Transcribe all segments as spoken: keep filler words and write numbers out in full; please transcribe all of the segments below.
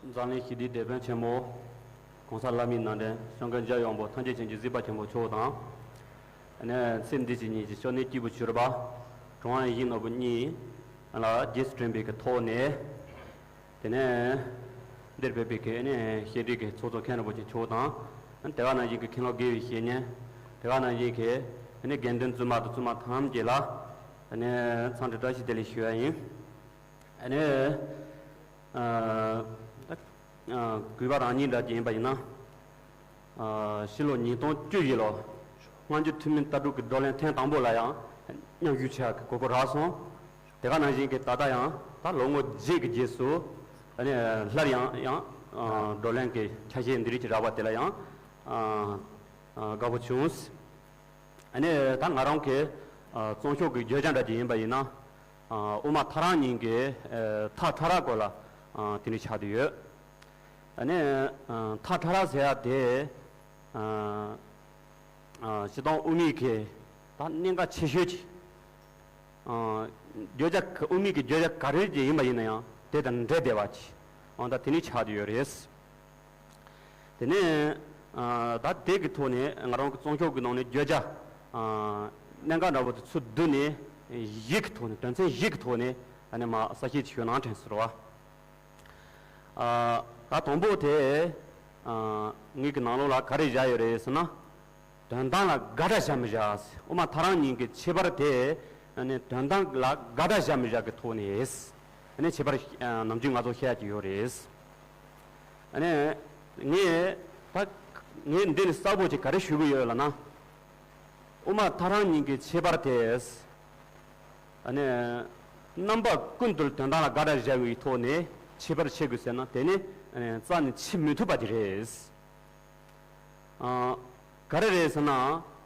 འཛམ་གླིང་ཞི་བདེའི་དེད་དཔོན་ཆེན་མོ། གོང་ས་ལྷ་མིའི་ནང་འདྲེན་སྐྱབས་མགོན་རྒྱལ་བའི་དབང་པོ་ཐམས་ཅད་མཁྱེན་ཅིང་གཟིགས་པ་ཆེན་པོ་མཆོག་དང་། ཨ་ནི་ཚེ་འདི་ཕྱི་གཉིས་ཀྱི་སྐྱབས་གནས་སྐྱེས་བུ་མཆོད་པ། གྲོང་ཨ་ཡིད་ནོར་བུ་གཉིས་ལ་རྗེས་སུ་དྲན་པའི་གི་ཐོག་ནས། དེ་ནས་འདིར་ཕེབས་པའི་གི་ཨ་ནི་བཤད་གྲྭའི་གི་ཚོགས་གཙོ་མཁན་རིན་པོ་ཆེ་མཆོག་དང་། དེ་ག་ནང་བཞིན་གི་མཁན་སློབ་དགེ་བའི་བཤེས་གཉེན། དེ་ག་ནང་བཞིན་གི་ཨ་ནི་དགེ་འདུན་བཙུན་མ་དང་བཙུན་མ་ཐམས་ཅད་ལ་ཨ་ནི་འཚམས་འདྲི་བཀྲ་ཤིས་བདེ་ལེགས་ཞུ་ཡ་ཡིན། ཨ་ནི། ཨ། ད། ཨ། གུས་པ་རང་ཉིད་འདྲ་ཅིག་ཡིན་པ་ཡིན་ན། ཨ། ཕྱི་ལོ་ཉིས་སྟོང་བཅུ་བཞི་ལོ། སྔ་འགྱུར་ཐུན་མིན་ལྟ་གྲུབ་ཀྱི་བགྲོ་གླེང་ཐེངས་དང་པོ་ལ་ཡང་མཉམ་ཞུགས་བྱ་གི་གོ་སྐབས་རག་སོང་། དེ་ག་ནང་བཞིན་གྱི་ད་ལྟ་ཡང་ད་ལོ་ངོ་བརྒྱད་ཀྱི་རྗེས་སུ། ཨ་ནི་སླར་ཡང་ཡང་། ཨ། བགྲོ་གླེང་གི་ཆ་ཤས་འདི་རིགས་ཀྱི་རག་པ་དེ་ལ་ཡང་། ཨ། ཨ། དགའ་པོ་བྱུང་། ཨ་ནི་ད་ང་རང་གི། ཨ། རྩོམ་ཤོག་གི་བརྗོད་བྱ་འདྲ་ཅིག་ཡིན་པ་ཡིན་ན། ཨ། དབུ་མ་ཐལ་རང་གཉིས་ཀྱི། ཨ། ཐགས་ཕྲ་རགས་སྐོར་ལ། ཨ། དེ་འདྲ་ཆགས་བསྡད་ཡོད། ཨ་ནི། ཨ། ཐགས་ཕྲ་རགས་ཟེར་ཡ་དེ། ཨ། ཨ། སྤྱིར་བཏང་དབུ་མའི་གི་ད་གནད་འགག་ཆེ་ཤོས་ཀྱི། ཨ། བརྗོད་བྱ་ག་དབུ་མའི་གི་བརྗོད་བྱ་ག་རེ་ཅིག་ཡིན་པ་ཡིན་ན་ཡང་དེ་དང་འབྲེལ་བསྡད་པ་ཅིག་ཨང་ད་དེ་ནི་ཆགས་བསྡད་ཡོད་རེད། དེ་ནས། ཨ། ད་དེ་གི་ཐོག་ནས་ང་རང་གི་རྩོམ་ཤོག་གི་ནང་ནས་བརྗོད་བྱ། ཨ། གནད་འགག་འདྲ་བོ་དེ་ཚུར་བསྡུས་ནས་བཞི་གི་ཐོག་ནས་དོན་ཚན་བཞི་གི་ཐོག་ནས་ཨ་ནི་མ་གསལ་བཤད་ཅིག་ཞུ་གནང་དྲན་ཟེར་བ། ཨ། ད་དང་པོ་དེ། ཨ། ངེད་ཀྱི་ནང་ལོགས་ལ་ག་རེ་བཞག་ཡོད་རེད་ཟེར་ན། དོན་དམ་ལ་དགག་སྒྲ་བཞག་མི་བཞག་དབུ་མ་ཐལ་རང་གཉིས་ཀྱི་ཁྱད་པར་དེ། ཨ་ནི་དོན་དམ་ལ་དགག་སྒྲ་བཞག་མི་བཞག་གི་ཐོག་ནས། ཨ་ནི་ཁྱད་པར། ཨ། ནམ་རྒྱུན་ང་ཚོ་བཤད་ཀྱི་ཡོད་རེད། ཨ་ནི་ངས་ད་ངས་འདི་ནི་གསལ་པོ་ཅིག་ག་རེ་ཞུ་གི་ཡོད་ལབ་ན། དབུ་མ་ཐལ་རང་གཉིས་ཀྱི་ཁྱད་པར་དེ། ཨ་ནི། རྣམ་པ་ཀུན་ཏུ་དོན་དམ་ལ་དགག་སྒྲ་བཞག་པའི་ཐོག་ནས་ཁྱད་པར་ཕྱེ་དགོས་ཟེར་ན་དེ་ནི། ཨ་ནི་རྩ་ནས་ཕྱེ་མི་ཐུབ་པ་ཅིག་རེད། ཨ། ག་རེ་རེད་ཟེར་ན།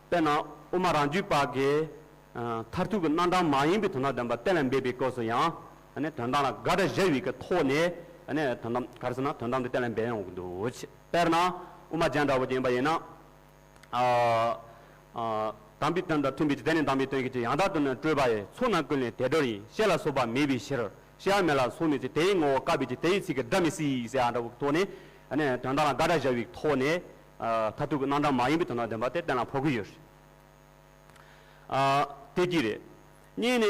དཔེར་ན་དབུ་མ་རང་རྒྱུད་པ་གིས། ཨ། མཐར་ཐུག་གི་རྣམ་གྲངས་མ་ཡིན་པའི་དོན་དམ་བདེན་པ་གཏན་ལ་འབེབས་པའི་སྐབས་སུ་ཡང་། ཨ་ནི་དོན་དམ་ལ་དགག་སྒྲ་བཞག་པའི་གི་ཐོག་ནས། ཨ་ནི་དོན་དམ་ག་རེ་ཟེར་ན་དོན་དམ་དེ་གཏན་ལ་འབེབས་ཡོང་གི་འདུག་དཔེར་ན་དབུ་མ་རྒྱན་འདྲ་བོ་ཅིག་ཡིན་པ་ཡིན་ན། ཨ། ཨ། དམ་པའི་དོན་དང་མཐུན་པའི་ཕྱིར། དེ་ནི་དམ་པའི་དོན་གྱི་ཕྱིར། ཡང་དག་ཏུ་ནི་སྤྲོས་པ་ཡི། ཚོགས་རྣམས་ཀུན་ལས་བདེ་འགྲོར་ཡིན། ཞེ་ལ་སོགས་པ་མེད་པའི་ཕྱིར། ཞེས་མེད་ལ་སོགས་མེད་ཚེ། དེ་ཡི་ངོ་བོ་བཀག་པའི་ཕྱིར། དེ་ཡི་ཚིག་གི་སྒྲ་མི་སྲིད་ཟེར་ཡ་འདྲ་བོའི་ཐོག་ནས། ཨ་ནི་དོན་དམ་ལ་དགག་སྒྲ་བཞག་པའི་ཐོག་ནས། ཨ། མཐར་ཐུག་གི་རྣམ་གྲངས་མ་ཡིན་པའི་དོན་དམ་བདེན་པ་དེ་གཏན་ལ་ཕབ་ཀྱི་ཡོད་རེད། ཨ། དེ་གཅིག་རེད། གཉིས་ནས་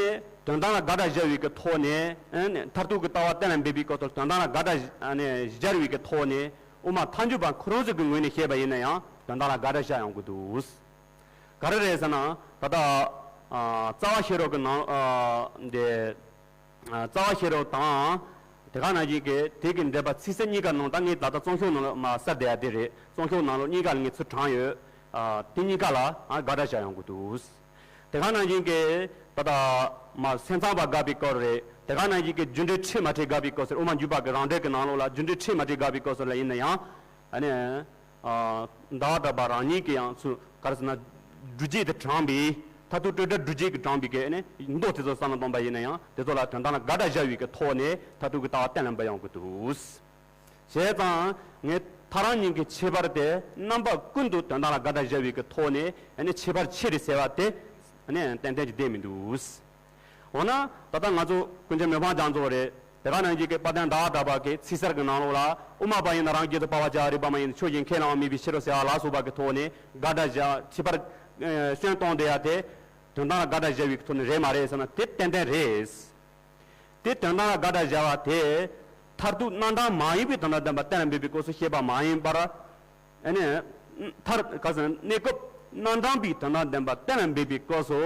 དོན་དམ་ལ་དགག་སྒྲ་བཞག་པའི་གི་ཐོག་ནས། ཨ་ནི་མཐར་ཐུག་གི་ལྟ་བ་གཏན་ལ་འབེབས་པའི་སྐབས་སུ་དོན་དམ་ལ་དགག་སྒྲ། ཨ་ནི་སྦྱར་བའི་གི་ཐོག་ནས་དབུ་མ་ཐལ་འགྱུར་བ་ཁོ་རང་ཚོ་གི་ངོས་ནས་བཤད་པ་ཡིན་ན་ཡང་དོན་དམ་ལ་དགག་སྒྲ་བཞག་ཡོང་གི་འདུག་ག་རེ་རེད་ཟེར་ན། ད་ལྟ། ཨ། རྩ་བ་ཤེས་རབ་ཀྱི་ནང་། ཨ། འདི། ཨ། རྩ་བ་ཤེས་རབ་དང་། དེ་ག་ནང་བཞིན་གྱི་དེ་གི་འགྲེལ་པ་ཚིག་གསལ་གཉིས་ཀ་ནང་། ད་ངས་ད་ལྟ་རྩོམ་ཤོག་ནང་ལ་མར་གསལ་བསྡད་ཡ་དེ་རེད། རྩོམ་ཤོག་ནང་ལོགས་གཉིས་ཀ་ལ་ངས་ཚུར་དྲངས་ཡོད། ཨ། དེ་གཉིས་ཀ་ལ། ཨ། དགག་སྒྲ་བཞག་ཡོང་གི་འདུག་དེ་ག་ནང་བཞིན་གྱི་ད་ལྟ་མར་སེམས་ཙམ་པ་དགག་པའི་སྐོར་རེད། དེ་ག་ནང་བཞིན་གྱི་རྒྱུ་འབྲས་ཁྲིད་མ་ཁྲིད་དགག་པའི་སྐོར་ཟེར། དབུ་མ་འཇུག་པ་གི་རང་འགྲེལ་གྱི་ནང་ལོགས་ལ་རྒྱུ་འབྲས་ཁྲིད་མ་ཁྲིད་དགག་པའི་སྐོར་ཟེར་ལ་ཡིན་ན་ཡང་། ཨ་ནི། ཨ། ཟླ་བ་གྲགས་པ་རང་ཉིད་ཀྱིས་ཡང་ཚུར་ག་རེ་ཟེར་ན། སྒྲུབ་བྱེད་དུ་དྲངས་པའི། མཐར་ཐུག་སྤྲོས་བྲལ་སྒྲུབ་བྱེད་ཀྱི་དྲངས་པའི་གི་ཨ་ནི་མདོ་དེ་ཚོ་བསམ་བློ་གཏོང་པ་ཡིན་ན་ཡང་དེ་ཚོ་ལ་དོན་དམ་ལ་དགག་སྒྲ་བཞག་པའི་གི་ཐོག་ནས་མཐར་ཐུག་གི་ལྟ་བ་གཏན་ལ་འབེབས་ཡོང་གི་འདུག་བྱས་ཙང་ངས་ཐལ་རང་གཉིས་ཀྱི་ཁྱད་པར་དེ་རྣམ་པ་ཀུན་ཏུ་དོན་དམ་ལ་དགག་སྒྲ་བཞག་པའི་གི་ཐོག་ནས་ཨ་ནི་ཁྱད་པར་ཕྱེ་རེད་ཟེར་བ་དེ་ཨ་ནི་ཏན་ཏན་གྱི་བསྡད་མི་འདུག་འོ་ན་ད་ལྟ་ང་ཚོ་ཀུན་མཁྱེན་མི་ཕམ་རྒྱ་མཚོ་རེད། དེ་ག་ནང་བཞིན་གྱི་དཔལ་ལྡན་ཟླ་བ་གྲགས་པ་གི་ཚིག་གསར་གྱི་ནང་ལོགས་ལ། དབུ་མ་པ་ཡིས་ནི་རང་རྒྱལ་དུ་ཕབ་པར་བྱ། རིགས་པ་མ་ཡིན་ནི་ཆོས་ཅན། ཁས་བླངས་པ་མེད་པའི་ཕྱིར་རོ་ཟེར་བ་ལ་སོགས་པ་གི་ཐོག་ནས་དགག་སྒྲ་བཞག་ཁྱད་པར་སྐྱོན་གཏོང་བསྡད་ཡ་དེ་དོན་དམ་ལ་དགག་སྒྲ་བཞག་པའི་ཐོག་ནས་རེད་མ་རེད་ཟེར་ན་དེ་ཏན་ཏན་རེད། དེ་དོན་དམ་ལ་དགག་སྒྲ་བཞག་པ་དེ་མཐར་ཐུག་རྣམ་གྲངས་མ་ཡིན་པའི་དོན་དམ་བདེན་པ་གཏན་ལ་འབེབས་པའི་སྐབས་སུ་བཤད་པ་མ་ཡིན་པར། ཨ་ནི། མཐར་ག་ཟེར་གནས་སྐབས་རྣམ་གྲངས་པའི་དོན་དམ་བདེན་པ་གཏན་ལ་འབེབས་པའི་སྐབས་སུ་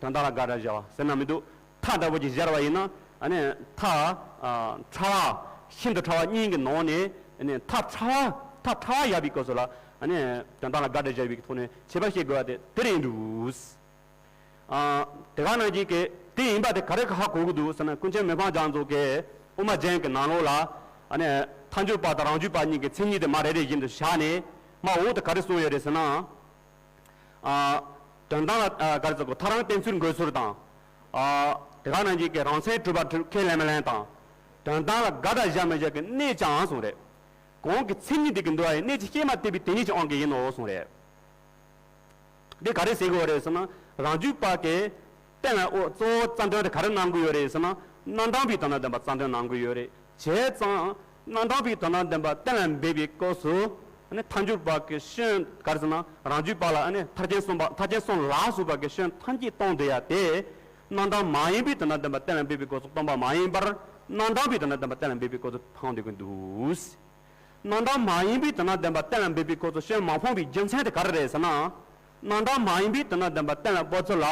དོན་དམ་ལ་དགག་སྒྲ་བཞག་པ་ཟེར་ན་མི་འདུག་ཐལ་འདྲ་བོ་ཅིག་སྦྱར་བ་ཡིན་ན། ཨ་ནི་ཐལ། ཨ། ཕྲ་བ། ཤིན་ཏུ་ཕྲ་བ་གཉིས་ཀྱི་ནང་ནས་ཨ་ནི་ཐལ་ཕྲ་བ། ཐལ་ཕྲ་བ་བཞག་པའི་སྐབས་སུ་ལ་ཨ་ནི་དོན་དམ་ལ་དགག་སྒྲ་བཞག་པའི་ཐོག་ནས་ཁྱད་པར་བཤད་དགོས་པ་དེ་དེ་རེད་འདུག་ཨ། དེ་ག་ནང་བཞིན་གྱི་དེ་ཡིན་པ་དེ་ག་རེ་ག་ཧ་གོ་གི་འདུག་ཟེར་ན། ཀུན་མཁྱེན་མི་ཕམ་རྒྱ་མཚོ་གིས་དབུ་མ་རྒྱན་གྱི་ནང་ལོགས་ལ། ཨ་ནི་ཐལ་འགྱུར་བ་དང་རང་རྒྱུད་པ་གཉིས་ཀྱི་མཚན་ཉིད་དེ་མར་རེ་རེ་བཞིན་དུ་བཞག་ནས་མར་འོག་ཏུ་ག་རེ་གསུངས་ཡོད་རེད་ཟེར་ན། ཨ། དོན་དམ་ལ། ཨ། ག་རེ་ཟེར་དགོས། ཐལ་རང་བསྟན་ཚུལ་འགོད་ཚུལ་དང་། ཨ། དེ་ག་ནང་བཞིན་གྱི་རང་མཚན་གྲུབ་པ་གྲུབ། ཁས་ལེན་མི་ལེན་དང་། དོན་དམ་ལ་དགག་སྒྲ་བཞག་མི་བཞག་གི་གནད་ཀྱང་གསུངས་རེད། གང་གི་མཚན་ཉིད་དེ་གི་འདུལ་བ་ཡི། གནད་ཀྱི་སྐྱེས་མ་བསྟན་པའི་དེ་ཉིད་ཀྱི་དབང་གིས་ཡིན་ནོ་གསུངས་རེད། འདི་ག་རེ་ཟེར་གྱི་ཡོད་རེད་ཟེར་ན། རང་རྒྱུད་པ་གིས་གཏན་ལ་འོ་གཙོ་བོ་རྩ་དོན་དེ་ག་རེ་གནང་གི་ཡོད་རེད་ཟེར་ན། རྣམ་གྲངས་པའི་དོན་དམ་བདེན་པ་རྩ་དོན་གནང་གི་ཡོད་རེད། བྱས་ཙང་ རྣམ་གྲངས་པའི་དོན་དམ་བདེན་པ་གཏན་ལ་འབེབས་པའི་སྐབས་སུ། ཨ་ནི་ཐལ་འགྱུར་བ་གི་སྐྱོན་ག་རེ་ཟེར་ན། རང་རྒྱུད་པ་ལ། ཨ་ནི་ཐལ་རྐྱེན་གསུམ་པ། ཐལ་རྐྱེན་གསུམ་ལ་སོགས་པ་གི་སྐྱོན་ཐམས་ཅད་སྟོང་དུ་ཡ་དེ། རྣམ་གྲངས་མ་ཡིན་པའི་དོན་དམ་བདེན་པ་གཏན་ལ་འབེབས་པའི་སྐབས་སུ་སྟོང་པ་མ་ཡིན་པར། རྣམ་གྲངས་པའི་དོན་དམ་བདེན་པ་གཏན་ལ་འབེབས་པའི་སྐབས་སུ་སྟོང་སྡོད་ཀྱི་འདུག། རྣམ་གྲངས་མ་ཡིན་པའི་དོན་དམ་བདེན་པ་གཏན་ལ་འབེབས་པའི་སྐབས་སུ་སྐྱོན་མ་སྤངས་པའི་རྒྱུ་མཚན་དེ་ག་རེ་རེད་ཟེར་ན། རྣམ་གྲངས་མ་ཡིན་པའི་དོན་དམ་བདེན་པ་གཏན་ལ་དབབ་ཚུལ་ལ།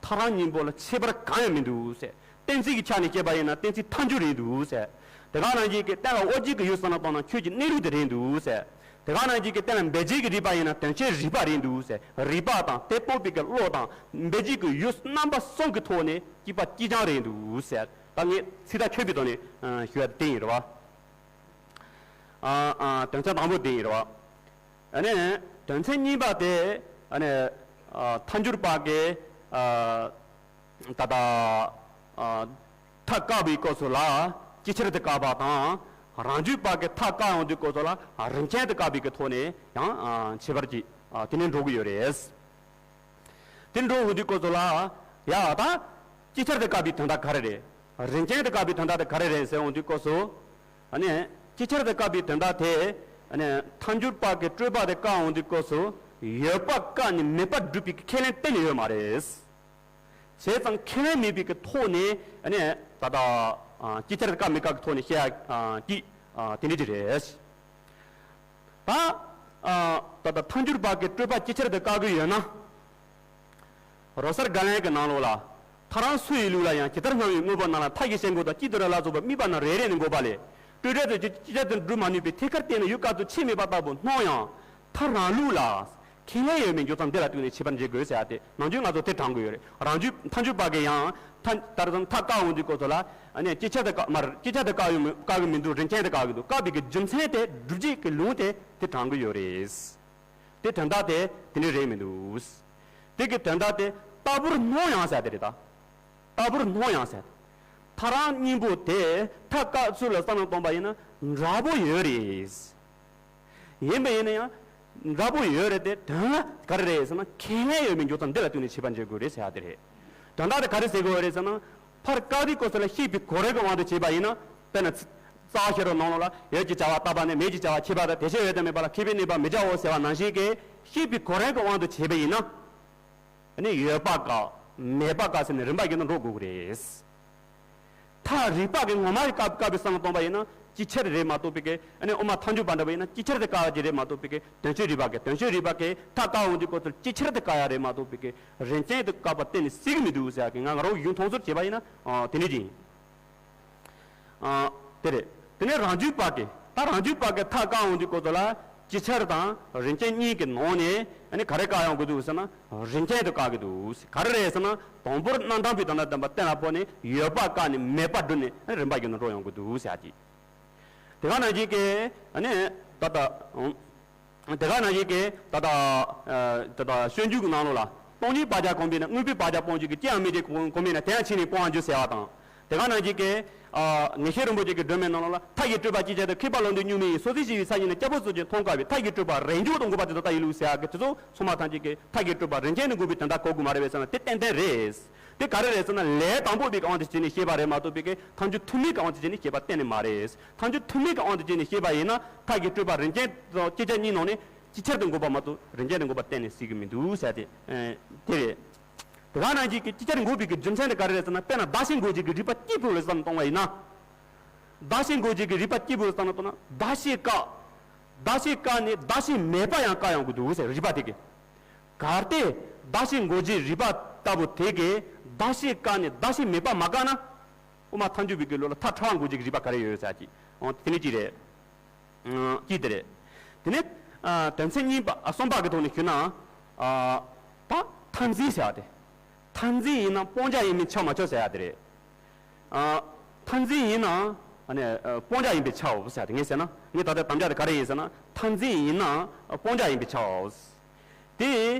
ཐལ་རང་གཉིས་པོ་ལ་ཁྱད་པར་གང་ཡང་མི་འདུག་ཟེར། གཏན་ཚིགས་ཀྱི་ཆ་ནས་བཤད་པ་ཡིན་ན་གཏན་ཚིགས་ཐལ་འགྱུར་རེད་འདུག་ཟེར། དེ་ག་ནང་བཞིན་གྱི་གཏན་ལ་དབབ་བྱེད་ཀྱི་ཡུལ་བསམ་བློ་བཏང་ན་ཆོས་ཀྱི་གནས་ལུགས་དེ་རེད་འདུག་ཟེར། དེ་ག་ནང་བཞིན་གྱི་གཏན་ལ་འབེབས་བྱེད་ཀྱི་རིགས་པ་ཡིན་ན་དོན་སྤྱིའི་རིགས་པ་རེད་འདུག་ཟེར། རིགས་པ་དང་དེ་རྟོགས་པའི་གི་བློ་དང་འབེབས་བྱེད་ཀྱི་ཡུལ་རྣམ་པ་གསུམ་གྱི་ཐོག་ནས་གཅིག་པ་གཅིག་རྐྱང་རེད་འདུག་ཟེར། ད་ངས་ཚིག་ཐག་ཆོད་པའི་ཐོག་ནས་ཞུ་བ་དེ་ཡིན་རེད་བ། ཨ་ཨ་དོན་ཚན་དང་པོ་དེ་ཡིན་རེད་བ། ཨ་ནི་དོན་ཚན་གཉིས་པ་དེ། ཨ་ནི་ཨ་ཐལ་འགྱུར་བ་གི་ཨ་ད་ལྟ་ཨ་མཐའ་བཀག་པའི་སྐབས་སུ་ལ་ཅིག་ཅར་དུ་བཀག་པ་དང་། རང་རྒྱུད་བ་གི་མཐའ་བཀག་ཡོང་དུས་སྐབས་སུ་ལ་རིམ་ཅན་དུ་བཀག་པའི་གི་ཐོག་ནས་ཡང་ཨ་ཁྱད་པར་གྱིས་ཨ་དེ་ནས་འགྲོ་གི་ཡོད་རེད། དེ་འགྲོ་འོང་དུས་སྐབས་སུ་ལ། ཡ་ད། ཅིག་ཅར་དུ་བཀག་པའི་དོན་དག་ག་རེ་རེད། རིམ་ཅན་དུ་བཀག་པའི་དོན་དག་དེ་ག་རེ་རེད་ཟེར་འོང་དུས་སྐབས་སུ། ཨ་ནི། ཅིག་ཅར་དུ་བཀག་པའི་དོན་དག་དེ། ཨ་ནི། ཐལ་འགྱུར་བ་གི་སྤྲོས་པ་དེ་བཀག་འོང་དུས་སྐབས་སུ། ཡོད་པ་བཀག་ནས་མེད་པ་སྒྲུབ་པའི་ཁས་ལེན་གཏན་ནས་ཡོད་མ་རེད། བྱས་ཙང་ཁས་ལེན་མེད་པའི་གི་ཐོག་ནས། ཨ་ནི། ད་ལྟ། ཅིག་ཅར་དུ་བཀག་མི་བཀག་གི་ཐོག་ནས་བཤད་ཡ་ཅིག་དེ་འདྲ་ཅིག་རེད། ད། ཨ། ད་ལྟ་ཐལ་འགྱུར་བ་གི་སྤྲོས་པ་ཅིག་ཅར་དུ་བཀག་གི་ཡོད་ན། རོ་སར་རྒན་ལགས་ཀྱི་ནང་ལོགས་ལ། ཐལ་རང་སུ་ཡི་ལུགས་ལ་ཡང་། ཇི་ལྟར་སྣང་བའི་དངོས་པོ་རྣམས་ལ། མཐའ་ཡས་ཤར་ཁུང་དང་། སྤྱི་དོན་ར་ལ་སོགས་པ། དམིགས་པ་རྣམས་རེ་རེ་ནས་འགོད་པ་ལས། སྤྲོས་བྲལ་དུ་ཅིག་ཅར་དུ་སྒྲུབ་མ་ནུས་པའི་ཐད་ཀར་བརྟེན་ནས་ཡུལ་བཀག་ཚུལ་ཆེས་མེད་པ་ལྟ་བུ་སྣང་ཡང་། ཐལ་རང་ལུགས་ལ། ཁས་ལེན་ཡོད་མེད་འཇོག་སྟངས་འདི་ལ་བརྟེན་ནས་ཁྱད་པར་འབྱེད་དགོས་ཟེར་ཡ་དེ་ནམ་རྒྱུན་ང་ཚོ་དེ་དྲངས་དགོས་ཡོད་རེད། རང་རྒྱུད་ཐལ་འགྱུར་བ་གི་ཡང་། ཐལ་ད་རུང་མཐའ་བཀག་འོང་དུས་སྐབས་སུ་ལ། ཨ་ནི་ཅིག་ཅར་དུ་བཀག་མ་རེད། ཅིག་ཅར་དུ་བཀག་ཡོད་མེད་བཀག་གི་མི་འདུག་རིམ་ཅན་དུ་བཀག་གི་འདུག་བཀག་པའི་གི་རྒྱུ་མཚན་དེ་སྒྲུབ་བྱེད་ཀྱི་ལུང་དེ་དེ་དྲངས་གི་ཡོད་རེད། དེ་དོན་དག་དེ་དེ་འདྲ་རེད་མི་འདུག་དེ་གི་དོན་དག་དེ་ལྟ་བུར་སྣང་ཡང་ཟེར་དེ་རེད་ད། ལྟ་བུར་སྣང་ཡང་ཟེར། ཐལ་རང་གཉིས་པོ་དེ་མཐའ་བཀག་ཚུལ་ལ་བསམ་བློ་གཏོང་པ་ཡིན་ན་འདྲ་པོ་ཡོད་རེད། ཡིན་པ་ཡིན་ན་ཡང་། འདྲ་པོ་ཡོད་རེད་དེ་དོན་ལ་ག་རེ་རེད་ཟེར་ན་ཁས་ལེན་ཡོད་མེད་འཇོག་སྟངས་འདི་ལ་བརྟེན་ནས་ཁྱད་པར་འབྱེད་དགོས་རེད་ཟེར་ཡ་དེ་རེད། དོན་དག་དེ་ག་རེ་ཟེར་དགོས་རེད་ཟེར་ན། ཕར་བཀག་དུས་སྐབས་སུ་ལ་ཤེས་པའི་གོ་རིམ་གྱི་དབང་དུ་བྱས་པ་ཡིན་ན། དཔེར་ན། རྩ་བ་ཤེས་རབ་ནང་ལོགས་ལ་ཡོད་ཀྱི་བྱ་བ་རྟག་པ་ནི། མེད་ཀྱི་བྱ་བ་ཁྱད་པར་དང་། དེ་ཕྱིར་ཡོད་དང་མེད་པ་ལ་མཁས་པས་གནོད་པར་མི་བྱའོ་ཟེར་བ་ནང་བཞིན་གྱི་ཤེས་པའི་གོ་རིམ་གྱི་དབང་དུ་བྱས་པ་ཡིན་ན། ཨ་ནི་ཡོད་པ་བཀག་མེད་པ་བཀག་ཟེར་ནས་རིམ་པ་བརྒྱུད་ནས་འགྲོ་དགོས་ཀྱི་རེད། མཐའ་རིག་པ་གི་ངོ་མ་བཀག་བཀག་པའི་བསམ་བློ་གཏོང་པ་ཡིན་ན་ཅིག་ཅར་རེད་མ་གཏོགས་པའི་གི། ཨ་ནི་དབུ་མ་ཐལ་འགྱུར་བ་འདྲ་བ་ཡིན་ན་ཅིག་ཅར་དུ་བཀག་ཡ་ཅིག་རེད་མ་གཏོགས་པའི་གི། དོན་སྤྱིའི་རིག་པ་གི། དོན་སྤྱིའི་རིག་པ་གི་མཐའ་བཀག་འོང་དུས་སྐབས་སུ་ཅིག་ཅར་དུ་བཀག་ཡ་རེད་མ་གཏོགས་པའི་གི། རིམ་ཅན་དུ་བཀག་པ་གཏན་ནས་སྲིད་གི་མི་འདུག་ཟེར་ཡ་གི། ང་ང་རང་གཞུང་མཐོང་ཚུལ་བྱས་པ་ཡིན་ན། ཨ། དེ་འདྲ་ཅིག་ཡིན། ཨ། དེ་རེད། དེ་ནས་རང་རྒྱུད་པ་གི། ད་རང་རྒྱུད་པ་གི་མཐའ་བཀག་འོང་དུས་སྐབས་སུ་ལ་ཅིག་ཅར་དང་རིམ་ཅན་གཉིས་ཀྱི་ནང་ནས། ཨ་ནི་ག་རེ་བཀག་ཡོང་གི་འདུག་ཟེར་ན། རིམ་ཅན་དུ་བཀག་གི་འདུག་ག་རེ་རེད་ཟེར་ན། དང་པོར་རྣམ་གྲངས་པའི་དོན་དམ་བདེན་པ་གཏན་ལ་ཕབ་ནས་ཡོད་པ་བཀག་ནས་མེད་པ་བསྒྲུབས་ནས། ཨ་ནི་རིམ་པ་བརྒྱུད་ནས་འགྲོ་ཡོང་གི་འདུག་ཟེར་ཡ་ཅིག་དེ་ག་ནང་བཞིན་གྱི། ཨ་ནི་ད་ལྟ། དེ་ག་ནང་བཞིན་གྱི་ད་ལྟ། ཨ། ད་ལྟ་སྤྱོད་འཇུག་གི་ནང་ལོགས་ལ། སྟོང་ཉིད་བག་ཆགས་གོམས་པས་ན། དངོས་པོའི་བག་ཆགས་སྤོང་བྱེད་ཀྱི། ཅི་ཡང་མེད་ཅེས་གོམས་པས་ན། དེ་ཡང་ཕྱིས་ནས་སྤོང་བར་འགྱུར་ཟེར་བ་དང་། དེ་ག་ནང་བཞིན་གྱི། ཨ། ངེས་ཤེས་རིན་པོ་ཆེ་གི་སྒྲོན་མེའི་ནང་ལོགས་ལ། མཐའ་ཡས་སྤྲོས་པ་ཅིག་ཅར་དུ། ཁེགས་པ་ལོག་འདོད་གཉུག་མའི་ཡིན། སོ་སོའི་ཤེས་པའི་ས་བཞིན་ན། སྐྱ་བོ་སོ་སྐྱེས་མཐོང་དཀའ་བས། མཐའ་ཡས་སྤྲོས་པ་རེས་འཇོག་ཏུ་འགོད་པ་དེ་དག་ལྟ་བུའི་ལུགས་ཟེར་ཡ་གི་དེ་ཚོ་ཚང་མ་ཐམས་ཅད་ཀྱིས་མཐའ་ཡས་སྤྲོས་པ་རིམ་ཅན་དུ་འགོད་པའི་དོན་དག་གོ་དགོས་མ་རེད་པས་ཟེར་ན་དེ་ཏན་ཏན་རེད། དེ་ག་རེ་རེད་ཟེར་ན། ལས་དང་པོ་པའི་དབང་དུ་བྱས་ནས་བཤད་པ་རེད་མ་གཏོགས་པའི་གི་ཐལ་འགྱུར་ཐུན་མིན་གྱི་དབང་དུ་བྱས་ནས་བཤད་པ་གཏན་ནས་མ་རེད། ཐལ་འགྱུར་ཐུན་མིན་གྱི་དབང་དུ་བྱས་ནས་བཤད་པ་ཡིན་ན། མཐའ་ཡས་སྤྲོས་པ་རིམ་ཅན་དང་ཅིག་ཅར་གཉིས་ནང་ནས་ཅིག་ཅར་དུ་འགོད་པ་མ་གཏོགས་རིམ་ཅན་དུ་འགོད་པ་གཏན་ནས་སྲིད་ཀྱི་མི་འདུག་ཟེར་དེ། ཨེ། དེ་རེད། དེ་ག་ནང་བཞིན་གྱི་ཅིག་ཅར་འགོད་པའི་གི་རྒྱུ་མཚན་དེ་ག་རེ་རེད་ཟེར་ན། དཔེར་ན་བདག་ཤེས་འགོག་བྱེད་ཀྱི་རིགས་པ་གཅིག་པུ་ལ་བསམ་བློ་གཏོང་བ་ཡིན་ན། བདག་ཤེས་འགོག་བྱེད་ཀྱི་རིགས་པ་གཅིག་པུ་ལ་བསམ་བློ་གཏོང་ན། བདག་ཤེས་བཀག་བདག་ཤེས་བཀག་ནས་བདག་ཤེས་མེད་པ་ཡང་བཀག་ཡོང་གི་འདུག་ཟེར། རིགས་པ་དེ་གིས། གལ་ཏེ་བདག་ཤེས་འགོག་བྱེད་རིགས་པ་ལྟ་བུ་དེ་གིས་བདག་ཤེས་བཀག་ནས་བདག་ཤེས་མེད་པ་མ་བཀག་ན། དབུ་མ་ཐལ་འགྱུར་བའི་གི་ལུགས་ལ་མཐའ་ཕྲ་བ་འགོག་བྱེད་ཀྱི་རིགས་པ་ག་རེ་ཡོད་ཟེར་གྱི། འོ་དེ་ནི་གཅིག་རེད། ཨ། གཅིག་དེ་རེད། དེ་ནས། ཨ། དོན་ཚན་གཉིས་པ། ཨ། གསུམ་པ་གི་ཐོག་ནས་ཞུས་ན། ཨ། ད་མཐར་འཛིན་ཟེར་བ་དེ། མཐར་འཛིན་ཡིན་ན་སྤང་བྱ་ཡིན་མིན་ཆ་མ་ཆོད་ཟེར་ཡ་དེ་རེད། ཨ། མཐར་འཛིན་ཡིན་ན། ཨ་ནི། ཨ། སྤང་བྱ་ཡིན་པས་ཁྱབ་ཟེར་ཡ་དེ། ངས་ཟེར་ན། ངས་ད་ལྟ་དམ་བཅའ་དེ་ག་རེ་ཡིན་ཟེར་ན། མཐར་འཛིན་ཡིན་ན་སྤང་བྱ་ཡིན་པས་ཁྱབ། དེ་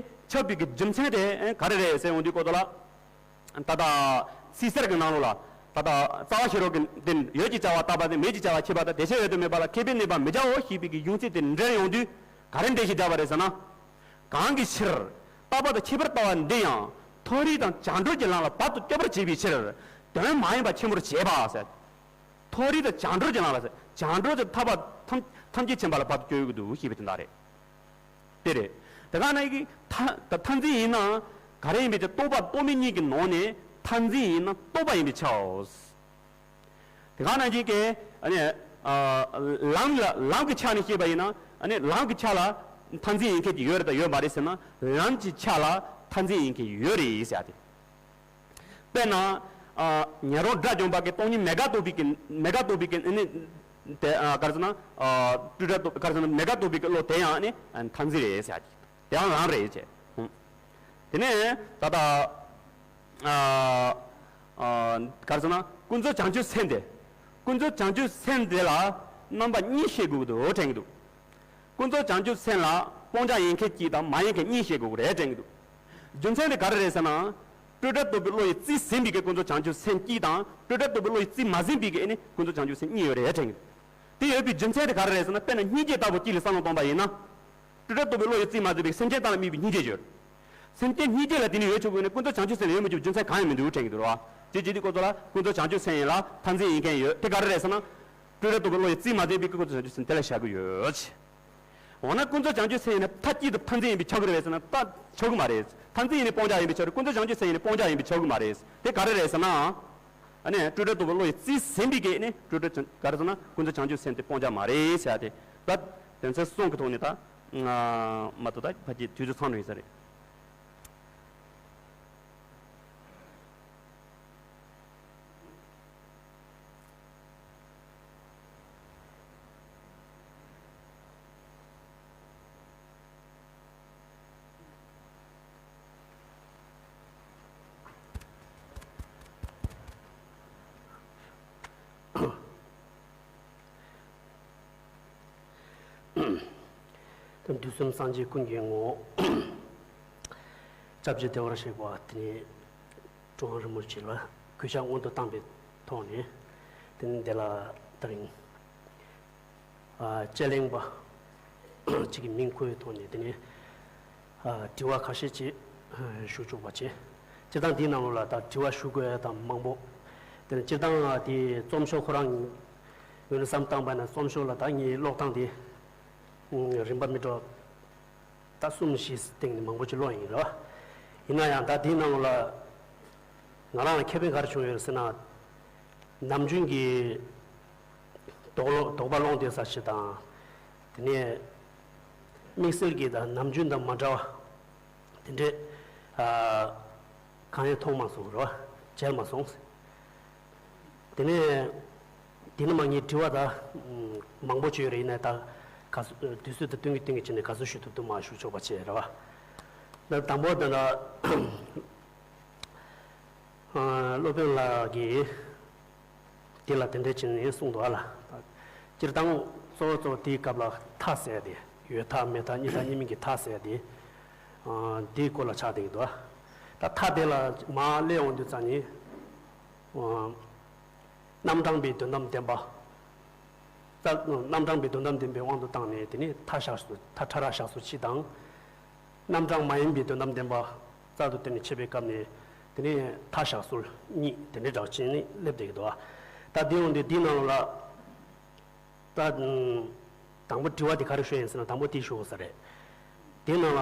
ཁྱབ་པའི་གི་རྒྱུ་མཚན་དེ་ག་རེ་རེད་ཟེར་ཡོང་དུས་སྐབས་སུ་ལ། ད་ལྟ་སྲིད་གསེར་གྱི་ནང་ལོགས་ལ། ད་ལྟ་རྩ་བ་ཤེས་རབ་ཀྱི་སྟེང་ཡོད་ཀྱི་བྱ་བ་རྟག་པ་དང་། མེད་ཀྱི་བྱ་བ་ཁྱད་པར་དང་། དེ་ཕྱིར་ཡོད་དང་མེད་པ་ལ། མཁས་པས་གནོད་པར་མི་བྱའོ་ཞེས་པའི་གི་གཞུང་ཚིག་དེ་འགྲེལ་ཡོང་དུས་ག་རེ་འགྲེལ་བཤད་བརྒྱབ་པ་རེད་ཟེར་ན། གང་གི་ཕྱིར། རྟག་པ་དང་ཁྱད་པར་ལྟ་བ་འདི་ཡང་མཐོ་རིས་དང་བྱང་གྲོལ་གྱི་ལམ་ལ་བར་དུ་གཅོད་པར་བྱེད་པའི་ཕྱིར། དོན་མ་ཡིན་པ་ཆེན་པོར་བྱེད་པ་ཟེར། མཐོ་རིས་དང་བྱང་གྲོལ་གྱི་ལམ་ལ་ཟེར། བྱང་གྲོལ་གྱི་ཐར་པ་ཐམས་ཐམས་ཅད་མཁྱེན་པ་ལ་བར་དུ་གཅོད་ཡོད་ཀྱི་འདུག་ཞེས་པའི་དོན་དག་རེད། དེ་རེད། དེ་ག་ན་ཡི་གེ་མཐའ་ད་མཐར་འཛིན་ཡིན་ན་ག་རེ་ཡིན་པའི་ཚེ་རྟོག་པ་རྟོག་མེད་གཉིས་ཀྱི་ནང་ནས་མཐར་འཛིན་ཡིན་ན་རྟོག་པ་ཡིན་པས་ཁྱབ། དེ་ག་ན་ཡི་གེ་ཨ་ནི་ཨ་ལམ་ལ་ལམ་གྱི་ཆ་ནས་བཤད་པ་ཡིན་ན་ཨ་ནི་ལམ་གྱི་ཆ་ལ་མཐར་འཛིན་ཡིན་མཁན་གྱི་ཡོད་རེད་དང་ཡོད་མ་རེད་ཟེར་ན་ལམ་གྱི་ཆ་ལ་མཐར་འཛིན་ཡིན་མཁན་ཡོད་རེད་ཟེར་ཏེ། དཔེར་ན། ཨ་ཉན་རང་དགྲ་བཅོམ་པ་གི་སྟོང་ཉིད་མེད་དགག་རྟོགས་པའི་གི་མེད་དགག་རྟོགས་པའི་གི་ནི། དེ་ཨ་ག་རེ་ཟེར་ན། ཨ་སྤྲོས་བྲལ་རྟོགས་ག་རེ་ཟེར་ན་མེད་དགག་རྟོགས་པའི་གི་བློ་དེ་ཡང་ནི་ཨ་མཐར་འཛིན་རེད་ཟེར་གྱི། དེ་ཡང་ལམ་རེད་ཅེས། ཧུམ། དེ་ནས་ད་ལྟ། ཨ་ཨ་ག་རེ་ཟེར་ན་ཀུན་རྫོབ་བྱང་ཆུབ་སེམས་དེ། ཀུན་རྫོབ་བྱང་ཆུབ་སེམས་དེ་ལ་རྣམ་པ་གཉིས་བཤད་དགོས་ཀྱི་འདུག་དྲན་གྱི་འདུག་ཀུན་རྫོབ་བྱང་ཆུབ་སེམས་ལ་སྤང་བྱ་ཡིན་མཁན་གཅིག་དང་མ་ཡིན་མཁན་གཉིས་བཤད་དགོས་ཀྱི་རེད་དྲན་གྱི་འདུག་རྒྱུ་མཚན་དེ་ག་རེ་རེད་ཟེར་ན། སྤྲོས་བྲལ་རྟོགས་པའི་བློ་ཡིས་རྩིས་ཟིན་པའི་གི་ཀུན་རྫོབ་བྱང་ཆུབ་སེམས་གཅིག་དང་སྤྲོས་བྲལ་རྟོགས་པའི་བློ་ཡིས་རྩིས་མ་ཟིན་པའི་གི་ཨེ་ནི་ཀུན་རྫོབ་བྱང་ཆུབ་སེམས་གཉིས་ཡོད་རེད་དྲན་གྱི་འདུག་དེ་ཡོད་པའི་རྒྱུ་མཚན་དེ་ག་རེ་རེད་ཟེར་ན་དཔེར་ན་སྙིང་རྗེ་ལྟ་བུ་གཅིག་ལ་བསམ་བློ་གཏོང་པ་ཡིན་ན། སྤྲོས་བྲལ་རྟོགས་པའི་བློ་ཡིས་རྩིས་མ་ཟིན་པའི་སེམས་ཅན་དག་ལ་དམིགས་པའི་སྙིང་རྗེ་ཡོད། སེམས་ཅན་སྙིང་རྗེ་ལ་དེ་ནི་ཡོད་ཆོག་གི་ཡོད་ན་ཀུན་རྫོབ་བྱང་ཆུབ་སེམས་ལ་ཡོད་མི་ཆོག་རྒྱུ་མཚན་གང་ཡང་མི་འདུག་དྲན་གྱི་འདུག་ར། དེ་བྱེད་དུས་ཀུན་རྫོབ་ལ་ཀུན་རྫོབ་བྱང་ཆུབ་སེམས་ཡིན་ལ་མཐར་འཛིན་ཡིན་མཁན་ཡོད་དེ་ག་རེ་རེད་ཟེར་ན། སྤྲོས་བྲལ་རྟོགས་པའི་བློ་ཡིས་རྩིས་མ་ཟིན་པའི་ཀུན་རྫོབ་བྱང་ཆུབ་སེམས་དེ་ལ་བཞག་གི་ཡོད། འོ་ན་ཀུན་རྫོབ་བྱང་ཆུབ་སེམས་ཡིན་ན་མཐའ་གཅིག་ཏུ་མཐར་འཛིན་ཡིན་པས་ཁྱབ་ཀྱི་རེད་ཟེར་ན་ད་ཆོག་གི་མ་རེད། མཐར་འཛིན་ཡིན་ནི་སྤང་བྱ་ཡིན་པས་ཁྱབ་རེད། ཀུན་རྫོབ་བྱང་ཆུབ་སེམས་ཡིན་ནི་སྤང་བྱ་ཡིན་པས་ཁྱབ་ཀྱི་མ་རེད། དེ་ག་རེ་རེད་ཟེར་ན། ཨ་ནི་སྤྲོས་བྲལ་རྟོགས་པའི་བློ་ཡིས་རྩིས་ཟིན་པའི་གི་ནི་སྤྲོས་བྲལ་བྱང་ག་རེ་ཟེར་ན་ཀུན་རྫོབ་བྱང་ཆུབ་སེམས་དེ་སྤང་བྱ་མ་རེད་ཟེར་ཏེ། ད་དོན་ཚན་གསུམ་གི་ཐོག་ནས་ད་ང་མ་གཏོགས་ད་ཕལ་ཆེར་དུས་ཚོད་ཚང་ནས་ཡིན་ས་རེད། དུས་གསུམ་སངས་རྒྱས་ཀུན་གྱི་ངོ་བོ། སྐྱབས་རྗེ་བདེ་བར་གཤེགས་པ་དེ་ནས་ཀྲུང་དབྱང་རིན་པོ་ཆེ་ལ་གུས་ཕྱག་སྔོན་དུ་བཏང་པའི་ཐོག་ནས་དེ་ནས་འདི་ལ་ད་རིང་དཔྱད་གླེང་པ་གཅིག་གི་མིང་འཁུར་བའི་ཐོག་ནས་དེ་ནས་དྲི་བ་ཁ་ཤས་ཅིག་ཞུ་ཆོག་པ་བྱས། སྤྱིར་བཏང་འདིའི་ནང་ལོགས་ལ་ད་དྲི་བ་ཞུ་དགོས་ཡ་དང་མང་པོ། དེ་ནས་སྤྱིར་བཏང་དེ་རྩོམ་ཤོག་ཁོ་རང་ངོས་ནས་བསམ་བཏང་པ་ན་རྩོམ་ཤོག་ལ་ད་ངའི་ཀློག་སྟངས་དེ་རིམ་པ་མི་འདྲ་ད་གསུམ་བཞི་སྟེང་ནས་མང་པོ་ཅིག་ཀློག་ཡིན་རེད་བ། ཡིན་ན་ཡང་ད་དེའི་ནང་ལོགས་ལ་ང་རང་ལ་ཁེ་ཕན་ག་རེ་བྱུང་ཡོད་ཟེར་ན། ནམ་རྒྱུན་གྱི་དོགས་སློང་དོགས་པ་སློང་བསྡད་ས་ཞིག་དང་། དེ་ནས་དམིགས་བསལ་གྱི་དང་ནམ་རྒྱུན་དང་མ་འདྲ་བ་དེ་འདྲས་ཨ་གང་ཡང་མཐོང་མ་སོང་རོ། མཇལ་མ་སོང་། དེ་ནས་དེ་ནི་མ་ངའི་དྲི་བ་ད་མང་པོ་བྱོས་རེད། ཡིན་ན་ད་ག་ཚོད་དུས་ཚོད་དང་བསྟུན་གྱི་བསྟུན་གྱི་བྱས་ནས་ག་ཚོད་ཞུ་ཐུབ་ཐུབ་མ་ཞུ་ཆོག་པ་བྱས་རེད་བ། ད་དང་པོ་དེ་ལ། སློབ་དཔོན་ལགས་ཀྱིས་དེ་ལ་དེ་འདྲ་བྱས་ནས་གསུངས་འདུག་ཨ་ལ། སྤྱིར་བཏང་གཙོ་བོ་གཙོ་བོ་དེའི་སྐབས་ལ་མཐའ་ཟེར་ཏེ་ཡོད་མཐའ་མེད་མཐའ་གཉིས་མཐའ་གཉིས་མིན་གྱི་མཐའ་ཟེར་ཏེ་དེའི་སྐོར་ལ་ཆགས་བསྡད་ཀྱི་འདུག་ད་མཐའ་དེ་ལ་མར་སླེབས་འོང་དུས་ཙམ་ནས་རྣམ་གྲངས་པའི་དོན་དམ་བདེན་པ། རྣམ་གྲངས་པའི་དོན་དམ་བདེན་པའི་དབང་དུ་བཏང་ནས་དེ་ནས་མཐའ་བཞག་སོ་མཐའ་ཕྲ་རགས་བཞག་སོ་གཅིག་དང་། རྣམ་གྲངས་མ་ཡིན་པའི་དོན་དམ་བདེན་པ་རྩལ་དུ་བཏོན་ནས་འཆད་པའི་སྐབས་ནས་དེ་ནས་མཐའ་བཞག་སྲོལ་གཉིས་དེ་འདྲའི་སྦྲགས་བྱས་ནས་སླེབས་བསྡད་ཀྱི་འདུག་ད་དེ་ཡོང་དུས་འདིའི་ནང་ལ་ད་དང་པོ་དྲི་བ་དེ་ག་རེ་ཤོད་ཡིན་ཟེར་ན་དང་པོ་དེ་ཤོད་དགོས་ས་རེད། དེའི་ནང་ལ་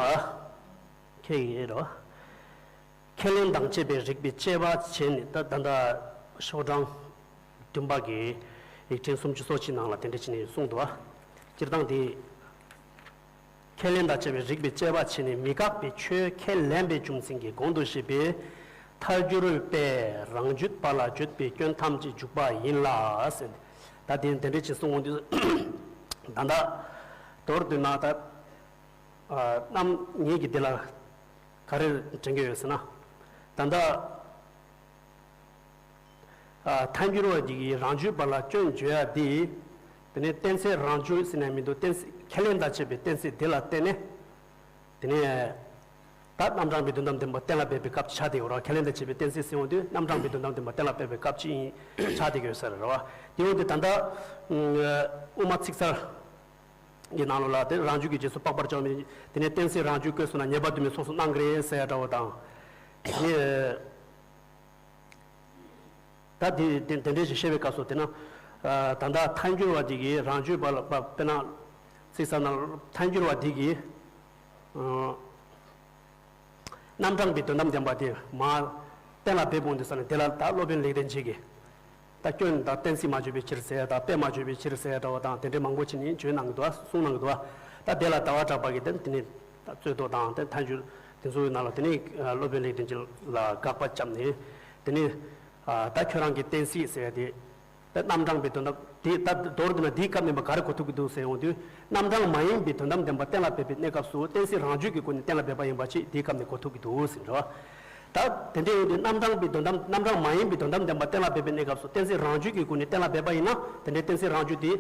ཁྱེད་ཀྱིས་རོ། ཁས་ལེན་དང་བཅས་པའི་རིགས་པས་དཔྱད་པ་བྱས་ནས་ད་ད་ལྟ་ཤོག་གྲངས་བདུན་པ་གི་ཡིག་ཕྲེང་སུམ་ཅུ་སོ་གཅིག་ནང་ལ་དེ་འདྲ་བྱས་ནས་གསུངས་འདུག་ཨ། སྤྱིར་བཏང་དེ། ཁས་ལེན་དང་བཅས་པའི་རིགས་པས་དཔྱད་པ་བྱས་ནས་མི་དགག་པའི་ཆོས་ཁས་ལེན་པའི་རྒྱུ་མཚན་གྱིས་གོང་དུ་བཤད་པའི་ཐལ་འགྱུར་པས་རང་རྒྱུད་པ་ལ་བརྗོད་པའི་སྐྱོན་ཐམས་ཅད་འཇུག་པ་ཡིན་ལ་ཟེར། ད་དེ་དེ་འདྲ་བྱས་གསུངས་འོང་དུས་ད་ལྟ་མདོར་བསྡུས་ན་ད་རྣམ་ངེས་ཀྱི་དེ་ལ་ག་རེ་དྲན་གྱི་ཡོད་ཟེར་ན། ད་ལྟ་ཐལ་འགྱུར་བ་ཅིག་གིས་རང་རྒྱུད་པ་ལ་སྐྱོན་བརྗོད་ཡ་དེ། དེ་ནས་གཏན་ཚིགས་རང་རྒྱུད་ཟེར་ནས་མི་འདུག་གཏན་ཚིགས་ཁས་ལེན་དང་བཅས་པའི་གཏན་ཚིགས་དེ་ལ་བརྟེན་ནས། དེ་ནས་ད་རྣམ་གྲངས་པའི་དོན་དམ་བདེན་པ་གཏན་ལ་འབེབས་པའི་སྐབས་ཆགས་བསྡད་ཡོད་ར། ཁས་ལེན་དང་བཅས་པའི་གཏན་ཚིགས་ཟེར་འོང་དུས་རྣམ་གྲངས་པའི་དོན་དམ་བདེན་པ་གཏན་ལ་འབེབས་པའི་སྐབས་ཅིག་ཆགས་བསྡད་ཡོད་ས་རེད་ར་བ། དེ་འོང་དུས་ད་ལྟ་དབུ་མ་ཚིག་གསལ་གྱི་ནང་ལོགས་ལ་དེ་རང་རྒྱུད་ཀྱི་རྗེས་སུ་དཔག་པར་བྱ་བ་མིན། དེ་ནས་གཏན་ཚིགས་རང་རྒྱུད་བཀོད་སོང་ན་ཉེས་པ་དུ་མའི་ཚོགས་སུ་སྣང་གི་རེད་ཟེར་ཡ་འདྲ་བོ་དང་། དེ་ནས། ད་དེ་དེ་དེ་འདྲའི་ཞིག་བཤད་པའི་སྐབས་སུ་དེ་ན། ད་ལྟ་ཐལ་འགྱུར་བ་དེ་གིས་རང་རྒྱུད་པ་ལ་དཔེར་ན་ཚིག་གསར་ནང་ཐལ་འགྱུར་བ་དེ་གིས་རྣམ་གྲངས་པའི་དོན་དམ་བདེན་པ་དེ་མ་གཏན་ལ་འབེབས་འོང་དུས་ས་ནས། དེ་ལ་ད་སློབ་དཔོན་ལེགས་ལྡན་འབྱེད་ཀྱིས་ད་སྐྱོན་དང་གཏན་ཚིགས་མ་བརྗོད་པའི་ཕྱིར་ཟེར་ཡ་དང་། དཔེ་མ་བརྗོད་པའི་ཕྱིར་ཟེར་ཡ་འདྲ་བ་དང་། དེ་འདྲའི་མང་པོ་ཅིག་ནི་བརྗོད་གནང་གི་འདུག་གསུངས་གནང་གི་འདུག་ད་དེ་ལ་ཟླ་བ་གྲགས་པ་གིས་དེ་ནི་ད་རྩོད་ཟློག་དང་དེ་ཐལ་འགྱུར་དེ་ཚོའི་ནང་ལ་དེ་ནི་སློབ་དཔོན་ལེགས་ལྡན་འབྱེད་ལ་དགག་པ་བརྒྱབ་ནས། དེ་ནི་ད་ཁྱོད་རང་གི་གཏན་ཚིགས་ཟེར་ཡ་དེ། ད་རྣམ་གྲངས་པའི་དོན་དམ་དེ། ད་མདོར་བསྡུ་ན་འདིའི་སྐབས་ནས་མ་ག་རེ་གོ་ཐུབ་ཀྱི་འདུག་ཟེར་ཡོང་དུས། རྣམ་གྲངས་མ་ཡིན་པའི་དོན་དམ་བདེན་པ་གཏན་ལ་འབེབས་པའི་གནས་སྐབས་སུ་གཏན་ཚིགས་རང་རྒྱུད་ཀྱི་སྒོ་ནས་གཏན་ལ་འབེབས་པ་ཡིན་པ་ཅིག་འདིའི་སྐབས་ནས་གོ་ཐུབ་ཀྱི་འདུག་ཟེར་འགྲོ། ད་དེ་འདྲ་ཡོང་དུས་རྣམ་གྲངས་པའི་དོན་དམ། རྣམ་གྲངས་མ་ཡིན་པའི་དོན་དམ་བདེན་པ་གཏན་ལ་འབེབས་པའི་གནས་སྐབས་སུ་གཏན་ཚིགས་རང་རྒྱུད་ཀྱི་སྒོ་ནས་གཏན་ལ་འབེབས་པ་ཡིན་ན། དེ་འདྲའི་གཏན་ཚིགས་རང་རྒྱུད་དེ་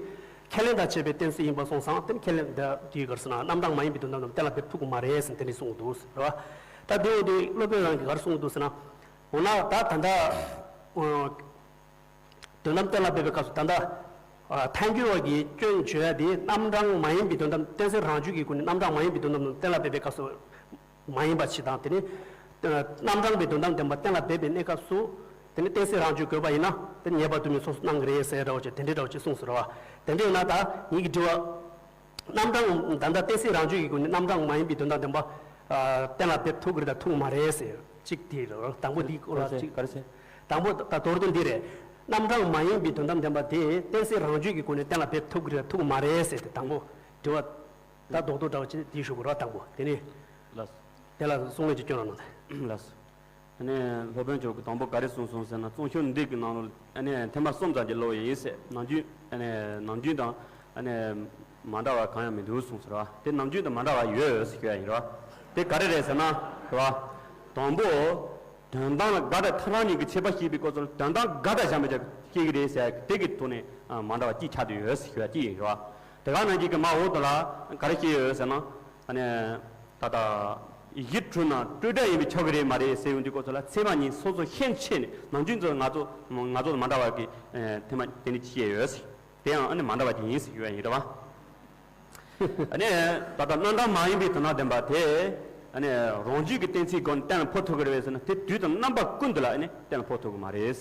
ཁས་ལེན་དང་བཅས་པའི་གཏན་ཚིགས་ཡིན་པ་སོང་ཙང་། དེ་ནི་ཁས་ལེན་དེ་དེའི་ག་རེ་ཟེར་ན། རྣམ་གྲངས་མ་ཡིན་པའི་དོན་དམ་རྣམས་གཏན་ལ་འབེབས་ཐུབ་ཀྱི་མ་རེད་ཟེར་དེ་འདྲ་གསུངས་འདུག་ཟེར་བ། ད་དེ་ཡོང་དུས་སློབ་དཔོན་རང་གིས་ག་རེ་གསུངས་འདུག་ཟེར་ན། འོ་ན་ད་ད་ལྟ་དོན་དམ་གཏན་ལ་འབེབས་པའི་སྐབས་སུ། ད་ལྟ་ཐལ་འགྱུར་བ་གིས་སྐྱོན་བརྗོད་ཡ་དེ་རྣམ་གྲངས་མ་ཡིན་པའི་དོན་དམ། གཏན་ཚིགས་རང་རྒྱུད་ཀྱི་སྒོ་ནས་རྣམ་གྲངས་མ་ཡིན་པའི་དོན་དམ་རྣམས་གཏན་ལ་འབེབས་པའི་སྐབས་སུ་མ་ཡིན་པ་ཅིག་དང་། དེ་ནི་རྣམ་གྲངས་པའི་དོན་དམ་བདེན་པ་གཏན་ལ་འབེབས་པའི་གནས་སྐབས་སུ་དེ་ནི་གཏན་ཚིགས་རང་རྒྱུད་དགོས་པ་ཡིན་ན། དེ་ནི་ངེས་པར་དུ་མའི་ཚོགས་སུ་སྣང་གི་རེད་ཟེར་འདྲ་བོ་ཅིག་དེ་འདྲའི་འདྲ་བོ་ཅིག་གསུངས་ཟེར་བ། དེ་འདྲ་ཡིན་ན་ད་ངེད་ཀྱི་དྲི་བ། རྣམ་གྲངས་ད་ལྟ་གཏན་ཚིགས་རང་རྒྱུད་ཀྱི་སྒོ་ནས་རྣམ་གྲངས་མ་ཡིན་པའི་དོན་དམ་བདེན་པ་གཏན་ལ་འབེབས་ཐུབ་ཀྱི་རེད་དང་ཐུབ་མ་རེད་ཟེར་གཅིག་དེ་རེད། དང་པོ་འདིའི་སྐོར་ལ་གཅིག་ག་རེ་ཟེར། དང་པོ་ད་མདོར་བསྡུས་འདི་རེད། རྣམ་གྲངས་མ་ཡིན་པའི་དོན་དམ་བདེན་པ་དེ་གཏན་ཚིགས་རང་རྒྱུད་ཀྱི་སྒོ་ནས་གཏན་ལ་འབེབས་ཐུབ་ཀྱི་རེད་ཐུབ་མ་རེད་ཟེར་ཏེ། དང་པོ་དྲི་བ་ད་རྡོག་རྡོག་འདྲ་བ་ཅིག་དེའི་ཞུ་དགོས་རེད། དང་པོ་དེ་ནི་ལགས། དེ་ལ་གསུང་ལན་ཅིག་སྐྱོན་རོགས་གནང་དང་། ལགས། ཨ་ནི་སློབ་དཔོན་མཆོག་གིས་དང་པོ་ག་རེ་གསུངས་སོང་ཟེར་ན། རྩོམ་ཤོག་འདི་གི་ནང་ལོགས་ཨ་ནི་ཐེངས་མ་གསུམ་ཙམ་གྱི་ཀློག་ཡིན་ཟེར། ནམ་རྒྱུན་ཨ་ནི་ནམ་རྒྱུན་དང་ཨ་ནི་མ་འདྲ་བ་གང་ཡང་མི་འདུག་གསུངས་ཟེར་བ། དེ་ནམ་རྒྱུན་དང་མ་འདྲ་བ་ཡོད་ཟེར་ཞུ་ཡ་ཡིན་རོ། དེ་ག་རེ་རེད་ཟེར་ན་རོ། དང་པོ། དོན་དམ་ལ་དགག་སྒྲ་ཐལ་རང་གཉིས་ཀྱི་ཁྱད་པར་བཤད་པའི་སྐབས་སུ་དོན་དམ་དགག་སྒྲ་གཞན་པ་ཅིག་སྐྱེ་གི་རེད་ཟེར་ཡ་དེ་གི་ཐོག་ནས་མ་འདྲ་བ་གཅིག་ཆགས་བསྡད་ཡོད་ཟེར་ཞུ་ཡ་གཅིག་ཡིན་རོ། དེ་ག་ནང་བཞིན་གྱི་མ་འོག་དེ་ལ་ག་རེ་བཤད་ཡོད་ཟེར་ན། ཨ་ནི། ད་ལྟ། གཞི་གྲུབ་ན་སྤྲོས་བྲལ་ཡིན་པས་ཁྱབ་ཀྱི་རེད་མ་རེད་ཟེར་ཡོང་དུས་སྐབས་སུ་ལ་ཚད་མ་གཉིས་སོ་སོ་ཤན་ཕྱེ་ནས་ནམ་རྒྱུན་ཚོ་ང་ཚོ་ང་ཚོ་དང་མ་འདྲ་བ་གི་ཐེངས་མ་དེ་ནི་བཤད་ཡོད་ཟེར། དེ་ཡང་ཨ་ནི་མ་འདྲ་བ་ཅིག་ཡིན་ཟེར་ཞུ་ཡ་ཡིན་རེད་བ། ཨ་ནི་ད་ལྟ་རྣམ་གྲངས་མ་ཡིན་པའི་དོན་དམ་བདེན་པ་དེ་ཨ་ནི་རང་རྒྱུད་ཀྱི་གཏན་ཚིགས་སྒོ་ནས་གཏན་ལ་ཕབ་ཐུབ་ཀྱི་རེད་ཟེར་ན། དེ་དུས་དང་རྣམ་པ་ཀུན་ཏུ་ལ་ཨ་ནི་གཏན་ལ་ཕབ་ཐུབ་ཀྱི་མ་རེད།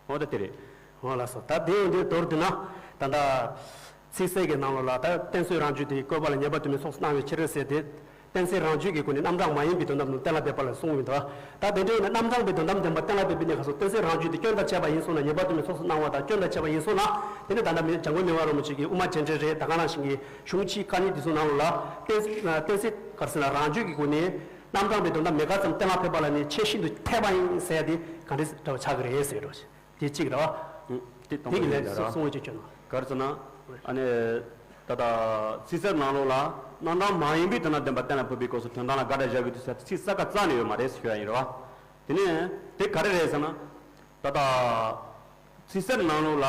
འོ་ད་དེ་རེད། འོ་ལགས་སོ། ད་དེ་ཡོང་དུས་མདོར་བསྡུས་ན། ད་ལྟ་ཚིག་གསལ་གྱི་ནང་ལོགས་ལ་ད་གཏན་ཚིགས་རང་རྒྱུད་དེ་བཀོད་པ་ལ་ངེས་པར་དུ་མའི་ཚོགས་སུ་སྣང་བའི་ཕྱིར་ཟེར་ཏེ། གཏན་ཚིགས་རང་རྒྱུད་ཀྱི་སྒོ་ནས་རྣམ་གྲངས་མ་ཡིན་པའི་དོན་དམ་རྣམས་གཏན་ལ་འབེབས་པ་ལ་གསུངས་ཡོད་འདུག་ད་དེ་འདྲའི་ཡིན་ན་རྣམ་གྲངས་པའི་དོན་དམ་བདེན་པ་གཏན་ལ་འབེབས་པའི་གནས་སྐབས་སུ་གཏན་ཚིགས་རང་རྒྱུད་དེ་སྐྱོན་དང་བཅས་པ་ཡིན་སོང་ན། ངེས་པར་དུ་མའི་ཚོགས་སུ་སྣང་བ་དང་སྐྱོན་དང་བཅས་པ་ཡིན་སོང་ན། དེ་ནི་ད་ལྟ་མི་འཇམ་མགོན་མི་དབང་རིན་པོ་ཆེ་གིས་དབུ་མ་རྒྱས་འབྲིང་རེད། ད་ག་ནང་བཞིན་གྱི་གཞུང་ཕྱིས་བཀའ་རྙིང་དེ་ཚོའི་ནང་ལོགས་ལ་གཏན་གཏན་ཚིགས་ག་རེ་ཟེར་ན་རང་རྒྱུད་ཀྱི་སྒོ་ནས་རྣམ་གྲངས་པའི་དོན་དམ་མེད་དཀར་ཙམ་གཏན་ལ་ཕེབས་པ་ལ་ནི་ཆེས་ཤིན་ཏུ་འཐད་པ་ཡིན་ཟེར་ཡ་དེ་ག་འདྲ་འདྲ་བ་ཆགས་ཀྱི་རེད་ཟེར་འགྲོ། དེ་གཅིག་རེད་བ། དེ་གི་ལན་གསུང་བ་ཅིག་བྱོས་ན། ག་རེ་ཟེར་ན། ཨ་ནི། ད་ལྟ་ཚིག་གསལ་ནང་ལོགས་ལ་རྣམ་གྲངས་མ་ཡིན་པའི་དོན་དམ་བདེན་པ་གཏན་ལ་ཕབ་པའི་སྐབས་སུ་དོན་དམ་ལ་དགག་སྒྲ་བཞག་དགོས་དུས་ཟེར་ཚིག་གསལ་ཁ་རྩ་ནས་ཡོད་མ་རེད་ཟེར་ཞུ་ཡ་ཡིན་རེད་བ། དེ་ནས་དེ་ག་རེ་རེད་ཟེར་ན། ད་ལྟ། ཚིག་གསལ་ནང་ལོགས་ལ་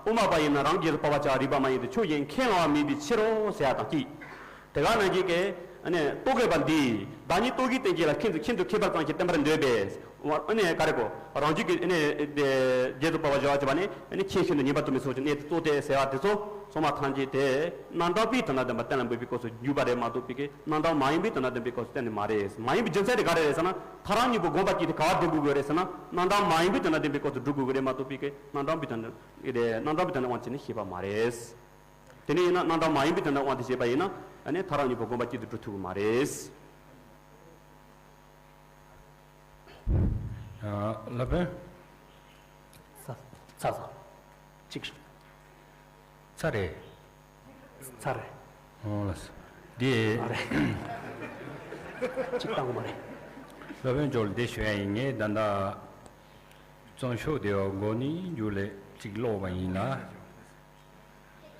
དབུ་མ་པ་ཡིན་ན་རང་རྒྱལ་དུ་བབ་པ་བྱ་བ་རིགས་པ་མ་ཡིན་ཏེ་ཆོས་གཞན་ཁས་བླང་བ་མིན་པའི་ཕྱིར་རོ་ཟེར་ཡ་དང་གཅིག་དེ་ག་ནང་བཞིན་གྱི་ཨ་ནི་རྟོག་གེ་པ་འདིས་བདག་ཉིད་རྟོག་གེའི་རྟེན་ཅན་ལ་ཁྱིམ་དུ་ཁྱིམ་དུ་ཁྱད་པར་ཙམ་ཞིག་བསྟན་པར་འདོད་པས། ཨ་ནི་ག་རེ་གོ་རང་རྒྱུད་ཀྱི་ཨ་ནི་རྒྱལ་དུ་བབ་པ་བྱ་བ་བྱས་པ་ནི་ཨ་ནི་ཁྱེད་ཤིན་ཏུ་ངེས་པར་དུ་མའི་ཚོགས་ཀྱི་གནས་སུ་གཙོ་བསྟན་ཟེར་བ་དེ་ཚོ་ཚང་མ་ཐམས་ཅད་དེ་རྣམ་གྲངས་པའི་དོན་དམ་བདེན་པ་གཏན་ལ་འབེབས་པའི་སྐབས་སུ་འཇུག་པ་རེད་མ་གཏོགས་པའི་གི་རྣམ་གྲངས་མ་ཡིན་པའི་དོན་དམ་བདེན་པའི་སྐབས་སུ་གཏན་ནས་མ་རེད། མ་ཡིན་པའི་རྒྱུ་མཚན་དེ་ག་རེ་རེད་ཟེར་ན། ཐལ་རང་གཉིས་པོ་དགོངས་པ་སྐྱེས་ཏེ་ག་བར་སྒྲུབ་དགོས་རེད་ཟེར་ན། རྣམ་གྲངས་མ་ཡིན་པའི་དོན་དམ་བདེན་པའི་སྐབས་སུ་སྒྲུབ་དགོས་ཀྱི་རེད་མ་གཏོགས་པའི་གི་རྣམ་གྲངས་པའི་དོན་དམ་རེད། རྣམ་གྲངས་པའི་དོན་དམ་དབང་བྱས་ནས་བཤད་པ་མ་རེད། དེ་ནས་ཡིན་ན་རྣམ་གྲངས་མ་ཡིན་པའི་དོན་དམ་དབང་དུ་བྱས་པ་ཡིན་ན། ཨ་ནི་ཐལ་རང་གཉིས་པོ་དགོངས་པ་སྐྱེས་ཏེ་སྒྲུབ་ཐུབ་ཀྱི་མ་རེད། ལ་ཕན། ཚ་ཚ་ཚ། གཅིག་ཚ་རེད། ཚ་རེད། ཨོ་ལགས་སོ། འདི། ཨ་རེད། གཅིག་བཏང་གི་མ་རེད། ལ་ཕན་མཆོག་ལ་འདི་ཞུ་ཡ་ཡིན། ངས་ད་ལྟ་རྩོམ་ཤོག་དེ་བ་མགོ་ནས་མཇུག་ལ་གཅིག་ཀློག་པ་ཡིན་ལ།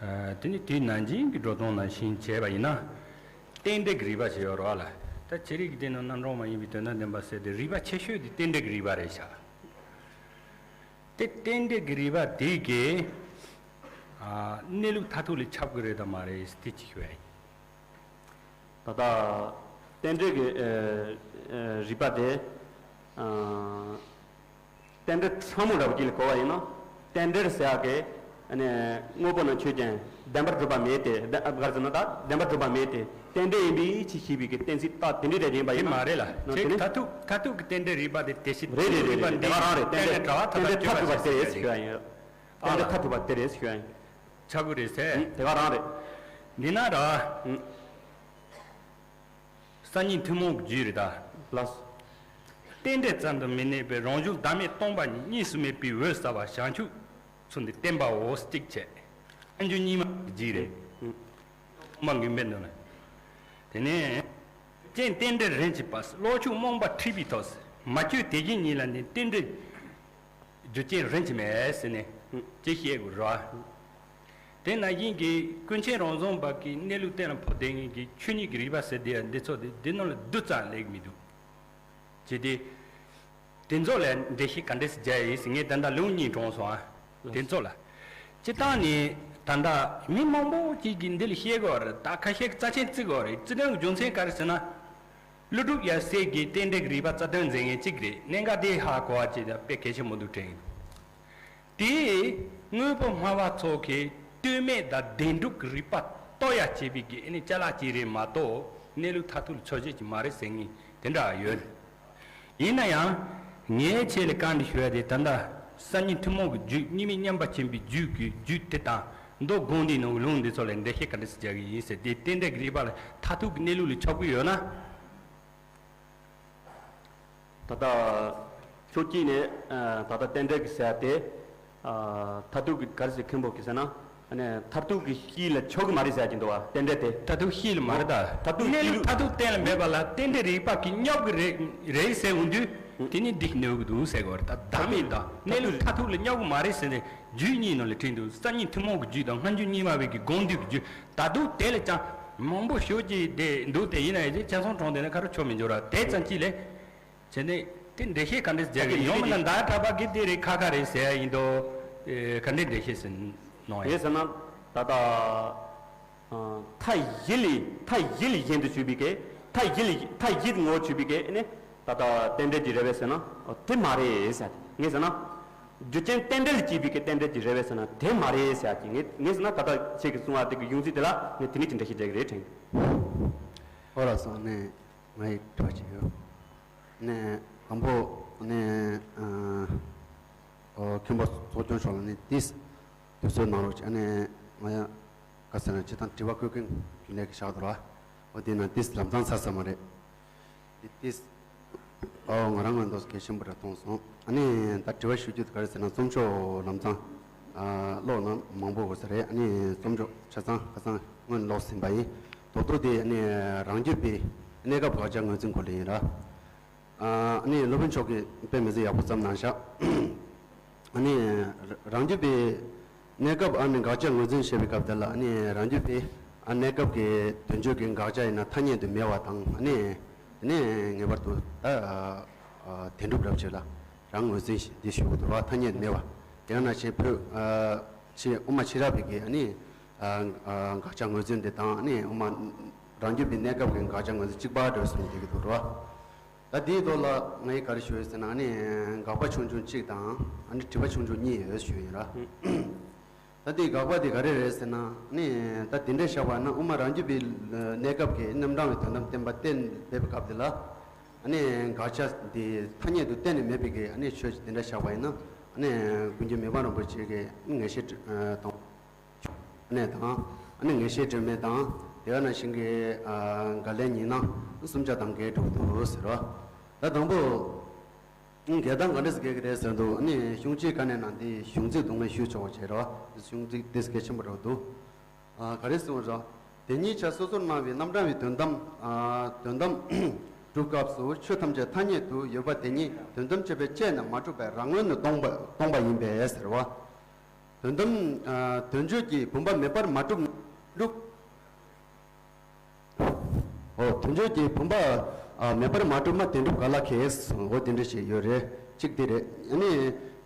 ཨ། དེ་ནི་དུས་ནམ་རྒྱུན་གྱི་འགྲོ་སྟངས་ནང་བཞིན་བྱས་པ་ཡིན་ན། རྟེན་འབྲེལ་གྱི་རིགས་པ་ཞིག་ཡོད་རེད་བ་ལ། ད་བྱེད་རིགས་ཀྱི་སྟེང་ན་རྣམ་གྲངས་མ་ཡིན་པའི་དོན་དམ་བདེན་པ་ཟེར་ཏེ་རིགས་པ་ཆེ་ཤོས་དེ་རྟེན་འབྲེལ་གྱི་རིགས་པ་རེད་ཤག་དེ་རྟེན་འབྲེལ་གྱི་རིགས་པ་དེ་གིས། ཨ། གནས་ལུགས་མཐར་ཐུག་ལ་ཁྱབ་ཀྱི་རེད་དམ་མ་རེད་དེ་གཅིག་ཞུ་ཡ་ཡིན། ད་ལྟ་རྟེན་འབྲེལ་གྱི་ཨ་ཨ་རིགས་པ་དེ། ཨ། རྟེན་འབྲེལ་ཕྲ་མོ་འདྲ་པོ་ཅིག་ལ་གོ་བ་ཡིན་ན། རྟེན་འབྲེལ་ཟེར་ཡག་གི་ཨ་ནི་དངོས་པོ་ནང་ཆོས་ཅན། བདེན་པར་གྲུབ་པ་མེད་དེ། བདེན། ག་རེ་ཟེར་ན། ད་བདེན་པར་གྲུབ་པ་མེད་དེ། རྟེན་འབྲེལ་ཡིན་པའི་ཕྱིར་ཞེས་པའི་གི་གཏན་ཚིགས་རྟགས་དེ་འདྲའི་རེ་བྱེད་པ་ཡིན་ན། དེ་མ་རེད་ལ། དེ་ནི་མཐར་ཐུག་མཐར་ཐུག་གི་རྟེན་འབྲེལ་རིགས་པ་དེ་དེ་བཞིན་རེད་རེད་རེད་རེད། དེ་ག་རང་རེད། རྟེན་འབྲེལ་རྟེན་འབྲེལ་མཐར་ཐུག་པ་དེ་རེད་ཞུ་ཡ་ཡིན། རྟེན་འབྲེལ་མཐར་ཐུག་པ་དེ་རེད་ཞུ་ཡ་ཡིན། ཆག་གི་རེད་ཟེར། ཨུ། དེ་ག་རང་རེད། འདི་ན་ར། ཨུ། སང་ཉིན་ཐུན་མོང་གི་རྒྱུད་རེད་ད། ལགས། རྟེན་འབྲེལ་ཙམ་དུ་མི་གནས་པའི་རང་བཞིན་བདག་མེད་སྟོང་པ་ཉིད་གཉིས་སུ་མེད་པའི་འོད་གསལ་བ་བྱང་ཆུབ་མཚོན་ཏེ་བསྟན་པའོ། གཅིག་བྱས། སྔ་འགྱུར་རྙིང་མ་གི་རྒྱུད་རེད། ཨུ། མ་གི་མེད་འདུག་ན། དེ་ནས། རྒྱུ་རྐྱེན་རྟེན་འབྲེལ་རིམ་གྱིས་པ། བློ་ཆོས་རྨོངས་པ་འཁྲུལ་པའི་ཐོག། མ་བཅོས་དེ་བཞིན་ཉིད་ལ་ནི་རྟེན་འབྲེལ། རྒྱུ་རྐྱེན་རིམ་གྱིས་མེད་ཟེར་ནས། ཅི་བཤད་དགོས་ར། དེ་ན་ཡིན་གྱི་ཀུན་མཁྱེན་རང་བྱུང་བ་གི་གནས་ལུགས་གཏན་ལ་ཕབ་བསྡད་མཁན་གྱི་ཆོས་ཉིད་ཀྱི་རིགས་པ་ཟེར་དེ་ཡང་འདི་ཚོ་དེ་འདི་ནང་ལ་བསྡུ་ཙམ་ལེགས་མི་འདུག་ཅེས་ཏེ། དེ་ཚོ་ལ་འགྲེལ་བཤད་ག་འདྲས་སེ་རྒྱག་ཡིན་ཟེར་ངས་ད་ལྟ་ལེའུ་གཉིས་བགྲངས་སོང་ཨ། དེ་ཚོ་ལ། སྤྱིར་བཏང་ནི། ད་ལྟ་མི་མང་པོ་ཅིག་གིས་འདི་ལ་བཤད་དགོས་རེད་ད་ཁ་ཤས་རྩ་ཆེན་བརྩི་དགོས་རེད་བརྩི་དོན་གྱི་རྒྱུ་མཚན་ག་རེ་ཟེར་ན། ཀླུ་སྒྲུབ་ཡབ་སྲས་ཀྱིས་རྟེན་འབྲེལ་གྱི་རིགས་པ་རྩ་དོན་མཛད་མཁན་གཅིག་རེད། གནད་འགག་དེ་ཧ་གོ་བ་ཅིག་ད་དཔེ་གལ་ཆེན་པོ་འདུག་དྲན། དེས་དངོས་པོ་སྨྲ་བ་ཚོ་གིས་ལྟོས་མེད་དང་བདེན་གྲུབ་ཀྱི་རིགས་པ་རྟོགས་ཡ་བྱེད་པའི་གི་ཨ་ནི་ཅ་ལག་ཅིག་རེད་མ་གཏོགས་གནས་ལུགས་མཐར་ཐུག་ལ་ཆོག་བྱེད་ཅིག་མ་རེད་ཟེར་མཁན་དེ་འདྲ་ཡོད། ཡིན་ན་ཡང་། ངས་ཁྱེད་ལ་བཀའ་འདྲི་ཞུ་ཡ་དེ་ད་ལྟ་སང་ཉིན་ཐུན་མོང་གི་རྒྱུད་གཉིས་མེད་མཉམ་པ་ཆེན་པོའི་རྒྱུད་ཀྱི་རྒྱུད་དེ་དང་མདོ་དགོངས་འདུས་ནང་གི་ལུང་འདི་ཚོ་ལ་འགྲེལ་བཤད་ག་འདྲ་ཞིག་རྒྱག་གི་ཡིན་ཟེར་དེ་རྟེན་འབྲེལ་གྱི་རིགས་པ་ལ་མཐར་ཐུག་གི་གནས་ལུགས་ལ་ཆོག་གི་ཡོད་ན། ད་ལྟ་ཕྱོགས་གཅིག་ནས་ད་ལྟ་རྟེན་འབྲེལ་གྱི་ཟེར་ཡ་དེ་མཐར་ཐུག་གི་ག་རེ་ཟེར་མཁན་པོ་གི་ཟེར་ན། ཨ་ནི་མཐར་ཐུག་གི་གཤིས་ལ་ཆོག་གི་མ་རེད་ཟེར་གྱི་འདུག་བ་རྟེན་འབྲེལ་དེ། མཐར་ཐུག་གཤིས་ལ་མ་རེད་ད། མཐར་ཐུག་གནས་ལུགས་གཤིས་མཐར་ཐུག་གཏན་ལ་འབེབས་པ་ལ་རྟེན་འབྲེལ་རིགས་པ་གི་སྙོབ་གི་རེད་རེད་ཟེར་འོང་དུས། དེ་ནི་འགྲིག་ནོར་གི་འདུག་ཟེར་དགོས་རེད་ད་བདག་མེད་དང་གནས་ལུགས་མཐར་ཐུག་ལ་སྙོབ་གི་མ་རེད་ཟེར་ནས་རྒྱུད་གཉིས་ནང་ལ་བྲིས་འདུག་སང་ཉིན་ཐུན་མོང་གི་རྒྱུད་དང་སྔ་འགྱུར་རྙིང་མ་བའི་གི་དགོངས་འདུས་ཀྱི་རྒྱུད་ད་དུང་དེ་ལ་ཀྱང་མང་པོ་ཤོད་ཀྱི་བསྡད་འདུག་དེ་ཡིན་ན་ཡང་ཅན་སོང་གྲོང་དེ་ན་ཁ་རུ་ཆོ་མི་འཇོག་ར་དེ་ཙམ་གཅིག་ལས། བྱས་ནས་དེ་འགྲེལ་བཤད་ག་འདྲས་རྒྱག་གི་ཡོང་མིན་ན་ད་གྲྭ་པ་གི་དེ་རེད་ཁ་ཁ་རེད་ཟེར་ཡ་ཡིན་དོ། ག་འདྲས་འགྲེལ་བཤད་ཟེར་གནང་ཡ། དེ་ཟེར་ན་ད་ལྟ་མཐའ་བཞི་ལས་མཐའ་བཞི་ལས་གཞན་དུ་གྱུར་པའི་གེ་མཐའ་བཞི་ལས་མཐའ་བཞི་ངོ་བོར་གྱུར་པའི་གེ་ནི་ད་ལྟ་རྟེན་འབྲེལ་གྱི་རེད་པས་ཟེར་ན་དེ་མ་རེད་ཟེར་ངས་ཟེར་ན། རྒྱུ་རྐྱེན་རྟེན་འབྲེལ་གྱིས་པའི་གེ་རྟེན་འབྲེལ་གྱི་རེད་པས་ཟེར་ན་དེ་མ་རེད་ཟེར་གྱི་ངས་ངས་ཟེར་ན་ད་ལྟ་ཁྱེད་ཀྱིས་གསུང་བ་དེ་གི་ཡོང་ཚུལ་དེ་ལ་ངས་དེ་ནས་ཀྱི་འགྲེལ་བཤད་རྒྱག་གི་རེད་དྲན། ཨོ་ལགས་སོ་ནས། ང་ཡི་དྲི་བ་ཅིག་ཡོད། ནས་དང་པོ་ནས་ཨ་ཨོ་མཁན་པོ་ཚོགས་སྐྱོང་མཆོག་ལ་ནི་ཏིས་དུས་ཚོད་གནང་རོགས་ཅིག་ཨ་ནས་ང་ཡང་ག་ཟེར་ན་སྤྱིར་བཏང་དྲི་བ་བཀོད་མཁན་རྒྱུན་ལས་ཀྱི་ཤག་ཏུ་ར་འོ་དེ་ན་ཏིས་ལམ་སང་ཚར་ས་མ་རེད། དེ་ཏིས་ཨོ་ང་རང་ངོས་འདོགས་གལ་ཆེན་པོ་རེད་མཐོང་སོང་། ཨ་ནི་ད་དྲི་བ་ཞུ་རྒྱུ་དེ་ག་རེ་ཟེར་ན་རྩོམ་ཆོས་ལམ་སང་ཨ་ཀློག་ན་མང་པོ་དགོས་ས་རེད། ཨ་ནི་རྩོམ་ཆོས་ཆ་ཚང་ཁ་སང་སྔོན་ཀློག་ཟིན་པ་ཡིན། རྡོག་རྡོག་དེ་ཨ་ནི་རང་རྒྱུད་པའི་གནས་སྐབས་དགག་བྱ་ངོས་འཛིན་སྐོར་ལ་ཡིན་ར། ཨ་ནི་སློབ་དཔོན་མཆོག་གིས་དཔེ་མི་སྲིད་ཡག་པོ་བརྩམས་གནང་ཤག་ཨ་ནི་རང་རྒྱུད་པའི་གནས་སྐབས་ཨ་ནི་དགག་བྱ་ངོས་འཛིན་བྱེད་པའི་སྐབས་དེ་ལ་ཨ་ནི་རང་རྒྱུད་པའི་ཨ་གནས་སྐབས་ཀྱི་དོན་བརྗོད་ཀྱི་དགག་བྱ་ཡིན་ན་ཐ་སྙད་དུ་མེད་པ་དང་ཨ་ནི་དེ་ནས་ངེས་པར་དུ་ད་ཨ་བདེན་གྲུབ་རབ་བྱེད་ལ་རང་ངོས་འཛིན་འདི་ཞུ་དགོས་འདུག་བ་ཐ་སྙད་དུ་མེད་པ། དེ་ཡང་ན་ཆེ་བོད་ཨ་ཆེ་དབུ་མ་ཕྱི་རབས་པའི་གི་ཨ་ནི་ཨ་དགག་བྱ་ངོས་འཛིན་འདི་དང་ཨ་ནི་དབུ་མ་རང་རྒྱུད་པའི་གནས་སྐབས་ཀྱི་དགག་བྱ་ངོས་འཛིན་གཅིག་པ་འདྲ་བོ་གསུངས་བསྡད་ཀྱི་འདུག་ར། ད་དེའི་ཐོག་ལ་ང་ཡིས་ག་རེ་ཞུ་ཡོད་ཟེར་ན་ཨ་ནི་དགག་པ་ཆུང་ཆུང་གཅིག་དང་ཨ་ནི་དྲི་བ་ཆུང་ཆུང་གཉིས་ཡོད་ཞུ་ཡིན་ར། ད་དེའི་དགག་པ་དེ་ག་རེ་རེད་ཟེར་ན་ཨ་ནི་ད་དེ་འདྲ་བཞག་པ་ན་དབུ་མ་རང་རྒྱུད་པའི་གནས་སྐབས་ཀྱི་རྣམ་གྲངས་པའི་དོན་དམ་བསྟན་པ་གཏན་འབེབས་པའི་སྐབས་དེ་ལ་ཨ་ནི་དགག་བྱ་དེ་ཐ་སྙད་དུ་གཏན་ནས་མེད་པའི་གི་ཨ་ནི་ཆོས་ཅིག་དེ་འདྲ་བཞག་པ་ཡིན་ན་ཨ་ནི་ཀུན་མཁྱེན་མི་ཕམ་རིན་པོ་ཆེ་གི་ངེས་ཤེས་དང་། ནས་དང་། ཨ་ནི་ངེས་ཤེས་སྒྲོན་མེ་དང་། དེ་ག་ནང་བཞིན་གྱི་ཨ་འགལ་ལན་ཉི་སྣང་གསུམ་ཆ་དང་འགལ་འགྲོ་གི་འདུག་ཟེར་བ། ད་དང་པོ། འགལ་སྟངས་ག་འདྲ་ཟེར་གི་རེད་ཟེར་འདུག་ཨ་ནི་གཞུང་ཆེན་ག་ནས་ནང་དེ་གཞུང་ཚིག་དུ་མས་ཞུས་ཆོག་པ་བྱས་རེད་བ། གཞུང་ཚིག་དེ་གལ་ཆེན་པོ་རེད་འདུག་ཨ་ག་རེ་གསུངས་རེད། དེ་ཉིད་ཆ་སོ་སོར་སྣང་བའི་རྣམ་གྲངས་པའི་དོན་དམ། ཨ་དོན་དམ་སྒྲུབ་སྐབས་སུ་ཆོས་ཐམས་ཅད་ཐ་སྙད་དུ་ཡོད་པ་དེ་ཉིད་དོན་དམ་དཔྱོད་པས་དཔྱད་ནས་མ་གྲུབ་པས་རང་ངོས་ནས་སྟོང་པ་སྟོང་པ་ཡིན་པས་ཟེར་བ། དོན་དམ། ཨ་དོན་བརྗོད་ཀྱི་བུམ་པ་མེད་པར་མ་གྲུབ། གྲུབ། འོ་དོན་བརྗོད་ཀྱི་བུམ་པ་ཨ་མེད་པར་མ་གྲུབ་ན་བདེན་གྲུབ་ག་ལ་ཁེལ། འོ་དེ་འདྲ་ཞིག་ཡོད་རེད། གཅིག་དེ་རེད། ཨ་ནི་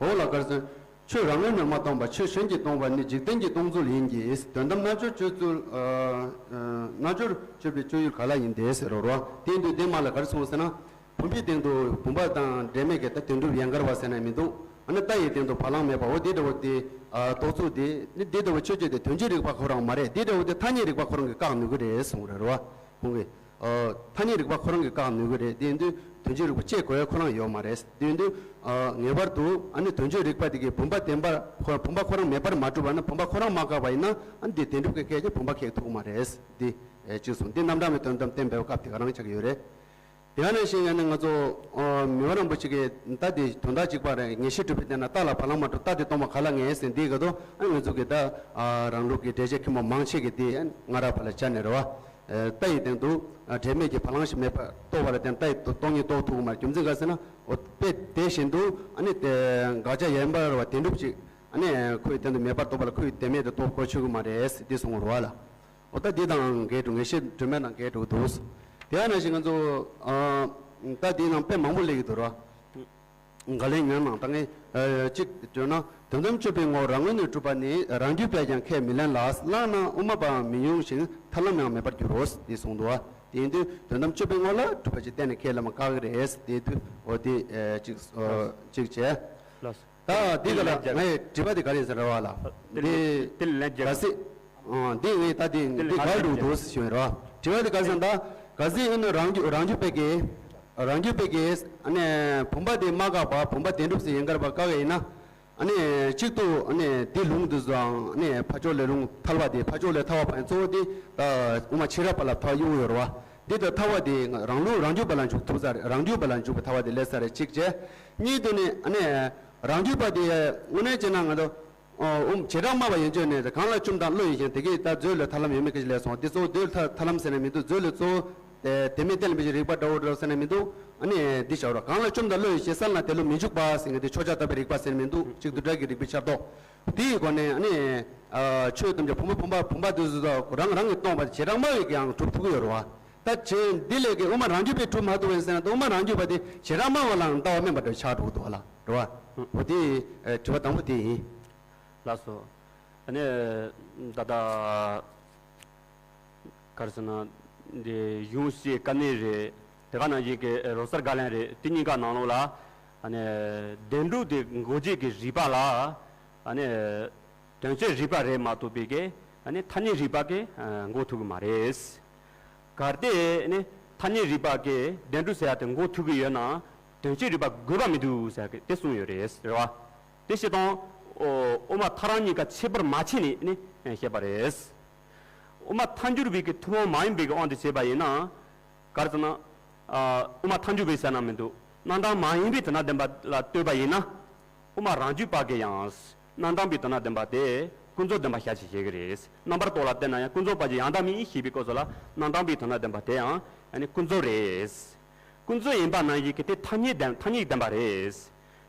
འོ་ལ་གར་སོང་། ཆོས་རང་ངོས་ནས་མ་སྟོང་པ་ཆོས་གཞན་གྱིས་སྟོང་པ་ནི་འཇིག་རྟེན་གྱིས་སྟོང་ཚུལ་ཡིན་གྱི། དོན་དམ་རྣལ་འབྱོར་སྤྱོད་ཚུལ། ཨ་ཨ་རྣལ་འབྱོར་སྤྱོད་པའི་སྤྱོད་ཡུལ་ག་ལ་ཡིན་ཏེ་ཟེར་རོ། དེ་ཡིན་དུས་དེ་མ་ལ་གར་སོང་ཟེར་ན། བུམ་པའི་སྟེང་དུ་བུམ་པ་དང་འབྲེལ་མེད་ཀྱི་ད་དོན་གྲུབ་ཡན་གར་བ་ཟེར་ན་མི་འདུག་ཨ་ནི་རྟ་ཡི་སྟེང་དུ་བ་ལང་མེད་པའོ། དེ་འདྲ་བོ་དེ་ཨ་རྟོགས་ཚུལ་དེ་ནི་དེ་འདྲ་བོ་ཆོས་ཅན་དེ་དོན་བྱེད་རིགས་པ་ཁོ་རང་མ་རེད། དེ་འདྲ་བོ་དེ་ཐ་སྙད་རིགས་པ་ཁོ་རང་གིས་བཀག་ནུས་ཀྱི་རེད་གསུངས་རེད་རོ། ཁོང་གིས་ ཐ་སྙད་རིག་པ་ཁོ་རང་གིས་བཀག་ནུས་ཀྱི་རེད། དེ་ཡིན་དུས་དོན་བྱེད་རིག་པ་དཔྱད་དགོས་ཡ་ཁོ་རང་ཡོད་མ་རེད། དེ་ཡིན་དུས་ངེས་པར་དུ་ཨ་ནི་དོན་བྱེད་རིག་པ་དེ་གའི་བུམ་པ་བདེན་པ་ཁོ་བུམ་པ་ཁོ་རང་མེད་པར་མ་གྲུབ་པ་ན་བུམ་པ་ཁོ་རང་མ་བཀག་པ་ཡིན་ན་ཨ་ནི་དེ་བདེན་གྲུབ་ཀྱི་ཁྱད་ཀྱིས་བུམ་པ་ཁེགས་ཐུབ་ཀྱི་མ་རེད། འདི་གཅིག་སོང་། འདི་རྣམ་གྲངས་མའི་དོན་དམ་བསྟན་པའི་སྐབས་དེ་ག་རང་ཆགས་ཀྱི་ཡོད་རེད། དེ་ག་ནང་བཞིན་ཡང་ན་ང་ཚོ་ཨ་མི་དབང་རིན་པོ་ཆེ་གིས་ད་དེ་དོན་དག་གཅིག་པ་རེད། ངེས་ཤེས་གྲུབ་པའི་སྟེང་ན་རྟ་ལ་བ་ལང་མ་གྲུབ། རྟ་དེ་སྟོང་པ་ག་ལ་ངེས་ཟེར་འདི་ག་དོ་ཨ་ང་ཚོ་གི་ད་ཨ་རང་ལུགས་ཀྱི་འགྲེལ་བཤད་མཁན་པོ་མང་ཆེ་གིས་དེ་ཨ་སྔ་རབས་པ་ལ་སྦྱར་ནས་རེད་བ། ཨ་རྟ་ཡི་སྟེང་དུ་ཨ་འབྲེལ་མེད་ཀྱི་བ་ལང་ཞིག་མེད་པར་རྟོགས་པ་ལ་བརྟེན་རྟ་ཡི་སྟོང་ཉིད་རྟོགས་ཐུབ་ཀྱི་མ་རེད། རྒྱུ་མཚན་ག་ཟེར་ན་འོ་དཔེ་དེ་བཞིན་དུ་ཨ་ནི་དེ་དགག་བྱ་ཡན་པར་བ་བདེན་གྲུབ་ཅིག་ཨ་ནི་ཁོའི་སྟེང་དུ་མེད་པར་རྟོགས་པ་ལ་ཁོའི་བདེན་མེད་དུ་རྟོགས་གོ་ཆོད་ཀྱི་མ་རེད་འདི་གསུངས་པ་རེད་བ་ལ། འོ་ད་འདི་དང་འགལ་འགྲོ། ངེས་ཤེས་སྒྲོན་མེ་དང་འགལ་འགྲོ་གི་འདུག་དེ་ཡང་ནང་བཞིན་ང་ཚོ་ཨ་ད་འདིའི་ནང་དཔེ་མང་པོ་སླེབས་ཀྱི་འདུག་ར། ག་ལེར་ཉན་ནང་ད་ངས་ཨ་གཅིག་བརྗོད་ན། དོན་དམ་དཔྱོད་པའི་ངོར་རང་ངོས་ནས་གྲུབ་པ་ནི་རང་རྒྱུད་པས་ཀྱང་ཁས་མི་ལེན་ལ། བླངས་ན་དབུ་མ་པའང་མི་ཡོང་ཞིང་ཐར་ལམ་ཡང་མེད་པར་འགྱུར་རོ། འདི་གསུངས་འདུག་དེ་ཡིན་དུས་དོན་དམ་དཔྱོད་པའི་ངོ་ལ་གྲུབ་པ་ཅིག་གཏན་ནས་ཁས་ལེན་པ་བཀག་གི་རེད། དེ་དུས་འོ་དེ་ཨ་གཅིག་ཨ་གཅིག་བྱས། ལགས་སོ། ད་འདི་ག་ལ་ངས་དྲི་བ་འདི་ག་རེ་ཟེར་བ་ལ། འདི་དེ་ལན་རྒྱག་ག་ཚོད། འདི་ངས་ད་འདི་འདི་ག་འགྲོ་འདུག་ཞུ་ཡིན་རོ། དྲི་བ་འདི་ག་ཟེར་ད་ག་ཚོད་ཡིན་ན་རང་རྒྱུད་རང་རྒྱུད་པའི་གི་རང་རྒྱུད་པའི་གི་ཨ་ནི་བུམ་པ་དེ་མ་བཀག་པ་བུམ་པ་བདེན་གྲུབ་ཟེར་ཡན་གར་བ་བཀག་ཡིན་ན། ཨ་ནི་གཅིག་ཏུ་ཨ་ནི་འདི་ལུང་འདི་ཚོའང་ཨ་ནི་ཕར་ཕྱོགས་ལས་ལུང་ཐལ་བ་དེ་ཕར་ཕྱོགས་ལས་ཐལ་བ་བ་གཙོ་བོ་དེ་ད་དབུ་མ་ཕྱི་རབས་པ་ལ་ཐལ་བ་གཡུག་ཡོད་རོ་བ། འདི་ད་ཐལ་བ་དེ་རང་ལུགས་རང་རྒྱུད་པ་ལ་འཇུག་ཐུབ་ས་རེད། རང་རྒྱུད་པ་ལ་འཇུག་པའི་ཐལ་བ་དེ་ལས་ས་རེད་གཅིག་བྱས། གཉིས་དེ་ནི་ཨ་ནི་རང་རྒྱུད་པ་དེ་དངོས་གནས་བྱས་ན་ང་ཚོ་ཨོ་བྱེ་བྲག་སྨྲ་བ་ཡན་ཆོད་ནས་གང་ལ་བཅོམ་དང་བློ་ཡིས་ཞེན་དེ་གས་ད་མཛོད་ལས་ཐར་ལམ་ཡོད་མེད་སྐད་ཆ་ལས་སོང་། འདི་གཙོ་བོ་མཛོད་ལས་ཐར་ལམ་ཟེར་ན་མི་འདུག་མཛོད་ལས་གཙོ་བོ་དེ་མི་གཏན་ལ་འབེབས་ཀྱི་རིགས་པ་འདྲ་བོ་འདྲ་བོ་ཟེར་ན་མི་འདུག་ཨ་ནི་འདི་བྱ་བ་རོ། གང་ལ་བཅོམ་དང་བློ་ཡིས་ཞེན་ས་ལ་དེ་བློ་མི་འཇུག་པ་ཟེར་མཁན་དེ་ཕྱོགས་ཆ་ལྟ་བའི་རིགས་པ་ཟེར་ན་མི་འདུག་གཅིག་ཏུ་བྲལ་གྱི་རིགས་པའི་ཆར་གཏོགས། དེའི་སྒོ་ནས་ཨ་ནི་ཨ་ཆོས་ཐམས་ཅད་བུམ་པ་བུམ་པ་བུམ་པ་དུས་སུ་དང་རང་རང་གིས་སྟོང་པ་དེ་བྱེ་བྲག་སྨྲ་བས་ཀྱང་གྲུབ་ཐུབ་ཀྱི་ཡོད་རེད་བ། ད་བྱེད་འདི་ལས་ཀྱི་དབུ་མ་རང་རྒྱུད་པས་གྲུབ་མ་ཐུབ་པས་ཟེར་ན་དབུ་མ་རང་རྒྱུད་པ་དེ་བྱེ་བྲག་སྨྲ་བ་ལའང་ལྟ་བ་དམན་པ་འདྲ་ཆགས་འགྲོ་གི་འདུག་བ་ལ་རེད་བ། འོ་དེ་ཨ་དྲི་བ་དང་པོ་དེ་ཡིན། ལགས་སོ། ཨ་ནི་ད་ལྟ་ག་རེ་ཟེར་ན་འདི་གཞུང་བཤད་དཀའ་གནད་རེད། དེ་ག་ནང་བཞིན་གྱི་རོབ་གསལ་དགག་ལན་རེད། དེ་གཉིས་ཀ་ནང་ལོགས་ལ་ཨ་ནི་བདེན་གྲུབ་དེ་འགོག་བྱེད་ཀྱི་རིགས་པ་ལ་ཨ་ནི་དོན་བྱེད་རིགས་པ་རེད་མ་གཏོགས་པའི་གི་ཨ་ནི་ཐ་སྙད་རིགས་པ་གིས་ཨ་འགོག་ཐུབ་ཀྱི་མ་རེད། གལ་ཏེ་ཨ་ནི་ཐ་སྙད་རིགས་པ་གིས་བདེན་གྲུབ་ཟེར་ཡ་དེ་འགོག་ཐུབ་ཀྱི་ཡོད་ན་དོན་བྱེད་རིགས་པ་དགོས་པ་མི་འདུག་ཟེར་ཡ་གི་དེ་གསུངས་ཡོད་རེད། རེད་བ། དེ་བྱེད་སྟངས་ཨོ་དབུ་མ་ཐལ་རང་གཉིས་ཀ་ཁྱད་པར་མ་ཕྱེ་ནས་ནི་བཤད་པ་རེད། དབུ་མ་ཐལ་འགྱུར་བའི་གི་ཐུན་མོང་མ་ཡིན་པའི་གི་དབང་དུ་བྱས་པ་ཡིན་ན། ག་རེ་ཟེར་ན། ཨ་དབུ་མ་ཐལ་འགྱུར་བའི་ཟེར་ན་མི་འདུག་རྣམ་གྲངས་མ་ཡིན་པའི་དོན་དམ་བདེན་པ་ལ་ལྟོས་པ་ཡིན་ན། དབུ་མ་རང་རྒྱུད་པ་གི་ཡང་། རྣམ་གྲངས་པའི་དོན་དམ་བདེན་པ་དེ་ཀུན་རྫོབ་བདེན་པ་ཞལ་ཕྱེ་བྱེད་ཀྱི་རེད། རྣམ་པར་རྟོག་ལ་བལྟས་ན་ཡང་ཀུན་རྫོབ་པ་ཅིག་ཡང་དག་མིན་ཞེས་པའི་སྐབས་སུ་ལ་རྣམ་གྲངས་པའི་དོན་དམ་བདེན་པ་དེ་ཡང་ཨ་ནི་ཀུན་རྫོབ་རེད། ཀུན་རྫོབ་ཡིན་པ་ནང་བཞིན་གྱི་དེ་ཐ་སྙད་བདེན་ཐ་སྙད་བདེན་པ་རེད།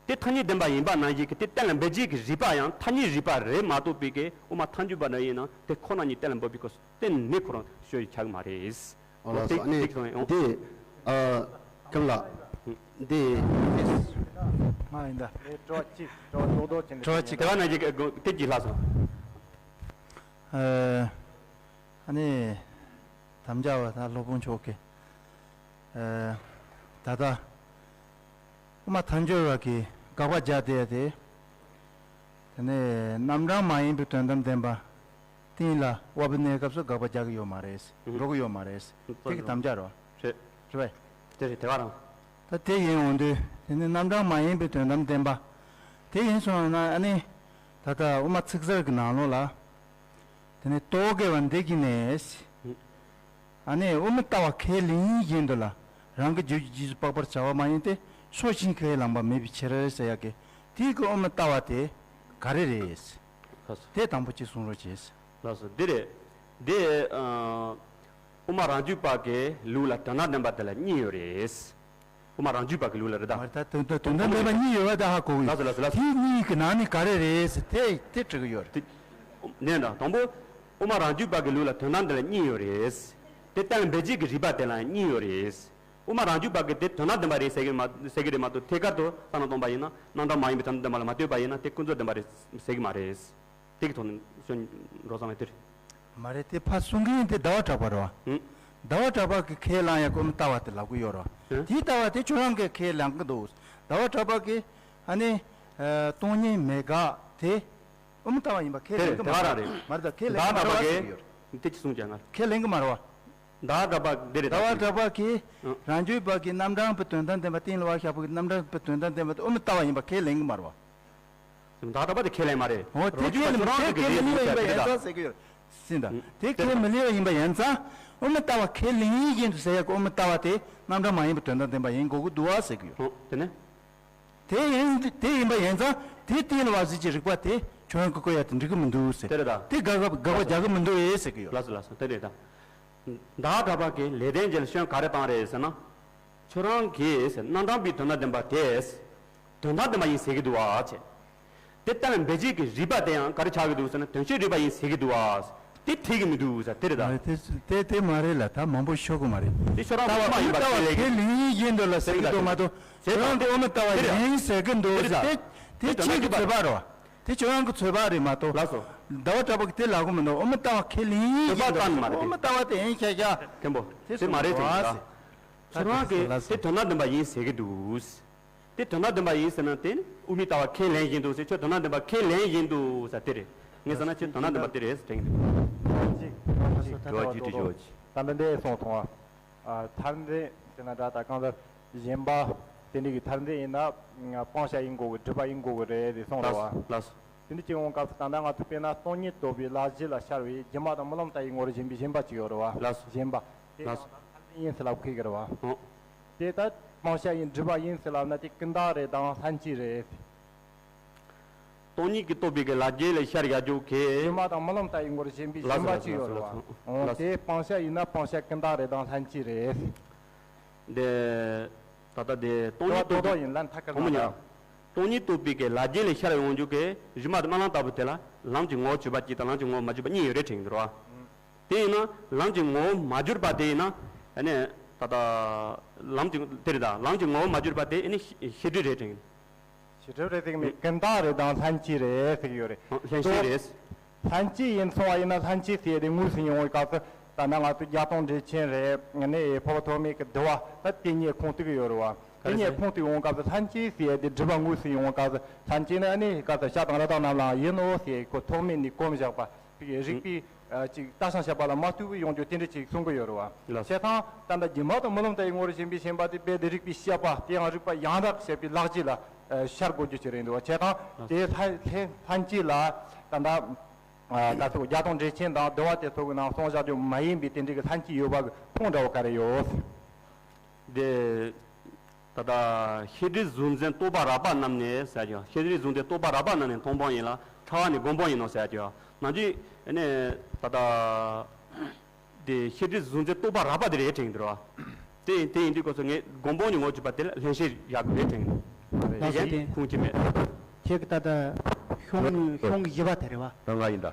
དེ་ཐ་སྙད་བདེན་པ་ཡིན་པ་ནང་བཞིན་གྱི་དེ་གཏན་ལ་འབེབས་བྱེད་ཀྱི་རིགས་པ་ཡང་ཐ་སྙད་རིགས་པ་རེད་མ་གཏོགས་པའི་གི་དབུ་མ་ཐལ་འགྱུར་བ་འདྲ་ཡིན་ན་དེ་ཁོ་ན་ཉིད་གཏན་ལ་འབེབས་པའི་སྐབས་སུ་གཏན་ནས་ཁོ་རང་ཤོད་ཡི་ཆགས་ཀྱི་མ་རེད། ཨོ་ལགས་སོ། ཨ་ནི་འདི་ཨ་ཁྱམ་ལགས་འདི་ང་ཡིན་ད། དྲི་བ་གཅིག་དྲི་བ་རྡོག་རྡོག་ཅན་དྲི་བ་གཅིག་དེ་བ་ན་ཅིག་དེ་གཅིག་ལྷག་སོང་། ཨ་ནི་དམ་བཅའ་བ་དང་སློབ་དཔོན་མཆོག་གིས་ཨ་ད་ལྟ་དབུ་མ་ཐལ་འགྱུར་བ་གི་དགག་པ་རྒྱག་བསྡད་དེ། དེ་ནས་རྣམ་གྲངས་མ་ཡིན་པའི་དོན་དམ་བདེན་པ་གཏན་ལ་དབབ་པའི་གནས་སྐབས་སུ་དགག་པ་རྒྱག་གི་ཡོད་མ་རེད། འགྲོ་གི་ཡོད་མ་རེད། དེ་གི་དམ་བཅའ་རོ། རེད། རེད་པས། དེ་རེད་དེ་ག་རང་། ད་དེ་ཡིན་འོང་དུས་དེ་ནི་རྣམ་གྲངས་མ་ཡིན་པའི་དོན་དམ་བདེན་པ། དེ་ཡིན་སོང་ན་ཨ་ནི་ད་ལྟ་དབུ་མ་ཚིག་གསར་གྱི་ནང་ལོགས་ལ། དེ་ནི་རྟོག་གེ་བ་འདི་གི་ནས། ཨ་ནི་དབུ་མའི་ལྟ་བ་ཁས་ལེན་བཞིན་དུ་ལ་རང་གི་རྒྱུད་ཀྱི་རྗེས་སུ་དཔག་པར་བྱ་བ་མ་ཡིན་ཏེ་ཕྱོགས་ཞེན་ཁས་བླངས་པ་མེད་པའི་ཕྱིར་ཟེར་ཡག་གི་དེའི་གི་དབུ་མའི་ལྟ་བ་དེ་ག་རེ་རེད། ལགས་སོ། དེ་དང་པོ་གཅིག་གསུང་རོགས་བྱེད། ལགས་སོ་འདི་རེད། འདི་ཨ་དབུ་མ་རང་རྒྱུད་པ་གི་ལུགས་ལ་དོན་དམ་བདེན་པ་དེ་ལ་གཉིས་ཡོད་རེད། དབུ་མ་རང་རྒྱུད་པ་གི་ལུགས་ལ་རེད་ད། མ་རེད་ད་དོན་དོན་དོན་དམ་བདེན་པ་གཉིས་ཡོད་པ་ད་ཧ་གོ་གི་ཡོད། ལགས་སོ་ལགས་སོ་ལགས་སོ། དེ་གཉིས་ཀྱི་ནང་ནས་ག་རེ་རེད་ཟེར་དེ་དེ་དྲི་གི་ཡོད་རེད། དེ་ནས་ད་དང་པོ་དབུ་མ་རང་རྒྱུད་པ་གི་ལུགས་ལ་དོན་དམ་དེ་ལ་གཉིས་ཡོད་རེད། དེ་གཏན་ལ་འབེབས་བྱེད་ཀྱི་རིགས་པ་དེ་ལ་གཉིས་ཡོད་རེད། དབུ་མ་རང་རྒྱུད་པ་གི་དེ་དོན་དམ་བདེན་པ་རེད་ཟེར་གི་མ་ཟེར་གི་རེད་མ་གཏོགས་ཐད་ཀར་དུ་བསམ་བློ་གཏོང་པ་ཡིན་ན་རྣམ་གྲངས་མ་ཡིན་པའི་དོན་དམ་བདེན་པ་ལ་མ་ལྟོས་པ་ཡིན་ན་དེ་ཀུན་རྫོབ་བདེན་པ་རེད་ཟེར་གི་མ་རེད། དེ་གི་ཐོག་ནས་སྐྱོན་འགྲོ་བསམ་ཡ་དེ་རེད། མ་རེད་དེ་ཕར་གསུང་གི་ཡིན་དེ་ཟླ་བ་གྲགས་པ་རེད་བ། ཨང་། ཟླ་བ་གྲགས་པ་གི་ཁས་བླངས་ཡ་ཀུན་ལྟ་བ་དེ་ལབ་གི་ཡོད་རེད་བ། ཨང་། དེའི་ལྟ་བ་དེ་ཁྱོད་རང་གི་ཁས་བླངས་གི་འདུག་ཟླ་བ་གྲགས་པ་གི་ཨ་ནི་ཨ་སྟོང་ཉིད་མེད་དགག་དེ་དབུ་མའི་ལྟ་བ་ཡིན་པ་ཁས་ལེན་གི་མ་རེད། མ་རེད་ད་ཁས་ལེན་གི་མ་རེད་བ་ཟེར་གི་ཡོད་རེད། དེ་ཅི་གསུང་ཀྱང་ང་། ཁས་ལེན་གི་མ་རེད་བ། ཟླ་བ་གྲགས་པ་འདི་རེད། ཟླ་བ་གྲགས་པ་གིས་ཨང་། རང་རྒྱུད་པ་གི་རྣམ་གྲངས་པའི་དོན་དམ་བདེན་པ། སྟེང་ལ་བ་ཞབས་ཀྱུ་གི་རྣམ་གྲངས་པའི་དོན་དམ་བདེན་པ་དེ་དབུ་མའི་ལྟ་བ་ཡིན་པ་ཁས་ལེན་གྱི་མ་རེད་བ། ཟླ་བ་གྲགས་པ་དེ་ཁས་ལེན་མ་རེད། འོ་དེ་རོ་ཁས་ཁས་མི་ལེན་པ་ཡིན་པ་ཡིན་ཙང་ཟེར་གྱི་ཡོད། ཟིན་ད། ཨང་། དེ་ཁས་མི་ལེན་པ་ཡིན་པ་ཡིན་ཙང་། དབུ་མའི་ལྟ་བ་ཁས་ལེན་བཞིན་དུ་ཟེར་ཡག་གི་དབུ་མའི་ལྟ་བ་དེ་རྣམ་གྲངས་མ་ཡིན་པའི་དོན་དམ་བདེན་པ་ཡིན་དགོས་ཀྱི་འདུག་བ་ཟེར་གྱི་ཡོད། ཨང་། དེ་ནས། དེ་ཡིན། དེ་ཡིན་པ་ཡིན་ཙང་དེ་སྟེང་ལ་བ་གཟུགས་ཀྱི་རིགས་པ་དེ་ཁྱོད་རང་གིས་བཀོད་ཡ་དེ་འགྲིག་གི་མི་འདུག་ཟེར། དེ་རེད་ད། དེ་དགག་པ་དགག་པ་རྒྱག་གི་མི་འདུག་ཨེ་ཟེར་གི་ཡོད། ལགས་སོ་ལགས་སོ། དེ་རེད་ད། ཟླ་བ་གྲགས་པ་གིས་ལེགས་ལྡན་འབྱེད་ལ་སྐྱོན་ག་རེ་བཏང་རེད་ཟེར་ན། ཁྱོད་རང་གིས་ཟེར། རྣམ་གྲངས་པའི་དོན་དམ་བདེན་པ་དེ་དོན་དམ་བདེན་པ་ཡིན་ཟེར་གི་འདུག་ཨ་ཅེ། དེ་ལྟར་འབད་བྱེད་ཀྱི་རིགས་པ་དེ་ཡང་ག་རེ་ཆགས་ཀྱི་འདུག་ཟེར་ན། དོན་སྤྱིའི་རིགས་པ་ཡིན་ཟེར་གི་འདུག་ཨ། དེ་འཁྲིལ་གི་མི་འདུག་ཟེར། དེ་རེད་ད། མ་རེད། དེ་དེ་དེ་མ་རེད་ལ། ད་མང་པོ་ཤོད་དགོས་མ་རེད། དེ་ཁྱོད་རང་ལྟ་བ་དབུ་མ་ཡིན་པ་ལྟ་བ་ཁས་ལེན་ཁས་ལེན་བཞིན་དུ་ལ་ཟེར་གི་འདུག་མ་གཏོགས། ཁྱོད་རང་གིས་དབུ་མའི་ལྟ་བ་ཡིན་ཟེར་གི་འདུག་དེ་རེད་ད། དེ་དེ་དེ་ཁྱེད་ཀྱི་ཚོད་དཔག་རེད་བ། དེ་ཁྱོད་རང་གི་ཚོད་དཔག་རེད་མ་གཏོགས། ལགས་སོ། ཟླ་བ་གྲགས་པ་གིས་དེ་ལབ་གི་མི་འདུག་དབུ་མའི་ལྟ་བ་ཁས་ལེན་བཞིན་དུ། ཚོད་དཔག་བཏང་མ་རེད། དབུ་མའི་ལྟ་བ་དེ་ཡིན་ཤག་ཤག་མཁན་པོ། དེ་དེ་མ་རེད་ཟེར་གི་འདུག་ད། ཁྱོད་རང་གིས་ལགས་སོ། དེ་དོན་དམ་བདེན་པ་ཡིན་ཟེར་གི་འདུག་དེ་དོན་དམ་བདེན་པ་ཡིན་ཟེར་ན། དེ་ནི་དབུ་མའི་ལྟ་བ་ཁས་ལེན་བཞིན་དུ་ཟེར། ཁྱོད་དོན་དམ་བདེན་པ་ཁས་ལེན་བཞིན་དུ་ཟེར། དེ་རེད། ངས་ཟེར་ན་ཁྱོད་དོན་དམ་བདེན་པ་དེ་རེད་ཟེར་དྲན་གི་འདུག་ཅིག་ཅིག་དྲི་བ་ཅིག་དྲི་ཆོག་ཅིག་ད་འདི་འདྲས་གསུངས་སོང་བ། ཨ། ཐར་འདོད་ཟེར་ན་འདྲ། ད་གང་ལྟར་གཞན་པ་དེ་འདྲས་ཀྱི་ཐར་འདོད་ཡིན་ན་སྤང་བྱ་ཡིན་དགོས་གི། སྒྲིབ་པ་ཡིན་དགོས་གི་རེད་ཟེར་གསུངས་རེད་བ། ལགས་སོ། དེ་འདྲ་ཅིག་འོང་སྐབས་སུ་ད་ལྟ་ང་ཚོ་དཔེར་ན་སྟོང་ཉིད་རྟོགས་པའི་ལག་རྗེས་ལ་ཤར་བའི་སྒྱུ་མ་དང་རྨི་ལམ་ལྟ་བུའི་ངོར་ཞེན་པའི་ཞེན་པ་ཅིག་ཡོད་རེད་བ། ལགས་སོ། ཞེན་པ་དེ་ལགས་སོ། ཡང་ཐར་འདོད་ཡིན་ཟེར་ལབ་ཁུལ་གི་རེད་བ། ཨོ། དེ་ལྟར་སྤང་བྱ་ཡིན་སྒྲིབ་པ་ཡིན་ཟེར་ལབ་ན་དེ་ཀུན་བརྟགས་རེད་དམ་ལྷན་སྐྱེས་རེད། སྟོང་ཉིད་ཀྱིས་རྟོགས་པའི་གི་ལག་རྗེས་ལ་ཤར་ཡག་རྒྱུ་གི། སྒྱུ་མ་དང་རྨི་ལམ་ལྟ་བུའི་ངོར་ཞེན་པའི་ཞེན་པ་ཅིག་ཡོད་རེད་བ། ལགས་སོ། ལགས་སོ། ལགས་སོ། ཨོ། དེ་སྤང་བྱ་ཡིན་ན་སྤང་བྱ་ཀུན་བརྟགས་རེད་དམ་ལྷན་སྐྱེས་རེད། དེ། ད་ལྟ་དེ་སྟོང་ཉིད་རྟོགས་པའི། ཡིན་ལན་ཐད་ཀར་གོང་མ་མ་ཉམས། སྟོང་ཉིད་རྟོགས་པའི་གི་ལག་རྗེས་ལ་ཤར་ཡོང་རྒྱུ་གི་སྒྱུ་མ་དང་རྨི་ལམ་ལྟ་བུ་དེ་ལ་ལམ་གྱི་ངོ་བོ་གྱུར་པ་གཅིག་དང་ལམ་གྱི་ངོ་བོ་མ་གྱུར་པ་གཉིས་ཡོད་རེད་དྲན་གྱི་འདུག་ར། དེ་ཡིན་ན་ལམ་གྱི་ངོ་བོ་མ་གྱུར་པ་དེ་ཡིན་ན། ཨ་ནི་ད་ལྟ་ལམ་གྱི་དེ་རེད་ད། ལམ་གྱི་ངོ་བོ་མ་གྱུར་པ་དེ་ཨ་ནི་ཤེས་སྒྲིབ་རེད་དྲན་གྱི་འདུག་ཤེས་སྒྲིབ་རེད་ཟེར་གྱི་མེད། ཀུན་བརྟགས་རེད་དམ་ལྷན་སྐྱེས་རེད་ཟེར་གྱི་ཡོད་རེད། ལྷན་སྐྱེས་རེད། ལྷན་སྐྱེས་ཡིན་སོང་བ་ཡིན་ན་ལྷན་སྐྱེས་ཟེར་དེ་དངོས་སུ་ཡོང་བའི་སྐབས་སུ་ད་ནང་ང་ཚོ་བརྒྱད་སྟོང་འགྲེལ་ཆེན་རེད། ནས་འཕགས་པ་ཐོགས་མེད་ཀྱི་འདུལ་བ་ད་དེ་གཉིས་ཁུངས་གཏུགས་ཀྱི་ཡོད་རེད་བ། དེ་གཉིས་ཁུངས་གཏུགས་ཡོང་སྐབས་སུ་ལྷན་སྐྱེས་ཟེར་དེ་སྒྲིབ་པ་དངོས་སུ་ཡོང་བའི་སྐབས་སུ་ལྷན་སྐྱེས་ནི་ཨ་ནི་སྐབས་སུ་ཤ་དང་རི་དྭགས་རྣམས་ལའང་ཡིན་ནོ་ཟེར་ཁོ་ཐོགས་མེད་ནས་གོམས་བཞག་པ་དེ་གི་རིགས་པའི་ཅིག་བརྟག་བྱ་བྱས་པ་ལ་མ་ལྟོས་པའི་ཡོང་རྒྱུ་དེ་འདྲ་ཅིག་གསུང་གི་ཡོད་རེད་བ། ལགས། བྱས་ཙང་ད་ལྟ་སྒྱུ་མ་དང་རྨི་ལམ་ལྟ་བུའི་ངོ་བོར་ཞེན་པའི་ཞེན་པ་དེ་རྦད་དེ་རིགས་པས་དཔྱད་པ་དེ་ཡང་རིགས་པ་ཡང་དག་བྱས་པའི་ལག་རྗེས་ལ་ཤར་དགོས་རྒྱུ་ཅིག་རེད་འདུག་བ། བྱས་ཙང་དེ་ལྷན་ལྷན་ལྷན་སྐྱེས་ལ་ད་ལྟ་ད་ཚོ་བརྒྱད་སྟོང་འགྲེལ་ཆེན་དང་འདུལ་བ་དེ་ཚོ་གི་ནང་གསུངས་བཞག་རྒྱུ་མ་ཡིན་པའི་དེ་འདྲའི་གི་ལྷན་སྐྱེས་ཡོད་པ་གི་ཁུངས་འདྲ་བོ་ག་རེ་ཡོད། དེ། ད་ལྟ་ཤེས་སྒྲིབ་གཟུང་འཛིན་རྟོག་པ་རགས་པ་རྣམས་ནི་ཟེར་གྱི། ཤེས་སྒྲིབ་གཟུང་འཛིན་རྟོག་པ་རགས་པ་རྣམས་ནི་མཐོང་སྤང་ཡིན་ལ་ཕྲ་བ་ནི་སྒོམ་སྤང་ཡིན་ནོ་ཟེར་གྱི། ནང་བཞིན་ནི་ད་ལྟ་དེ་ཤེས་སྒྲིབ་གཟུང་འཛིན་རྟོག་པ་རགས་པ་དེ་རེད་དྲན་གྱི་འདུག་ར། དེ་དེ་ཡིན་དུས་སྐབས་སུ་ངས་སྒོམ་སྤང་གི་ངོ་བོ་གྱུར་པ་དེ་ལ་ལྷན་སྐྱེས་ཡག་གི་རེད་དྲན་གྱི་འདུག་ལགས་སོ། དེ་གཞན་ཁུངས་ཀྱི་མེད། ཁྱེད་ཀྱི་ད་ལྟ་གཞུང་གཞུང་གི་བཞི་པ་དེ་རེད་བ། ད་ང་ཡིན་ད།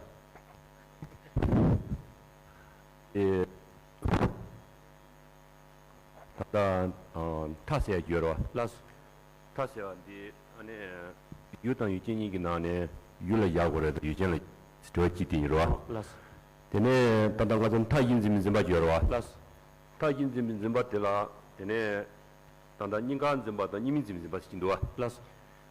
ཨེ། ད་ལྟ་མཐའ་ཟེར་ཡ་ཡོད་རེད་བ། ལགས་སོ། མཐའ་ཟེར་བ་འདི་ཨ་ནི་ཡུལ་དང་ཡུལ་ཅན་གཉིས་ཀྱི་ནང་ནས་ཡུལ་ལ་བཞག་དགོས་རེད་དང་ཡུལ་ཅན་ལ་འགྲོ་བ་གཅིག་དེ་ཡིན་རེད་བ། ལགས་སོ། དེ་ནས་ད་ལྟ་ང་ཚོ་མཐའ་དབྱེ་འཛིན་པའི་འཛིན་པ་ཡོད་རེད་བ། ལགས་སོ། མཐའ་དབྱེ་འཛིན་པའི་འཛིན་པ་དེ་ལ་དེ་ནས་ད་ལྟ་སྙིང་གར་འཛིན་པ་དང་གཉིས་མེད་འཛིན་པའི་འཛིན་པ་ཟེར་གྱི་འདུག་བ། ལགས་སོ།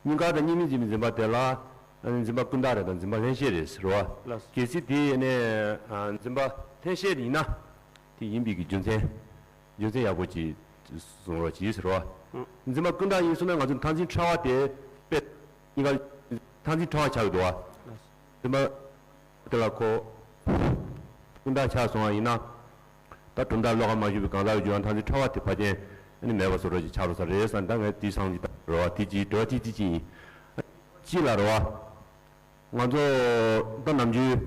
སྙིང་གར་དང་གཉིས་མེད་འཛིན་པའི་འཛིན་པ་དེ་ལ་ཨ་ནི་འཛིན་པ་ཀུན་བརྟགས་རེད་དང་འཛིན་པ་ལྷན་སྐྱེས་རེད་ཟེར་བ། ལགས་སོ། གལ་སྲིད་དེ་ནས་འཛིན་པ་ལྷན་སྐྱེས་ཡིན་ན། དེ་ཡིན་པའི་གི་རྒྱུ་མཚན། རྒྱུ་མཚན་ཡག་པོ་ཅིག་གསུང་རོགས་གྱིས་ཟེར་བ། ཨང་། འཛིན་པ་ཀུན་བརྟགས་ཡིན་སོང་ན་ང་ཚོ་མཐར་འཛིན་ཕྲ་བ་དེ་དཔེ་སྙིང་ག་མཐར་འཛིན་ཕྲ་བ་ཆགས་ཀྱི་འདུག་བ། འཛིན་པ་དེ་ལ་ཁོ་ཀུན་བརྟགས་ཆགས་སོང་བ་ཡིན་ན། ད་གྲུབ་མཐའ་ལོགས་ཀ་མ་ཞུགས་པའི་གང་ཟག་གི་རྒྱུ་ཡང་མཐར་འཛིན་ཕྲ་བ་དེ་ཕར་ཕྱིན་ནི་མེད་པ་བཟོ་འདྲ་ཅིག་ཆགས་འགྲོ་ས་རེད་བསམ། ད་ངས་དེ་བསམ་གྱི་ད་རེད་བ། དེ་ཅིག་འགྲོ་བ་དེ་དེ་ཅིག་ཡིན། གཅིག་ལ་རེད་བ། ང་ཚོ་ད་ནམ་རྒྱུན་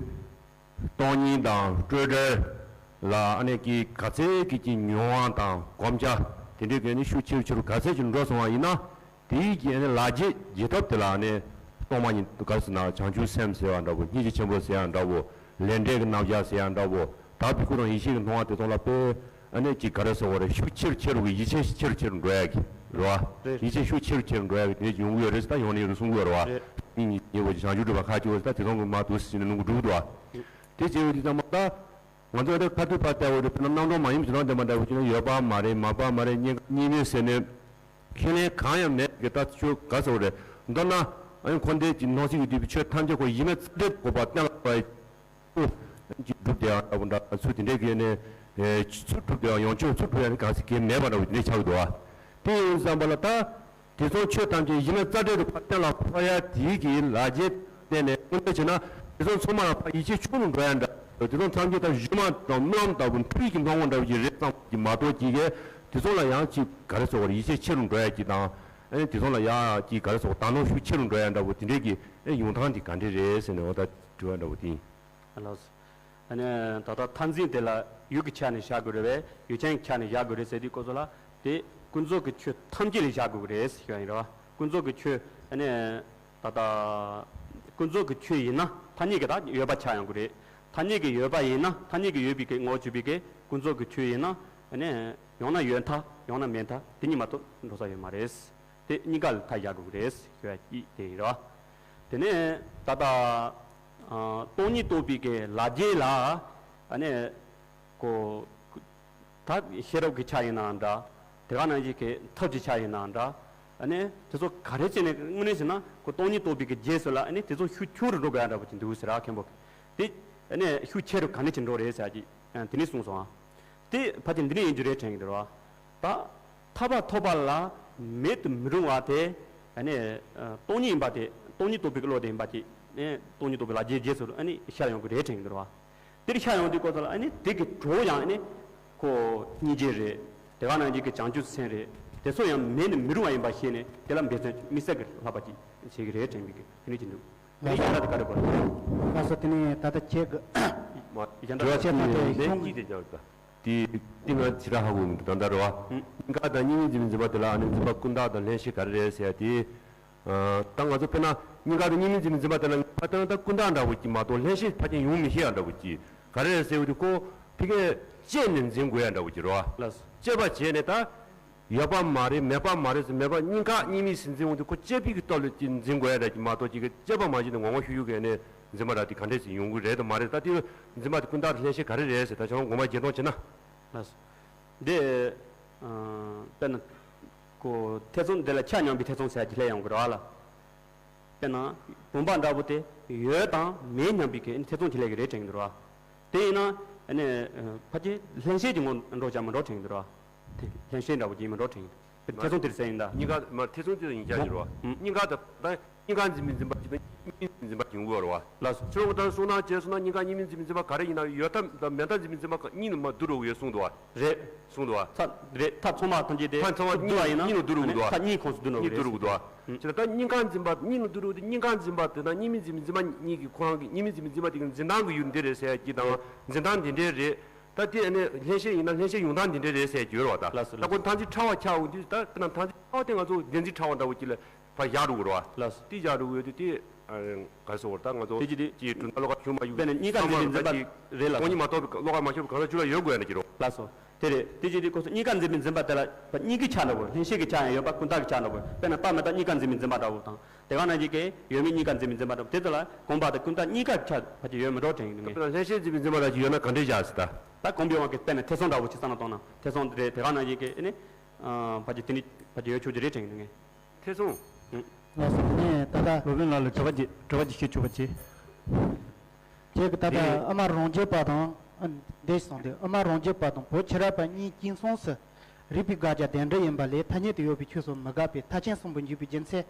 སྟོང་ཉིད་དང་སྤྲོས་བྲལ་ལ་ཨ་ནེ་ཀྱི་ག་ཚད་ཀྱི་ཀྱི་མྱོང་བ་དང་གོམས་ཆ་དེ་འདྲའི་གི་ནི་ཤུགས་ཆེ་རུ་ཆེ་རུ་ག་ཚད་ཅིག་འགྲོ་སོང་བ་ཡིན་ན། དེའི་ཀྱི་ཨ་ནེ་ལག་རྗེས་རྗེས་ཐོབ་དེ་ལ་ཨ་ནེ་སྟོང་པ་ཉིད་ག་རེ་ཟེར་ན་བྱང་ཆུབ་སེམས་ཟེར་ཡང་འདྲ་བོ། སྙིང་རྗེ་ཆེན་པོ་ཟེར་ཡང་འདྲ་བོ། ལས་འབྲས་ཀྱི་རྣམ་གཞག་ཟེར་ཡང་འདྲ་བོ། ད་ཕི་ཁུ་དང་ཡེ་ཤེས་ཀྱི་མཐོང་བ་དེ་ཚོ་ལ་དཔེ་ཨ་ནེ་ཅིག་ག་རེ་ཟེར་བ་རེད། ཤུགས་ཆེ་རུ་ཆེ་རུ་གི་ཡིད་ཆེས་ཆེ་རུ་ཆེ་རུ་འགྲོ་ཡ་གི་རེད་བ། རེད། ཡིད་ཆེས་ཤུགས་ཆེ་རུ་ཆེ་རུ་འགྲོ་ཡ་གི་དེ་ཡོང་གི་ཡོད་རེད་ཟེར། ད་ཡོང་ནི་ཡོད་རེད་གསུང་གི་ཡོད་རེད་བ། རེད། མི་ཉིད་ཉེ་བོ་ཅིག་བྱང་ཆུབ་སྒྲུབ་པ་ཁ་ཆེ་བོ་ཟེར། ད་དེ་ཚོ་གི་མ་འདུག་ཟེར་ནས་ལུང་གི་འགྲུབ་འདུག་བ། དེ་བྱས་ཡོད་དུས་ཙམ་པ་ད་ང་ཚོ་ད་ཁ་ཐུག་ཕར་བལྟས་བ་རེད། དཔེར་ན་རྣམ་གྲངས་མ་ཡིན་པ་ཅིག་རང་བདེན་པ་འདྲ་བོ་ཅིག་ན་ཡོད་པ་མ་རེད། མ་པ་མ་རེད། གཉིས་གཉིས་མེད་ཟེར་ནས་ཁས་ལེན་གང་ཡང་མེད་གི། ད་ཆོས་ག་ཟེར་བ་རེད། མདོར་ན་ཨ་ནི་འཁོར་འདས་ཀྱི་སྣང་སྲིད་ཀྱི་འདུས་པའི་ཆོས་ཐམས་ཅད་ཁོ་ཡིན་མེད་རྩ་བྲལ་དགོས་པ་གཏན་ལ་ཕབ་པའི་ཀྱི་སྒྲུབ་བདེ་ཡང་ལྟ་བུ་འདྲ་ཚུལ་དེ་འདྲའི་གི་ནས་ ཚུར་སྒྲུབ་པའི་ཡོངས་གཅོད་ཚུར་སྒྲུབ་ཡ་གང་ཟེར་གལ་མེད་པ་འདྲ་བོ་དེ་འདྲ་ཆགས་འདུག་བ། དེ་ཡིན་བསམ་པ་ལ་ད། དེ་ཚོ་ཆོས་ཐམས་ཅད་གཞི་མ་རྩ་བྲལ་དུ་ཕར་གཏན་ལ་ཕབ་ཡ་དེའི་གི་ལག་རྗེས་བརྟེན་ནས་དངོས་གནས་བྱས་ན་དེ་ཚོ་ཚང་མ་ལ་ཕར་ཡིད་ཆེས་ཆུང་རུ་འགྲོ་ཡ་འདྲ། དེ་ཚོ་ཐམས་ཅད་ད་གཞུ་མ་དང་སྨོན་ལམ་ལྟ་བུ་འཕྲུལ་གྱི་སྣང་བ་འདྲ་བོ་ཞིག་རེད་བསམ་གྱི་མ་གཏོགས་ཅིག་གིས་དེ་ཚོ་ལ་ཡང་ཅིག་ག་རེ་ཟེར་བ་རེད། ཡིད་ཆེས་ཆེ་རུ་འགྲོ་ཡ་ཅིག་དང་། ཨ་ནི་དེ་ཚོ་ལ་ཡང་ཅིག་ག་རེ་ཟེར་བ་དག་སྣང་ཤུགས་ཆེ་རུ་འགྲོ་ཡ་འདྲ་བོ་དེ་འདྲས་ཀྱི་ཨེ་ཡོང་སྟངས་དེ་ག་འདྲས་རེད་ཟེར་ནས་འོ་ད་དྲི་བ་འདྲ་བོ་དེ་ཡིན། ལགས་སོ། ཨ་ནི་ད་ལྟ་མཐར་འཛིན་དེ་ལ་ཡུལ་གྱི་ཆ་ནས་བཞག་དགོས་རེད་པས། ཡུལ་ཅན་གྱི་ཆ་ནས་བཞག་དགོས་རེད་ཟེར་དུས་སྐབས་སུ་ལ་དེ་ཀུན་རྫོབ་ཀྱི་ཆོས་ཐམས་ཅད་ལ་བཞག་དགོས་ཀྱི་རེད་ཟེར་ཞུ་བ་ཡིན་རེད་བ། ཀུན་རྫོབ་ཀྱི་ཆོས་ཨ་ནི་ད་ལྟ་ཀུན་རྫོབ་ཀྱི་ཆོས་ཡིན་ན་ཐ་སྙད་ཀྱི་ད་ཡོད་པ་ཆགས་ཡོང་གི་རེད། ཐ་སྙད་ཀྱི་ཡོད་པ་ཡིན་ན་ཐ་སྙད་ཀྱི་ཡོད་པའི་གི་ངོ་བོ་གྱུར་པའི་གི་ཀུན་རྫོབ་ཀྱི་ཆོས་ཡིན་ན་ཨ་ནི་ཡང་ན་ཡོད་མཐའ་ཡང་ན་མེད་མཐའ་དེ་གཉིས་མ་གཏོགས་འགྲོ་ས་ཡོད་མ་རེད། དེ་གཉིས་ཀ་ལ་མཐའ་ཡས་དགོས་ཀྱི་རེད་ཞུ་ཡ་གཅིག་དེ་ཡིན་རེད་བ། དེ་ནས་ད་ལྟ་ཨ་སྟོང་ཉིད་རྟོགས་པའི་གི་ལག་རྗེས་ལ་ཨ་ནི་ཁོ་ད་ཤེས་རབ་ཀྱི་ཆ་ཡིན་ནའང་འདྲ། དེ་ག་ནང་བཞིན་གྱི་ཐབས་ཀྱི་ཆ་ཡིན་ནའང་འདྲ། ཨ་ནི་དེ་ཚོ་ག་རེ་བྱས་ནས་དངོས་གནས་བྱས་ན་ཁོ་སྟོང་ཉིད་རྟོགས་པའི་གི་རྗེས་སུ་ལ་ཨ་ནི་དེ་ཚོ་ཤུགས་ཆུང་རུ་འགྲོ་དགོས་ཡ་འདྲ་པོ་ཅིག་འདུག་ཟེར་ར་མཁན་པོ། དེ་ཨ་ནི་ཤུགས་ཆེ་རུ་ག་ནས་ཅིག་འགྲོ་རེད་ཟེར་ཡ་ཅིག་དེ་ནས་གསུངས་སོང་ཨ། དེ་ཕལ་ཆེར་འདི་ནས་ཡིན་རྒྱུ་རེད་དྲན་གྱི་འདུག་ར། ད་ཐར་པ་ཐོབ་པ་ལ་མེད་དུ་མི་རུང་བ་དེ་ཨ་ནི་སྟོང་ཉིད་ཡིན་པ་དེ་སྟོང་ཉིད་རྟོགས་པའི་བློ་དེ་ཡིན་པ་ཅིག་ནས་སྟོང་ཉིད་རྟོགས་པའི་ལག་རྗེས་རྗེས་སུ་ཨ་ནི་ཤར་ཡོང་གི་རེད་དྲན་གྱི་འདུག་ར། དེར་ཤར་ཡོང་དུས་སྐབས་སུ་ལ་ཨ་ནི་དེ་གི་གྲོགས་ཡང་ཨ་ནི་ཁོ་སྙིང་རྗེ་རེད། དེ་ག་ནང་བཞིན་གྱི་བྱང་ཆུབ་སེམས་རེད། དེ་ཚོ་ཡང་མེད་ནས་མི་རུང་བ་ཡིན་པ་ཤེས་ནས་དེ་ལ་འབད་བརྩོན་དམིགས་བསལ་གྱི་ལྷག་པ་ཅིག་བྱེད་ཀྱི་རེད་དྲན་པའི་གི་དེ་འདྲ་ཅིག་འདུག་དེ་ཡིན་ན་དེ་ག་རེ་གོ། ལགས་སོ། དེ་ནས་ད་ལྟ་ཁྱེད་ཀྱི་མ་ཡང་དྲི་བ་དྲི་བ་ཅིག་དེ་ལན་གཅིག་དེ་རྒྱག་ད། དེ་དེ་ང་ཇི་ལྟར་ཧ་གོ་མི་འདུག་ད་ལྟ་རེད་བ། ཨུ། སྙིང་ག་དང་སྙིགས་མའི་འཛིན་པའི་འཛིན་པ་དེ་ལ་ཨ་ནི་འཛིན་པ་ཀུན་བརྟགས་དང་ལྷན་སྐྱེས་ག་རེ་རེད་ཟེར་ཡ་དེ། ཨ། ད་ང་ཚོ་དཔེར་ན་སྙིང་ག་དང་སྙིགས་མའི་འཛིན་པའི་འཛིན་པ་དེ་ལ་ངེས་པར་བལྟས་ན་ད་ཀུན་བརྟགས་འདྲ་བོ་ཅིག་མ་གཏོགས་ལྷན་སྐྱེས་ཕལ་ཆེར་ཡོང་མི་ཤེས་ཡ་འདྲ་བོ་ཅིག་ག་རེ་རེད་ཟེར་བ་དེ་ཁོ་ཕ་གིར་དཔྱད་ནས་འཛིན་དགོས་ཡ་འདྲ་བོ་ཅིག་རེད་བ། ལགས་སོ། དཔྱད་པ་བྱས་ནས་ད། ཡོད་པ་མ་རེད་མེད་པ་མ་རེད་ཟེར་མེད་པ་སྙིང་ག་སྙིགས་མའི་སེམས་འཛིན་འོང་དུས་ཁོ་དཔྱད་པའི་གི་སྟོབས་ལ་ཅིག་འཛིན་དགོས་ཡ་འདྲ་ཅིག་མ་གཏོགས་ཅིག་གི་དཔྱད་པ་མ་བྱས་ནས་ངོ་ངོ་ཤུག་ཤུག་གི་ནས་འཛིན་པ་འདྲ་དེ་ག་འདྲས་ཟེར་ཡོང་གི་རེད་དམ་མ་རེད། ད་དེ་འཛིན་པ་དེ་ཀུན་བརྟགས་ལྷན་སྐྱེས་ག་རེ་རེད་ཟེར་ད་ཆ་ལང་དགོངས་པ་བརྒྱད་སྟོང་བྱས་ན། ལགས་སོ། འདི་དཔེར་ན་ཁོ་ཐེ་ཚོམ་འདི་ལ་ཆ་མཉམ་པའི་ཐེ་ཚོམ་ཟེར་གྱི་ལྷད་ཡོང་གི་རེད་བ་ལ། དཔེར་ན་བུམ་པ་འདྲ་བོ་དེ་ཡོད་དང་མེད་མཉམ་པའི་གི་ཐེ་ཚོམ་གྱི་ལྷད་ཀྱི་རེད་དྲན་གྱི་རེད་བ། དེ་ཡིན་ན་ཨ་ནི་ཕལ་ཆེར་ལྷན་སྐྱེས་ཀྱི་ངོ་འགྲོ་ཀྱང་མི་འགྲོ་དྲན་གྱི་རེད་བ། དེ་ལྷན་སྐྱེས་འདྲ་བོ་ཅིག་མི་འགྲོ་དྲན་གྱི་རེད། ཐེ་ཚོམ་དེར་ཟེར་ཡིན་ད། སྙིང་ག་མ་ཐེ་ཚོམ་དེ་ཡིན་ཆ་གྱི་རེད་བ། ཨུ། སྙིང་ག་དང་ད་སྙིང་ག་འཛིན་པའི་འཛིན་པ་ཅིག་དང་སྙིགས་མའི་འཛིན་པ་ཅིག་ཡོང་གི་རེད་བ། ལགས་སོ། ཁྱོད་རང་གི་ད་གསུང་སྟངས་བྱས་སོང་ན་སྙིང་ག་སྙིགས་མའི་འཛིན་པའི་འཛིན་པ་ག་རེ་ཡིན་ན་ཡོད་མཐའ་དང་མེད་མཐའ་འཛིན་པའི་འཛིན་པ་གཉིས་ནི་མ་བསྡུར་རོགས་ཡོད་གསུངས་འདུག་བ། རེད། གསུངས་འདུག་བ། ཚ་རེད་ཐ་ཚང་མ་ཐམས་ཅད་དེ་ཐ་ཚང་མ་བསྡུར་བ་ཡིན་ན་གཉིས་ནི་བསྡུར་རོགས་འདུག་བ། ཐ་གཉིས་ཁོངས་སུ་བསྡུར་ནོ་གཉིས་རེད། བསྡུར་རོགས་འདུག་བ། ཨུ། བྱས་ན་ད་སྙིང་ག་འཛིན་པ་གཉིས་ནི་བསྡུར་རོགས་འདུག་སྙིང་ག་འཛིན་པ་དེ་དང་སྙིགས་མའི་འཛིན་པའི་འཛིན་པ་གཉིས་ཀྱི་ཁོ་རང་གི་སྙིགས་མའི་འཛིན་པའི་འཛིན་པ་དེ་གི་འཛིན་སྟངས་ཀྱི་ཡུལ་འདི་རེད་ཟེར་ཡ་གྱི་དང་འཛིན་སྟངས་འདི་འདྲའི་རེད། ད་དེ་ཨ་ནི་ལྷན་སྐྱེས་ཡིན་ན་ལྷན་སྐྱེས་ཡོང་སྟངས་འདི་འདྲའི་རེད་ཟེར་གྱི་ཡོད་རེད་བ། ད་ལགས་སོ། ད་ལགས་ཁོ་སོ། ཐམས་ཅད་ཕྲ་བ་ཆགས་འོང་དུས་ད་དཔེར་ན་ཐམས་ཅད་ཕྲ་བ་དེ་ང་ཚོ་བདེན་འཛིན་ཕྲ་བ་འདྲ་བོ་ཅིག་ལ་ཕར་བཞག་འགྲོ་དགོས་རེད་བ། ལགས་སོ། དེ་བཞག་འགྲོ་དགོས་དུས་དེ་ཨ་ག་རེ་ཟེར་དགོས་རེད། ད་ང་ཚོ་དེ་བྱེད་དུས་དེ་གྲུབ་མཐའ་བློ་ཁ་ཤོར་མ་ཡོང་དཔེར་ན་གཉིས་ཀ་འཛིན་པའི་འཛིན་པ་རེད་ལ། སྟོང་ཉིད་མ་རྟོགས་པའི་བློ་ཁ་མ་ཤོར་བའི་གང་ཟག་ཆོས་ལ་ཡོད་དགོས་ཡ་ནི་ཅི་རོ། ལགས་སོ། དེ་རེད། དེ་བྱེད་དུས་ཁོ་ཚོ་གཉིས་ཀ་འཛིན་པའི་འཛིན་པ་དེ་ལ་ད་གཉིས་ཀའི་ཆ་འདྲ་བོ་ལྷན་སྐྱེས་ཀྱི་ཆ་ཡང་ཡོད་པ་ཀུན་བརྟགས་ཀྱི་ཆ་འདྲ་བོ་དཔེར་ན་དཔག་མེད་དང་གཉིས་ཀ་འཛིན་པའི་འཛིན་པ་འདྲ་བོ་དང་དེ་ག་ནང་བཞིན་གྱི་ཡོད་མེད་གཉིས་ཀ་འཛིན་པའི་འཛིན་པ་འདྲ་བོ་དེ་ཚོ་ལ་གོམས་པ་དང་ཀུན་བརྟགས་གཉིས་ཀ་ཆ་ཕལ་ཆེར་ཡོད་མི་འགྲོ་དྲན་གྱི་འདུག་ངས། ལྷན་སྐྱེས་འཛིན་པའི་འཛིན་པ་འདྲ་ཅིག་ཡོད་ན་ག་འདྲས་བཞག་ཟེར་ད། ད་གོམས་པའི་དབང་གིས་དཔེར་ན་ཐེ་ཚོམ་འདྲ་བོ་ཅིག་བསམ་བློ་གཏོང་ན་ཐེ་ཚོམ་རེད། དེ་ག་ནང་བཞིན་གྱི་ཨ་ནི་ཕལ་ཆེར་དེ་ནི་ཕལ་ཆེར་ཡོད་ཆོག་རྒྱུ་རེད་དྲན་གྱི་འདུག་ངས། ཐེ་ཚོམ། ལགས་སོ། ནས་ད་ལྟ་སློབ་དཔོན་ལགས་ལ་དྲི་བ་ཅིག་དྲི་བ་ཅིག་ཞུ་ཆོག་པ་ཅིག་ཁྱེད་ཀྱིས་ད་ལྟ་དེ་ཨ་མ་རང་རྒྱུད་པ་དང་ཨ་འདི་གསུངས་ཏེ་ཨ་མ་རང་རྒྱུད་པ་དང་བོད་ཕྱི་རབས་པ་གཉིས་ཀྱི་མཚུངས་སུ་རིགས་པའི་དགག་བྱ་གདན་འདྲེན་ཡིན་པ་ལས་ཐ་སྙད་དུ་ཡོད་པའི་ཆོས་སུ་མི་དགག་པའི་མཐའ་ཅན་གསུམ་པོ་འཇུག་པའི་རྒྱུ་མཚན་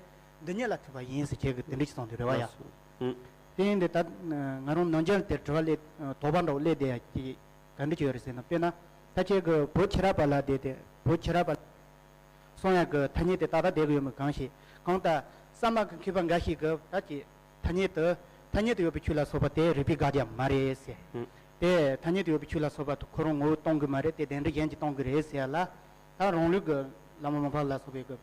འདི་ཉིད་ལ་ཐུག་པ་ཡིན་ཟེར་ཁྱེད་ཀྱིས་དེ་འདྲ་ཞིག་གསུངས་ཏེ་རེད་བ་ཡ། ལགས་སོ། ཨུ། དེ་ཡིན་དུས་ད་ང་རང་ནང་རྒྱུན་དེར་དྲི་བ་སླེབས་དོགས་པ་འདྲ་བོ་སླེབས་བསྡད་ཡ་ཅིག་ག་འདྲ་ཅིག་ཡོད་རེད་ཟེར་ན་དཔེར་ན་ད་ཁྱེད་ཀྱིས་བོད་ཕྱི་རབས་པ་ལ་བསྡད་དེ་བོད་ཕྱི་རབས་པ། གསུང་ཡག་གི་ཐ་སྙད་དེ་ཏག་ཏག་བསྡད་ཀྱི་ཡོད་མེད་གང་ཤེས། གང་ལྟར་གསར་མ་གི་མཁས་པ་འགའ་ཞིག་གིས་ད་ཀྱི་ཐ་སྙད་དུ་ཐ་སྙད་དུ་ཡོད་པའི་ཆོས་ལ་སོགས་པ་དེ་རིགས་པས་དགག་བྱ་མ་རེད་ཟེར། ཨང་། དེ་ཐ་སྙད་དུ་ཡོད་པའི་ཆོས་ལ་སོགས་པ་དེ་ཁོ་རང་ངོ་བོས་སྟོང་གི་མ་རེད། དེ་གདན་འདྲེན་གཞན་གྱིས་སྟོང་གི་རེད་ཟེར་ཡ་ལ། ད་རང་ལུགས་ཀྱི་བླ་མ་མར་པ་ལ་སོགས་པའི་གི་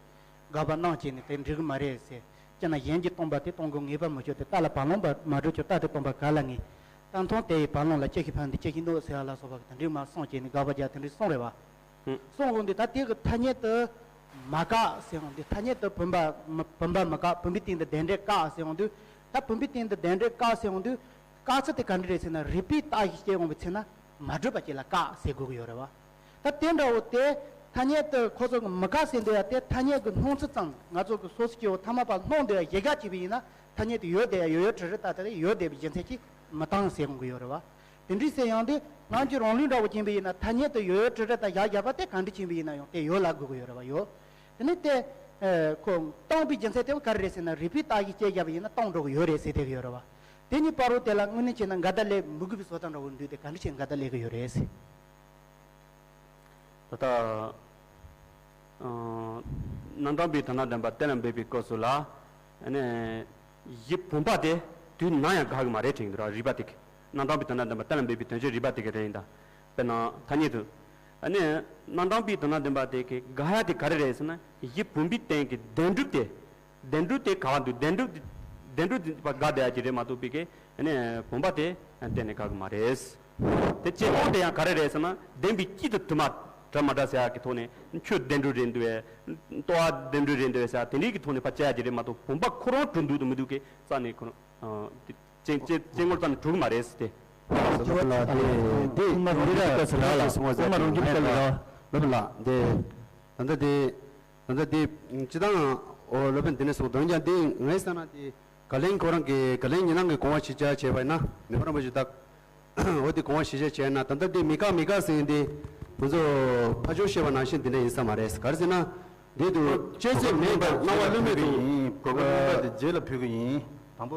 དགག་པ་གནང་བྱས་ནས་དེ་འགྲིག་གི་མ་རེད་ཟེར། སྤྱིར་ན་གཞན་གྱིས་སྟོང་པ་དེ་སྟོང་གི་ངེས་པ་མི་ཆོག་སྟེ་རྟ་ལ་བ་ལོང་པ་མ་གྲུབ་ཀྱང་རྟ་དེ་སྟོང་པ་ག་ལ་ངེས། ད་མཐོང་དེ་ཡི་བ་ལོང་ལ་ཅི་ཞིག་ཕན་འདི་ཅི་ཞིག་གནོད་ཟེར་བ་ལ་སོགས་པ་གི་དེ་འདྲའི་མར་གསུངས་བྱས་ནས་དགག་པ་རྒྱག་དེ་འདྲའི་གསུངས་རེད་བ། ཨང་། གསུངས་འོང་དུས་ད་དེ་གི་ཐ་སྙད་དུ་མ་བཀག་ཟེར་འོང་དུས་ཐ་སྙད་དུ་བུམ་པ་མ་བུམ་པ་མི་བཀག་བུམ་པའི་སྟེང་དུ་གདན་འདྲེན་བཀག་ཟེར་འོང་དུས་ད་བུམ་པའི་སྟེང་དུ་གདན་འདྲེན་བཀག་ཟེར་འོང་དུས་བཀག་ཚུལ་དེ་ག་འདྲ་རེད་ཟེར་ན་རིགས་པས་བརྟགས་ཤིང་དཔྱད་འོང་བའི་ཚེ་ན་མ་གྲུབ་པ་ཅིག་ལ་བཀག་ཟེར་དགོས་ཀྱི་ཡོད་རེད་བ། ད་དེ་འདྲ་བོ་དེ་ཐ་སྙད་དུ་ཁོ་ཚོ་གི་མི་བཀག་ཟེར་འདོད་ཡ་དེ་ཐ་སྙད་ཀྱི་སྣང་ཚུལ་ཙམ་ང་ཚོ་གི་སོ་སོ་སྐྱེ་བོ་ཐ་མལ་པ་སྣང་འདོད་ཡ་གཞལ་བྱ་བྱས་པ་ཡིན་ན་ཐ་སྙད་དུ་ཡོད་བསྡད་ཡ་ཡོད་ཡོད་བྲིས་རེད། ད་ལྟ་ཡོད་བསྡད་པའི་རྒྱུ་མཚན་གྱིས་མི་བཏང་ཟེར་འོང་གི་ཡོད་རེད་བ། དེ་འདྲའི་ཟེར་ཡོང་དུས་ ནང་གི་རང་ལུགས་འདྲ་བོ་ཅན་པ་ཡིན་ན་ཐ་སྙད་དུ་ཡོད་ཡོད་བྲི་བྲི་དང་བཞག་བཞག་པ་དེ་གང་འདྲ་ཅན་པ་ཡིན་ན་ཡང་དེ་ཡོད་ལབ་དགོས་ཀྱི་ཡོད་རེད་བ། ཡོད། དེ་ནས་དེ་ཁོ་སྟོང་པའི་རྒྱུ་མཚན་དེ་བ་ག་རེ་རེད་ཟེར་ན། རིགས་པའི་རྟགས་ཀྱིས་དཔྱད་བཞག་པ་ཡིན་ན་སྟོང་འགྲོ་གི་ཡོད་རེད་ཟེར་བསྡད་ཀྱི་ཡོད་རེད་བ། དེ་གཉིས་བར་དུ་དེ་ལ་དངོས་གནས་བྱས་ན་འགལ་ཟླ་སླེབས་མི་དགོས་པའི་བཟོ་ལྟ་འདྲ་བོ་འདུག་དེ་ག་འདྲ་བྱས་འགལ་ཟླ་སླེབས་ཀྱི་ཡོད་རེད་ཟེར། ད་ལྟ་རྣམ་གྲངས་པའི་དོན་དམ་བདེན་པ་གཏན་ལ་འབེབས་པའི་སྐབས་སུ་ལ། ཨ་ནི་གཞི་བུམ་པ་དེ་དུས་ནམ་ཡང་འགག་གི་མ་རེད་དྲན་གྱི་འདུག་ར། རིགས་པ་དེ་གི་རྣམ་གྲངས་པའི་དོན་དམ་བདེན་པ་གཏན་ལ་འབེབས་པའི་དོན་བྱེད་རིགས་པ་དེ་གི་རེད་ཡིན་ད། དཔེར་ན་ཐ་སྙད་དུ། ཨ་ནི་རྣམ་གྲངས་པའི་དོན་དམ་བདེན་པ་དེ་གི་འགག་ཡ་དེ་ག་རེ་རེད་ཟེར་ན། གཞི་བུམ་པའི་སྟེང་གི་བདེན་གྲུབ་དེ། བདེན་གྲུབ་དེ་ག་བ་འདུག་བདེན་གྲུབ་དེ། བདེན་གྲུབ་དེ་འགག་བསྡད་ཡ་ཅིག་རེད་མ་གཏོགས་པའི་གི་ཨ་ནི་བུམ་པ་དེ་གཏན་ནས་འགག་གི་མ་རེད། དེ་སྤྱི་དབང་དེ་ཡང་ག་རེ་རེད་ཟེར་ན། བདེན་པའི་དཀྱིལ་དུ་དུ་མ་འདྲ་མ་འདྲ་ཟེར་ཡག་གི་ཐོག་ནས་ཆོས་བདེན་གྲུབ་རེད་འདུག་བས། རྟོག་པ་བདེན་གྲུབ་རེད་འདུག་བས་ཟེར་ཡག་དེ་འདྲའི་གི་ཐོག་ནས་ཕར་བཅད་ཡག་ཅིག་རེད་མ་གཏོགས། བུམ་པ་ཁོ་རང་གྲུབ་འདུག་དང་མི་འདུག་གི་རྩ་ནས་ཁོ་རང་དེ་སྤྱི་སྤྱི་སྤྱི་ངོར་རྩ་ནས་གྲུབ་གི་མ་རེད་ཟེར་ཏེ། ལ་དེ་དེ་དབུ་མ་རང་རྒྱུད་ཀྱི་སྐབས་སུ་ལ་ལ། དབུ་མ་རང་རྒྱུད་ཀྱི་སྐབས་ལ་ལ། ལོ་ལ་དེ་ད་ལྟ་དེ་ད་ལྟ་དེ་སྤྱི་བཏང་འོ་ལོ་པན་དེ་ནས་སོང་དོན་ཀྱང་དེ་ངའི་ས་ན་དེ། བཀའ་བློན་ཁོ་རང་གིས་བཀའ་བློན་ཉི་སྣང་གིས་དགོངས་པ་ཞིབ་ཆ་བྱས་པ་ཡིན་ན། མི་ཕམ་རིན་པོ་ཆེ་དག་འོ་དེ་དགོངས་པ་ཞིབ་ཆ་བྱས་ན། ད་ལྟ་དེ་མི་དགག་མི་དགག་ཟེར་མཁན་དེ་ང་ཚོ་ཕར་ཕྱོགས་བཤད་པ་ནང་བཞིན་དེ་འདྲ་ཡིན་ས་མ་རེད། ག་རེ་ཟེར་ན་འདི་དུ་དཔྱད་ཚད་མེད་པར་སྣང་བ་བསླུ་མེད་དུ། གོ་སྐབས་གཉིས་པ་དེ་རྗེས་ལ་ཕུལ་གི་ཡིན། དང་པོ་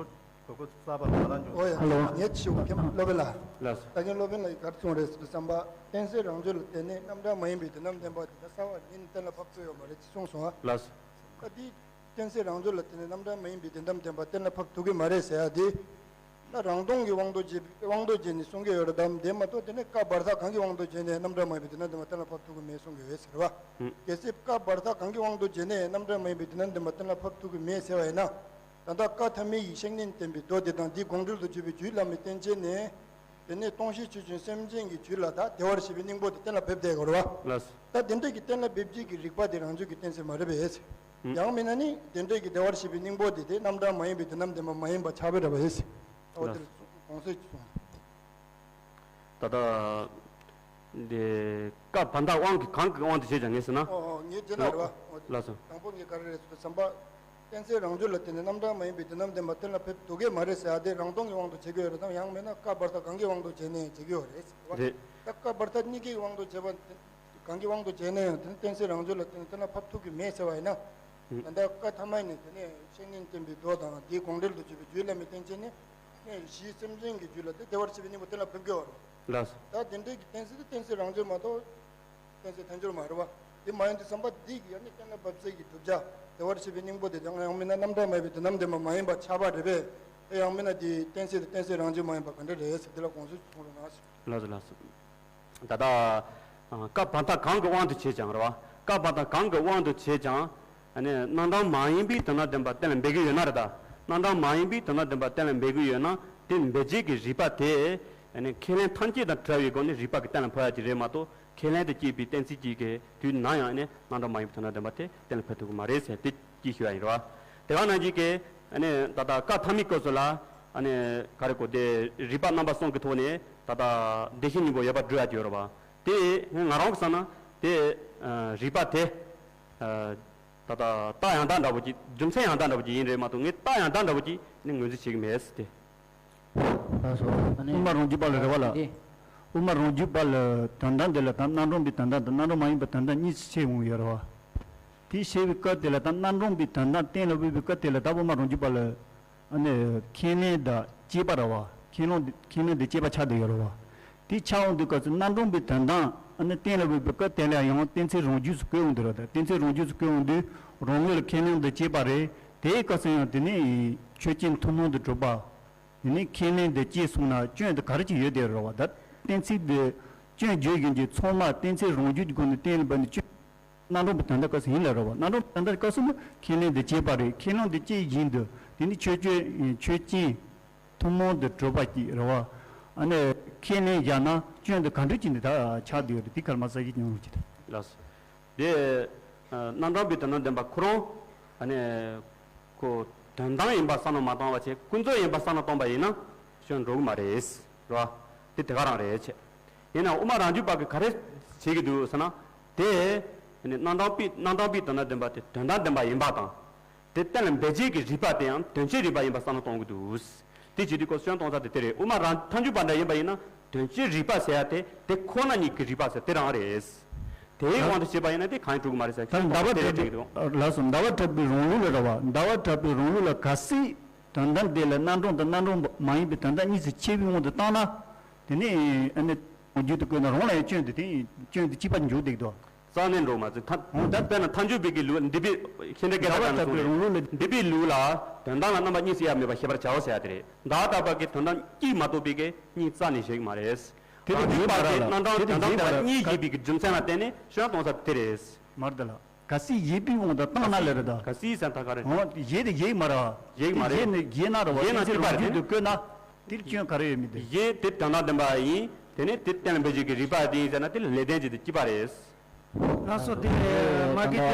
གོ་སྐབས་གསར་པ་ད་ལྟ་འབྱུང་། ཨོ་ཡ། ཧ་ལོ། ངས་ཞུ་གི་སློབ་དཔོན་ལགས། ལགས་སོ། ད་གིན་སློབ་དཔོན་ལགས་ཀྱིས་ག་རེ་གསུངས་རེད་ཟེར་དུས་ཙམ་པ། གཏན་ཚིགས་རང་རྒྱུད་ལ་བརྟེན་ནས་རྣམ་གྲངས་མ་ཡིན་པའི་དོན་དམ་བདེན་པ་དེ་ད་རྩ་བ་ནས་གཏན་ལ་ཕབ་ཐུབ་ཡོད་མ་རེད་ཅེས་གསུངས་སོང་ང་། ལགས་སོ། ད་འདི། གཏན་ཚིགས་རང་རྒྱུད་ལ་བརྟེན་ནས་རྣམ་གྲངས་མ་ཡིན་པའི་དོན་དམ་བདེན་པ་གཏན་ལ་ཕབ་ཐུབ་ཀྱི་མ་རེད་ཟེར་ཡ་དེ། ད་རང་སྟོང་གི་དབང་དུ་བྱས་དབང་དུ་བྱས་ནས་གསུང་གི་ཡོད་རེད་དམ། དེ་མ་གཏོགས་དེ་ནས་བཀའ་བར་ཐག་གང་གི་དབང་དུ་བྱས་ནས་རྣམ་གྲངས་མ་ཡིན་པའི་དོན་དམ་བདེན་པ་གཏན་ལ་ཕབ་ཐུབ་ཀྱི་མེད་གསུང་གི་ཡོད་ཟེར་བ། ཧུམ། གལ་སྲིད་བཀའ་བར་ཐག་གང་གི་དབང་དུ་བྱས་ནས་རྣམ་གྲངས་མ་ཡིན་པའི་དོན་དམ་བདེན་པ་གཏན་ལ་ཕབ་ཐུབ་ཀྱི་མེད་ཟེར་བ་ཡིན་ན། ད་ལྟ་བཀའ་ཐ་མའི་ཡིས་བཤེས་གཉེན་བསྟེན་པའི་མདོ་སྡེ་དང་དེའི་དགོངས་འགྲེལ་དུ་གྱུར་པའི་རྒྱུད་བླ་མའི་བསྟན་བཅོས་ནས། དེ་ནས་སྟོང་གཞི་ཆོས་ཅན་སེམས་ཅན་གྱི་རྒྱུད་ལ་ད་བདེ་བར་གཤེགས་པའི་སྙིང་པོ་དེ་གཏན་ལ་ཕེབས་བསྡད་ཡོད་རེད་བ། ལགས་སོ། ད་དེ་འདྲ་གི་གཏན་ལ་ཕེབས་བྱེད་ཀྱི་རིགས་པ་དེ་རང་རྒྱུད་ཀྱི་གཏན་ཚིགས་མ་རེད་པས། ཨུ། ཡང་མིན་ན་ནི་དེ་འདྲ་གི་བདེ་བར་གཤེགས་པའི་སྙིང་པོ་དེ་དེ་རྣམ་གྲངས་མ་ཡིན་པའི་དོན་དམ་བདེན་པ་མ་ཡིན་པ་ཆགས་པའི་རེད་པས། ཨོ་དེར་དགོངས་སེལ་གྱི་གསུང་། ད་ལྟ་འདི་བཀའ་བར་ཐག་དབང་གི་གང་གི་དབང་དུ་བྱས་ཀྱང་ངེས་ཟེར་ན། ཨོ་ཨོ་ངས་བྱས་ན་རེད་བ། ལགས་སོ། དང་པོ་ངས་ག་རེ་རེད་ཟེར་དུས་ཙམ་པ། གཏན་ཚིགས་རང་རྒྱུད་ལ་བརྟེན་ནས་རྣམ་གྲངས་མ་ཡིན་པའི་དོན་དམ་བདེན་པ་གཏན་ལ་ཕེབས་ཐུབ་ཀྱི་མ་རེད་ཟེར་ཡ་དེ་རང་སྟོང་གི་དབང་དུ་བྱེད་ཀྱི་ཡོད་རེད་དམ། ཡང་མིན་ན་བཀའ་བར་ཐག་གང་གི་དབང་དུ་བྱས་ནས་བྱེད་ཀྱི་ཡོད་རེད་ཟེར་བ། རེད། ད་བཀའ་བར་ཐག་གཉིས་ཀའི་དབང་དུ་བྱས་པ་གང་གི་དབང་དུ་བྱས་ན་ཡང་དེ་ནི་གཏན་ཚིགས་རང་རྒྱུད་ལ་བརྟེན་ནས་གཏན་ལ་ཕབ་ཐུབ་ཀྱི་མེད་ཟེར་བ་ཡིན་ན། ཨུ། ད་ལྟ་བཀའ་ཐ་མ་ནས་དེ་ནས་བཤེས་གཉེན་བསྟེན་པའི་མདོ་དང་དེའི་དགོངས་འགྲེལ་དུ་གྱུར་པའི་རྒྱུད་བླ་མའི་བསྟན་བཅོས་ནི། གནས་གཞིའི་སེམས་ཅན་གྱི་རྒྱུད་ལ་དེ་བདེ་བར་གཤེགས་པའི་སྙིང་པོ་གཏན་ལ་ཕེབས་ཀྱི་ཡོད་རེད། ལགས་སོ། ད་དེ་འདྲའི་གི་གཏན་ཚིགས་དེ་གཏན་ཚིགས་རང་རྒྱུད་མ་གཏོགས། གཏན་ཚིགས་དལ་འབྱོར་མ་རེད་བ། དེ་མ་ཡིན་དུས་ཙམ་པ་འདི་གི་ཡང་ནི་གཏན་ལ་ཕབ་ཚིགས་ཀྱི་བསྒྲུབ་བྱ་བདེ་བར་གཤེགས་པའི་སྙིང་པོ་དེ་དང་ཡང་མིན་ན་རྣམ་གྲངས་མ་ཡིན་པའི་དོན་དམ་བདེན་པ་མ་ཡིན་པ་ཆགས་པ་རེད་པས། དེ་ཡང་མིན་ན་དེའི་གཏན་ཚིགས་དེ་གཏན་ཚིགས་རང་རྒྱུད་མ་ཡིན་པ་ག་འདྲ་རེད་ཟེར་དེ་ལ་དགོངས་ཚུལ་གསུང་རོགས་གནང་ཞུ། ལགས་སོ་ལགས་སོ། ད་ལྟ་བཀའ་བར་ཐག་གང་གི་དབང་དུ་བྱས་ཀྱང་རེད་བ། བཀའ་བར་ཐག་གང་གི་དབང་དུ་བྱས་ཀྱང་། ཨ་ནི་རྣམ་གྲངས་མ་ཡིན་པའི་དོན་དམ་བདེན་པ་གཏན་ལ་འབེབས་ཀྱི་ཡོད་ན་རེད་ད། རྣམ་གྲངས་མ་ཡིན་པའི་དོན་དམ་བདེན་པ་གཏན་ལ་འབེབས་ཀྱི་ཡོད་ན། དེ་འབེབས་བྱེད་ཀྱི་རིགས་པ་དེ། ཨ་ནི་ཁས་ལེན་ཐམས་ཅད་དང་བྲལ་བའི་སྒོ་ནས་རིགས་པ་གིས་གཏན་ལ་ཕབ་ཡ་ཅིག་རེད་མ་གཏོགས། ཁས་ལེན་དུ་སྐྱེས་པའི་གཏན་ཚིགས་ཅིག་གིས་དུས་ནམ་ཡང་ནི་རྣམ་གྲངས་མ་ཡིན་པའི་དོན་དམ་བདེན་པ་དེ་གཏན་ལ་ཕབ་ཐུབ་ཀྱི་མ་རེད་ཟེར་དེ་ཅིག་ཞུ་ཡ་ཡིན་རོ། དེ་ག་ནང་བཞིན་གྱི་ཨ་ནི་ད་ལྟ་བཀའ་ཐ་མའི་སྐབས་སུ་ལ་ཨ་ནི་ག་རེ་གོ་དེ་རིགས་པ་རྣམ་པ་གསུམ་གྱི་ཐོག་ནས་ད་ལྟ་བདེ་གཤེགས་སྙིང་པོ་ཡོད་པར་སྒྲུབ་ཡ་ཅིག་ཡོད་རེད་བ། དེ་ང་རང་གི་བསམ་ན་དེ་རིགས་པ་དེ་ད་ལྟ་རྟགས་ཡང་དག་འདྲ་པོ་ཅིག་རྒྱུ་མཚན་ཡང་དག་འདྲ་པོ་ཅིག་ཡིན་རེད་མ་གཏོགས་ངས་རྟགས་ཡང་དག་འདྲ་པོ་ཅིག་ནི་ངོས་འཛིན་བྱེད་ཀྱི་མེད་ཟེར་ཏེ། ལགས་སོ། ཨ་ནི་དབུ་མ་རང་རྒྱུད་པ་ལ་རེད་བ་ལ། འདི། དབུ་མ་རང་རྒྱུད་པ་ལ་དོན་དམ་དེ་ལ་ད་རྣམ་གྲངས་པའི་དོན་དམ་དང་རྣམ་གྲངས་མ་ཡིན་པའི་དོན་དམ་གཉིས་སུ་ཕྱེ་ཡོང་གི་ཡོད་རེད་བ། དེ་བཤད་པའི་སྐབས་དེ་ལ་ད་རྣམ་གྲངས་པའི་དོན་དམ་གཏན་ལ་ཕབ་པའི་སྐབས་དེ་ལ་ད་དབུ་མ་རང་རྒྱུད་པ་ལ་ཨ་ནི་ཁས་ལེན་དང་བཅས་པ་རེད་བ། ཁས་ལེན་ཁས་ལེན་དང་བཅས་པ་ཆགས་བསྡད་ཡོད་རེད་བ། དེ་ཆགས་ཡོང་དུས་སྐབས་སུ་རྣམ་གྲངས་པའི་དོན་དམ་ཨ་ནི་གཏན་ལ་ཕབ་པའི་སྐབས་དེ་ལ་ཡང་གཏན་ཚིགས་རང་རྒྱུད་སུ་བཀོད་ཡོང་དུས་རེད་ད། གཏན་ཚིགས་རང་རྒྱུད་སུ་བཀོད་ཡོང་དུས་རང་ངོས་ལ་ཁས་ལེན་དང་བཅས་པ་རེད། དེའི་སྐབས་སུ་ཡང་དེ་ནི་ཆོས་ཅན་ཐུན་མོང་དུ་གྲུབ་པ། དེ་ནས་ཁས་ལེན་དེ་ཅེས་གསུངས་ན་སྐྱོན་དེ་ག་རེ་ཅིག་ཡོད་དེ་རེད་བ། ད་གཏན་ཚིགས་དེ་སྐྱོན་བརྗོད་བཞིན་གྱི་ཚང་མ་གཏན་ཚིགས་རང་རྒྱུད་ཀྱི་སྒོ་ནས་གཏན་ལ་ཕབ་ནས་སྐྱོན་རྣམ་གྲངས་པའི་དོན་དག་སྐབས་སུ་ཡིན་ལ་རེད་བ། རྣམ་གྲངས་པའི་དོན་དག་སྐབས་སུ་ནི་ཁས་ལེན་དེ་བྱས་པ་རེད། ཁས་ལེན་དེ་བྱས་བཞིན་དུ་དེ་ནི་ཆོས་ཅན་ཆོས་ཅན་ཐུན་མོང་དུ་གྲུབ་པ་ཅིག་རེད་བ། ཨ་ནི་ཁས་ལེན་བཞག་ན་སྐྱོན་དེ་ག་འདྲ་ཅིག་ནི་ད་ཆགས་བསྡད་ཡོད་རེད། དེ་ག་རེ་མ་གསལ་བཤད་ཀྱང་རུང་ཅིག་ད། ལགས་སོ། དེ། རྣམ་གྲངས་པའི་དོན་དམ་བདེན་པ་ཁོ་རང་། ཨ་ནི། ཁོ་དོན་དམ་ཡིན་པ་བསམ་བློ་མ་བཏང་བ་བྱས་ཀུན་རྫོབ་ཡིན་པ་བསམ་བློ་བཏང་པ་ཡིན་ན་སྐྱོན་འགྲོ་གི་མ་རེད། རེད་བ། དེ་དེ་ག་རང་རེད་བྱས། ཡིན་ནའང་དབུ་མ་རང་རྒྱུད་པ་གིས་ག་རེ་བྱེད་ཀྱི་འདུག་ཟེར་ན། དེ། ཨ་ནི་རྣམ་གྲངས་པའི་རྣམ་གྲངས་པའི་དོན་དམ་བདེན་པ་དེ་དོན་དམ་བདེན་པ་ཡིན་པ་དང་། དེ་གཏན་ལ་འབེབས་བྱེད་ཀྱི་རིགས་པ་དེ་ཡང་དོན་བྱེད་རིགས་པ་ཡིན་པ་བསམ་བློ་གཏོང་གི་འདུག་དེ་བྱེད་དུས་ཁོ་སྐྱོན་གཏོང་ས་དེ་དེ་རེད། དབུ་མ་རང་ཐལ་འགྱུར་བ་འདྲ་ཡིན་པ་ཡིན་ན། དོན་སྤྱིའི་རིགས་པ་ཟེར་ཡ་དེ་དེ་ཁོ་ན་ཉིད་ཀྱི་རིགས་པ་ཟེར་དེ་རང་རེད། དེའི་དབང་དུ་བྱས་པ་ཡིན་ན་དེ་གང་ཡང་འགྲོ་གི་མ་རེད་ཟེར། ད་ཟླ་བ་གྲགས་པའི་ལགས་སོ། ཟླ་བ་གྲགས་པའི་རང་ལུགས་ལ་རེད་བ། ཟླ་བ་གྲགས་པའི་རང་ལུགས་ལ་གལ་སྲིད་དོན་དམ་དེ་ལ་རྣམ་གྲངས་དང་རྣམ་གྲངས་མ་ཡིན་པའི་དོན་དམ་གཉིས་སུ་ཕྱེ་བའི་དབང་དུ་བཏང་ན། དེ་ནི་ཨ་ནི་རྒྱུད་དུ་བཀོད་ན་རང་ལ་ཡང་སྐྱོན་དེ་དེ་སྐྱོན་དེ་གཅིག་པ་འཇུག་བསྡད་ཀྱི་འདུག་རྩ་ནས་འགྲོ་མ་ཚུལ་ད་ད་དཔེར་ན་མཐའ་འཇུག་པའི་གི་ལུགས་འདི་པའི་ཤེས་འདྲ་སྐད་ཟླ་བ་གྲགས་པའི་རང་ལུགས་ལ། འདི་པའི་ལུགས་ལ་དོན་དམ་ལ་རྣམ་པ་གཉིས་སུ་ཡང་མེད་པར་ཤེས་པར་བྱའོ་ཟེར་ཡ་དེ་རེད། ཟླ་བ་གྲགས་པ་གི་དོན་དམ་གཅིག་མ་གཏོགས་པའི་གི་གཉིས་རྩ་ནས་བཞག་གི་མ་རེད། དེ་དེ་རིགས་པ་དེ་རྣམ་གྲངས་དོན་དམ་དེ་ལ་གཉིས་བཞེད་པའི་གི་རྒྱུ་མཚན་ལ་བརྟེན་ནས་ཤོད་སྟོང་ས་དེ་རེད། མར་དེ་ལ་གལ་སྲིད་བཞེད་པའི་དབང་དུ་བཏང་ན་ལེ་རེད་ད། གལ་སྲིད་ཟེར་ད་ག་རེ། འོ་བཞེད་དེ་བཞེད་མ་རེད་བ། བཞེད་མ་རེད། བཞེད་ནས་བཞེད་ན་རེད་བ། བཞེད་ན་སྐྱེ་བ་རྒྱུད་དུ་བཀོད་ན་དེར་སྐྱོན་ག་རེ་ཡོད་མི་འདུག་བཞེད་དེ་དོན་དམ་བདེན་པ་ཡིན། དེ་ནས་དེ་གཏན་ལ་འབེབས་བྱེད་ཀྱི་རིགས་པ་དེ་ཡིན་ཟེར་ན་དེ་ལ་ལེགས་ལྡན་འབྱེད་དེ་སྐྱེས་པ་རེད། ལགས་སོ། དེ་མ་གི་དེ།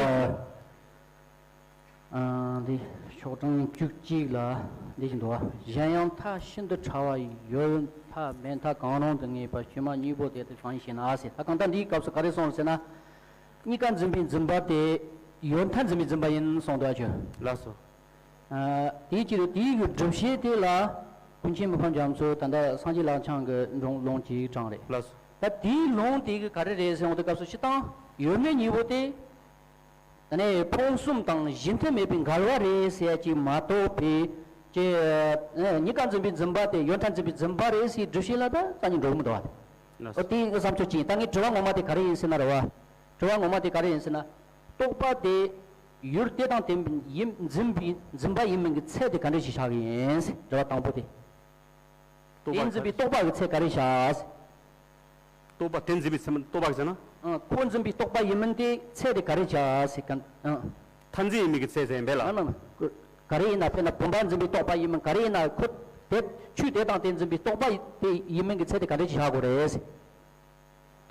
ཨ་འདི་ཤོག་གྲངས་བཅུ་གཅིག་ལ་འདི་བཞིན་འདུག་བ། གཞན་ཡང་མཐའ་ཤིན་ཏུ་ཕྲ་བ་ཡོད་མཐའ་མེད་མཐའ་གང་རུང་དུ་ངེས་པ་ཕྱི་མ་གཉིས་པོ་དེ་དེ་གང་ཡིན་ཞེ་ན་ཟེར། ད་གང་ལྟར་འདིའི་སྐབས་སུ་ག་རེ་གསུངས་ཟེར་ན། གཉིས་ཀ་འཛིན་པའི་འཛིན་པ་དེ་ཡོད་མཐའ་འཛིན་པའི་འཛིན་པ་ཡིན་གསུངས་འདུག་བ་ཁྱོད། ལགས་སོ། ཨ་དེའི་ཕྱིར་དེའི་གི་སྒྲུབ་བྱེད་དེ་ལ་ཀུན་མཁྱེན་མི་ཕམ་རྒྱ་མཚོ་ད་ལྟ་སངས་རྒྱས་ལག་བཅངས་ཀྱི་འགྲོ་ལུང་གཅིག་དྲངས་རེད། ལགས་སོ། ད་དེའི་ལུང་དེ་གི་ག་རེ་རེད་ཟེར་ཡོང་དུས་སྐབས་སུ་སྤྱིར་བཏང་ཡོད་མེད་གཉིས་པོ་དེ། ད་ནི་ཕུང་གསུམ་དང་གཞི་མཐུན་མེད་པའི་འགལ་བ་རེད་ཟེར་ཡ་ཅིག་མ་གཏོགས་པའི་ཅེ། ཨ་གཉིས་ཀ་འཛིན་པའི་འཛིན་པ་དེ་ཡོད་མཐའ་འཛིན་པའི་འཛིན་པ་རེད་ཟེར་སྒྲུབ་བྱེད་ལ་ད་རྩ་ནས་འགྲོ་གི་མི་འདུག་བ། ལགས་སོ། ཨོ་དེ་ཡིན་གྱི་བསམ་ཚུལ་ཅིག་ཡིན། ད་ངའི་དྲི་བ་ངོ་མ་དེ་ག་རེ་ཡིན་ཟེར་ན་རེད་བ། དྲི་བ་ངོ་མ་དེ་ག་རེ་ཡིན་ཟེར་ན། རྟོག་པ་དེ་ཡུལ་དེ་དང་དེ་ཡིན་འཛིན་པའི་འཛིན་པ་ཡིན་མིན་གྱི་ཚད་དེ་ག་འདྲ་ཞིག་བཞག་གི་ཡིན། དྲི་བ་དང་པོ་དེ། རྟོག་པ་དེ་འཛིན་པའི་རྟོག་པ་གི་ཚད་ག་རེ་བཞག་རྟོག་པ་དེ་འཛིན་པའི་ཚད་རྟོག་པ་གི་ཚད་ན། ཨ་ཁོ་འཛིན་པའི་རྟོག་པ་ཡིན་མིན་དེ་ཚད་དེ་ག་རེ་བཞག་ཟེར་ག་ཨ། མཐའ་འཛིན་ཡིན་མིན་གྱི་ཚད་ཟེར་ཡིན་པས་ལ། ཨ་ན་ན། ག་རེ་ཡིན་ན་དཔེར་ན་བུམ་པ་འཛིན་པའི་རྟོག་པ་ཡིན་མིན་ག་རེ་ཡིན་ན་ཁོ་དེ་ཆོས་དེ་དང་དེ་འཛིན་པའི་རྟོག་པ་དེ་ཡིན་མིན་གྱི་ཚད་དེ་ག་འདྲ་ཞིག་བཞག་དགོས་རེད་ཟེར།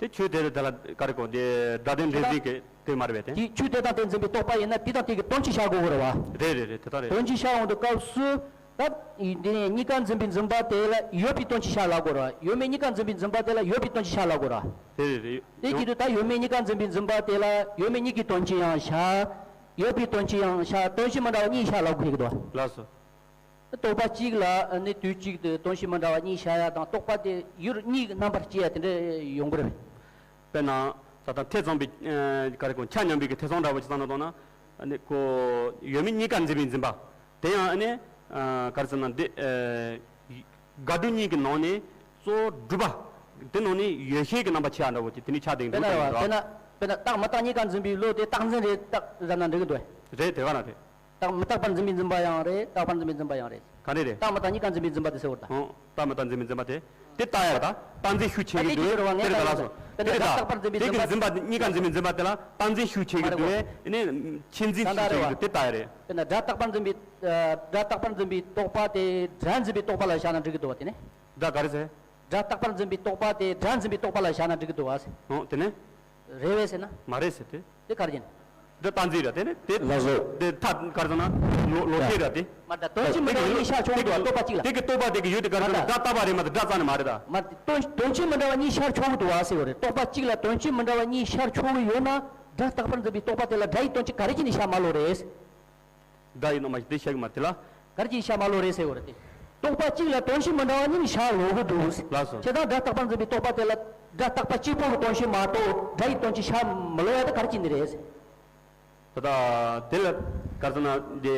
དེ་ཆོས་དེ་དེ་ལ་ག་རེ་གོ་དེ་སྒྲ་དོན་འདྲེས་འཛིན་གྱི་དེ་མ་རེད་པས་དེ། དེ་ཆོས་དེ་དང་དེ་འཛིན་པའི་རྟོག་པ་ཡིན་ན་དེ་དང་དེ་གི་དོན་གཅིག་བཞག་དགོས་རེད་བ། རེད་རེད་རེད། དེ་ལྟར་རེད། དོན་གཅིག་བཞག་འོང་དུས་སྐབས་སུ་ད་འདི་ནས་གཉིས་ཀ་འཛིན་པའི་འཛིན་པ་དེ་ལ་ཡོད་པའི་དོན་གཅིག་བཞག་ལབ་དགོས་རེད་བ། ཡོད་མེད་གཉིས་ཀ་འཛིན་པའི་འཛིན་པ་དེ་ལ་ཡོད་པའི་དོན་གཅིག་བཞག་ལབ་དགོས་རེད་བ། རེད་རེད་རེད། དེ་བྱེད་དུས་ད་ཡོད་མེད་གཉིས་ཀ་འཛིན་པའི་འཛིན་པ་དེ་ལ་ཡོད་མེད་གཉིས་ཀྱི་དོན་གཅིག་ཡང་བཞག་ཡོད་པའི་དོན་གཅིག་ཡང་བཞག་དོན་གཞི་མི་འདྲ་བ་གཉིས་བཞག་ལབ་དགོས་ཀྱི་འདུག་བ། ལགས་སོ། རྟོག་པ་གཅིག་ལ་ནི་དུས་གཅིག་ཏུ་དོན་གཞི་མི་འདྲ་བ་གཉིས་བཞག་ཡ་དང་རྟོག་པ་དེ་ཡུལ་གཉིས་ཀྱི་རྣམ་པར་སྐྱེ་ཡ་དེ་འདྲ་ཡོང་གི་རེད། དཔེར་ན་ས་དང་ཐེ་ཚོམ་པའི་ཨ་ག་རེ་གོ་ཆ་མཉམ་པའི་གི་ཐེ་ཚོམ་འདྲ་བོ་ཅིག་བསམ་བློ་བཏང་ན་ཨ་ནི་ཁོ་ཡོད་མེད་གཉིས་ཀ་འཛིན་པའི་འཛིན་པ་དེ་ཡང་ཨ་ནི་ཨ་ག་རེ་ཟེར་ན་འདི་ཨ་དགག་སྒྲུབ་གཉིས་ཀྱི་ནང་ནས་གཙོ་བོ་སྒྲུབ་པ་དེ་ནང་ནས་ཡོད་ཤེས་ཀྱི་རྣམ་པ་ཆེ་བ་འདྲ་བོ་ཅིག་དེ་ནི་ཆགས་བསྡད་འདུག་དཔེར་ན་རེད་བ། དེ་འདྲ་དཔེར་ན་དཔེར་ན་རྟག་མི་རྟག་གཉིས་ཀ་འཛིན་པའི་བློ་དེ་རྟག་འཛིན་རེད་རྟག་ར་ན་འགྲིག་གི་འདུག་རེད་དེ་ག་ན་རེད། རྟག་མི་རྟག་པར་འཛིན་པའི་འཛིན་པ་ཡང་རེད། རྟག་པར་འཛིན་པའི་འཛིན་པ་ཡང་རེད། ག་རེ་རེད། རྟག་མི་རྟག་གཉིས་ཀ་འཛིན་པའི་འཛིན་པ་དེ་ཟེར་བ་དང་། ཨོ། རྟག་མི་རྟག་འཛིན་པའི་འཛིན་པ་དེ། དེ་ལྟ་ཡག་ད་རྟག་འཛིན་ཤུགས་ཆེ་གི་འདུག་དེ་རེད་ད་ལ་སོ། དེ་རེད་ད། དེ་གི་འཛིན་པ་གཉིས་ཀ་འཛིན་པའི་འཛིན་པ་དེ་ལ་རྟག་འཛིན་ཤུགས་ཆེ་གི་འདུག་ཨེ་ནས་ཆེད་འཛིན་ཤུགས་ཆེ་གི་འདུག་དེ་ལྟ་ཡག་རེད། དེ་ན་སྒྲ་རྟག་པར་འཛིན་པའི་སྒྲ་རྟག་པར་འཛིན་པའི་རྟོག་པ་དེ་སྒྲ་འཛིན་པའི་རྟོག་པ་ལ་བཞག་ན་འགྲིག་གི་འདུག་བ་དེ་ནས། སྒྲ་ག་རེ་ཟེར། སྒྲ་རྟག་པར་འཛིན་པའི་རྟོག་པ་དེ་སྒྲ་འཛིན་པའི་རྟོག་པ་ལ་བཞག་ན་འགྲིག་གི་འདུག་བ་ཟེར། ཨོ་དེ་ནས། རེད་བས་ཟེར་ན། མ་རེད་ཟེར་དེ། དེ་ག་རེ་ཡིན། འདི་རྟག་འཛིན་རེད་དེ་ནི་དེ། ལགས་སོ། དེ་ཐ་ག་རེ་ཟེར་ན་ལོ་ལོ་ཤེས་རེད་དེ། མ་ད་དོན་གཅིག་མི་འདྲ་བ་གཉིས་ཤར་ཆོག་གི་རྟོག་པ་གཅིག་ལ། དེ་གི་རྟོག་པ་དེ་གི་ཡུལ་དེ་ག་རེ་ཟེར་ན་སྒྲ་རྟག་པ་རེད་མ་གཏོགས་སྒྲ་རྩ་ནས་མ་རེད་ད། མ་དོན་དོན་གཅིག་མི་འདྲ་བ་གཉིས་ཤར་ཆོག་གི་འདུག་བ་ཟེར་བ་རེད། རྟོག་པ་གཅིག་ལ་དོན་གཅིག་མི་འདྲ་བ་གཉིས་ཤར་ཆོག་གི་ཡོད་ན་སྒྲ་རྟག་པར་འཛིན་པའི་རྟོག་པ་དེ་ལ་སྒྲ་ཡི་དོན་གཅིག་ག་རེ་བྱས་ནས་ཤར་མ་ལོག་རེད། སྒྲ་ཡི་རྣམ་པ་དེ་ཤར་གི་མ་དེ་ལ། ག་རེ་གྱིས་ཤར་མ་ལོག་རེད་ཟེར་བ་རེད་དེ། རྟོག་པ་གཅིག་ལ་དོན་གཞི་མི་འདྲ་བ་གཉིས་ཤར་ལོག་གི་འདུག་ལགས་སོ། བྱས་ཙང་སྒྲ་རྟག་པར་འཛིན་པའི་རྟོག་པ་དེ་ལ་སྒྲ་རྟག་པ་གཅིག་པོ་གི་དོན་གཞི་མ་གཏོགས་སྒྲ་ཡི་དོན་གྱི་ཤར་མི་ལོག་ཡ་དེ་ག་རེ་གྱིས་ནི་རེད་ཟེར། ད་ལྟ་དེ་ལ་ག་རེ་ཟེར་ན་དེ་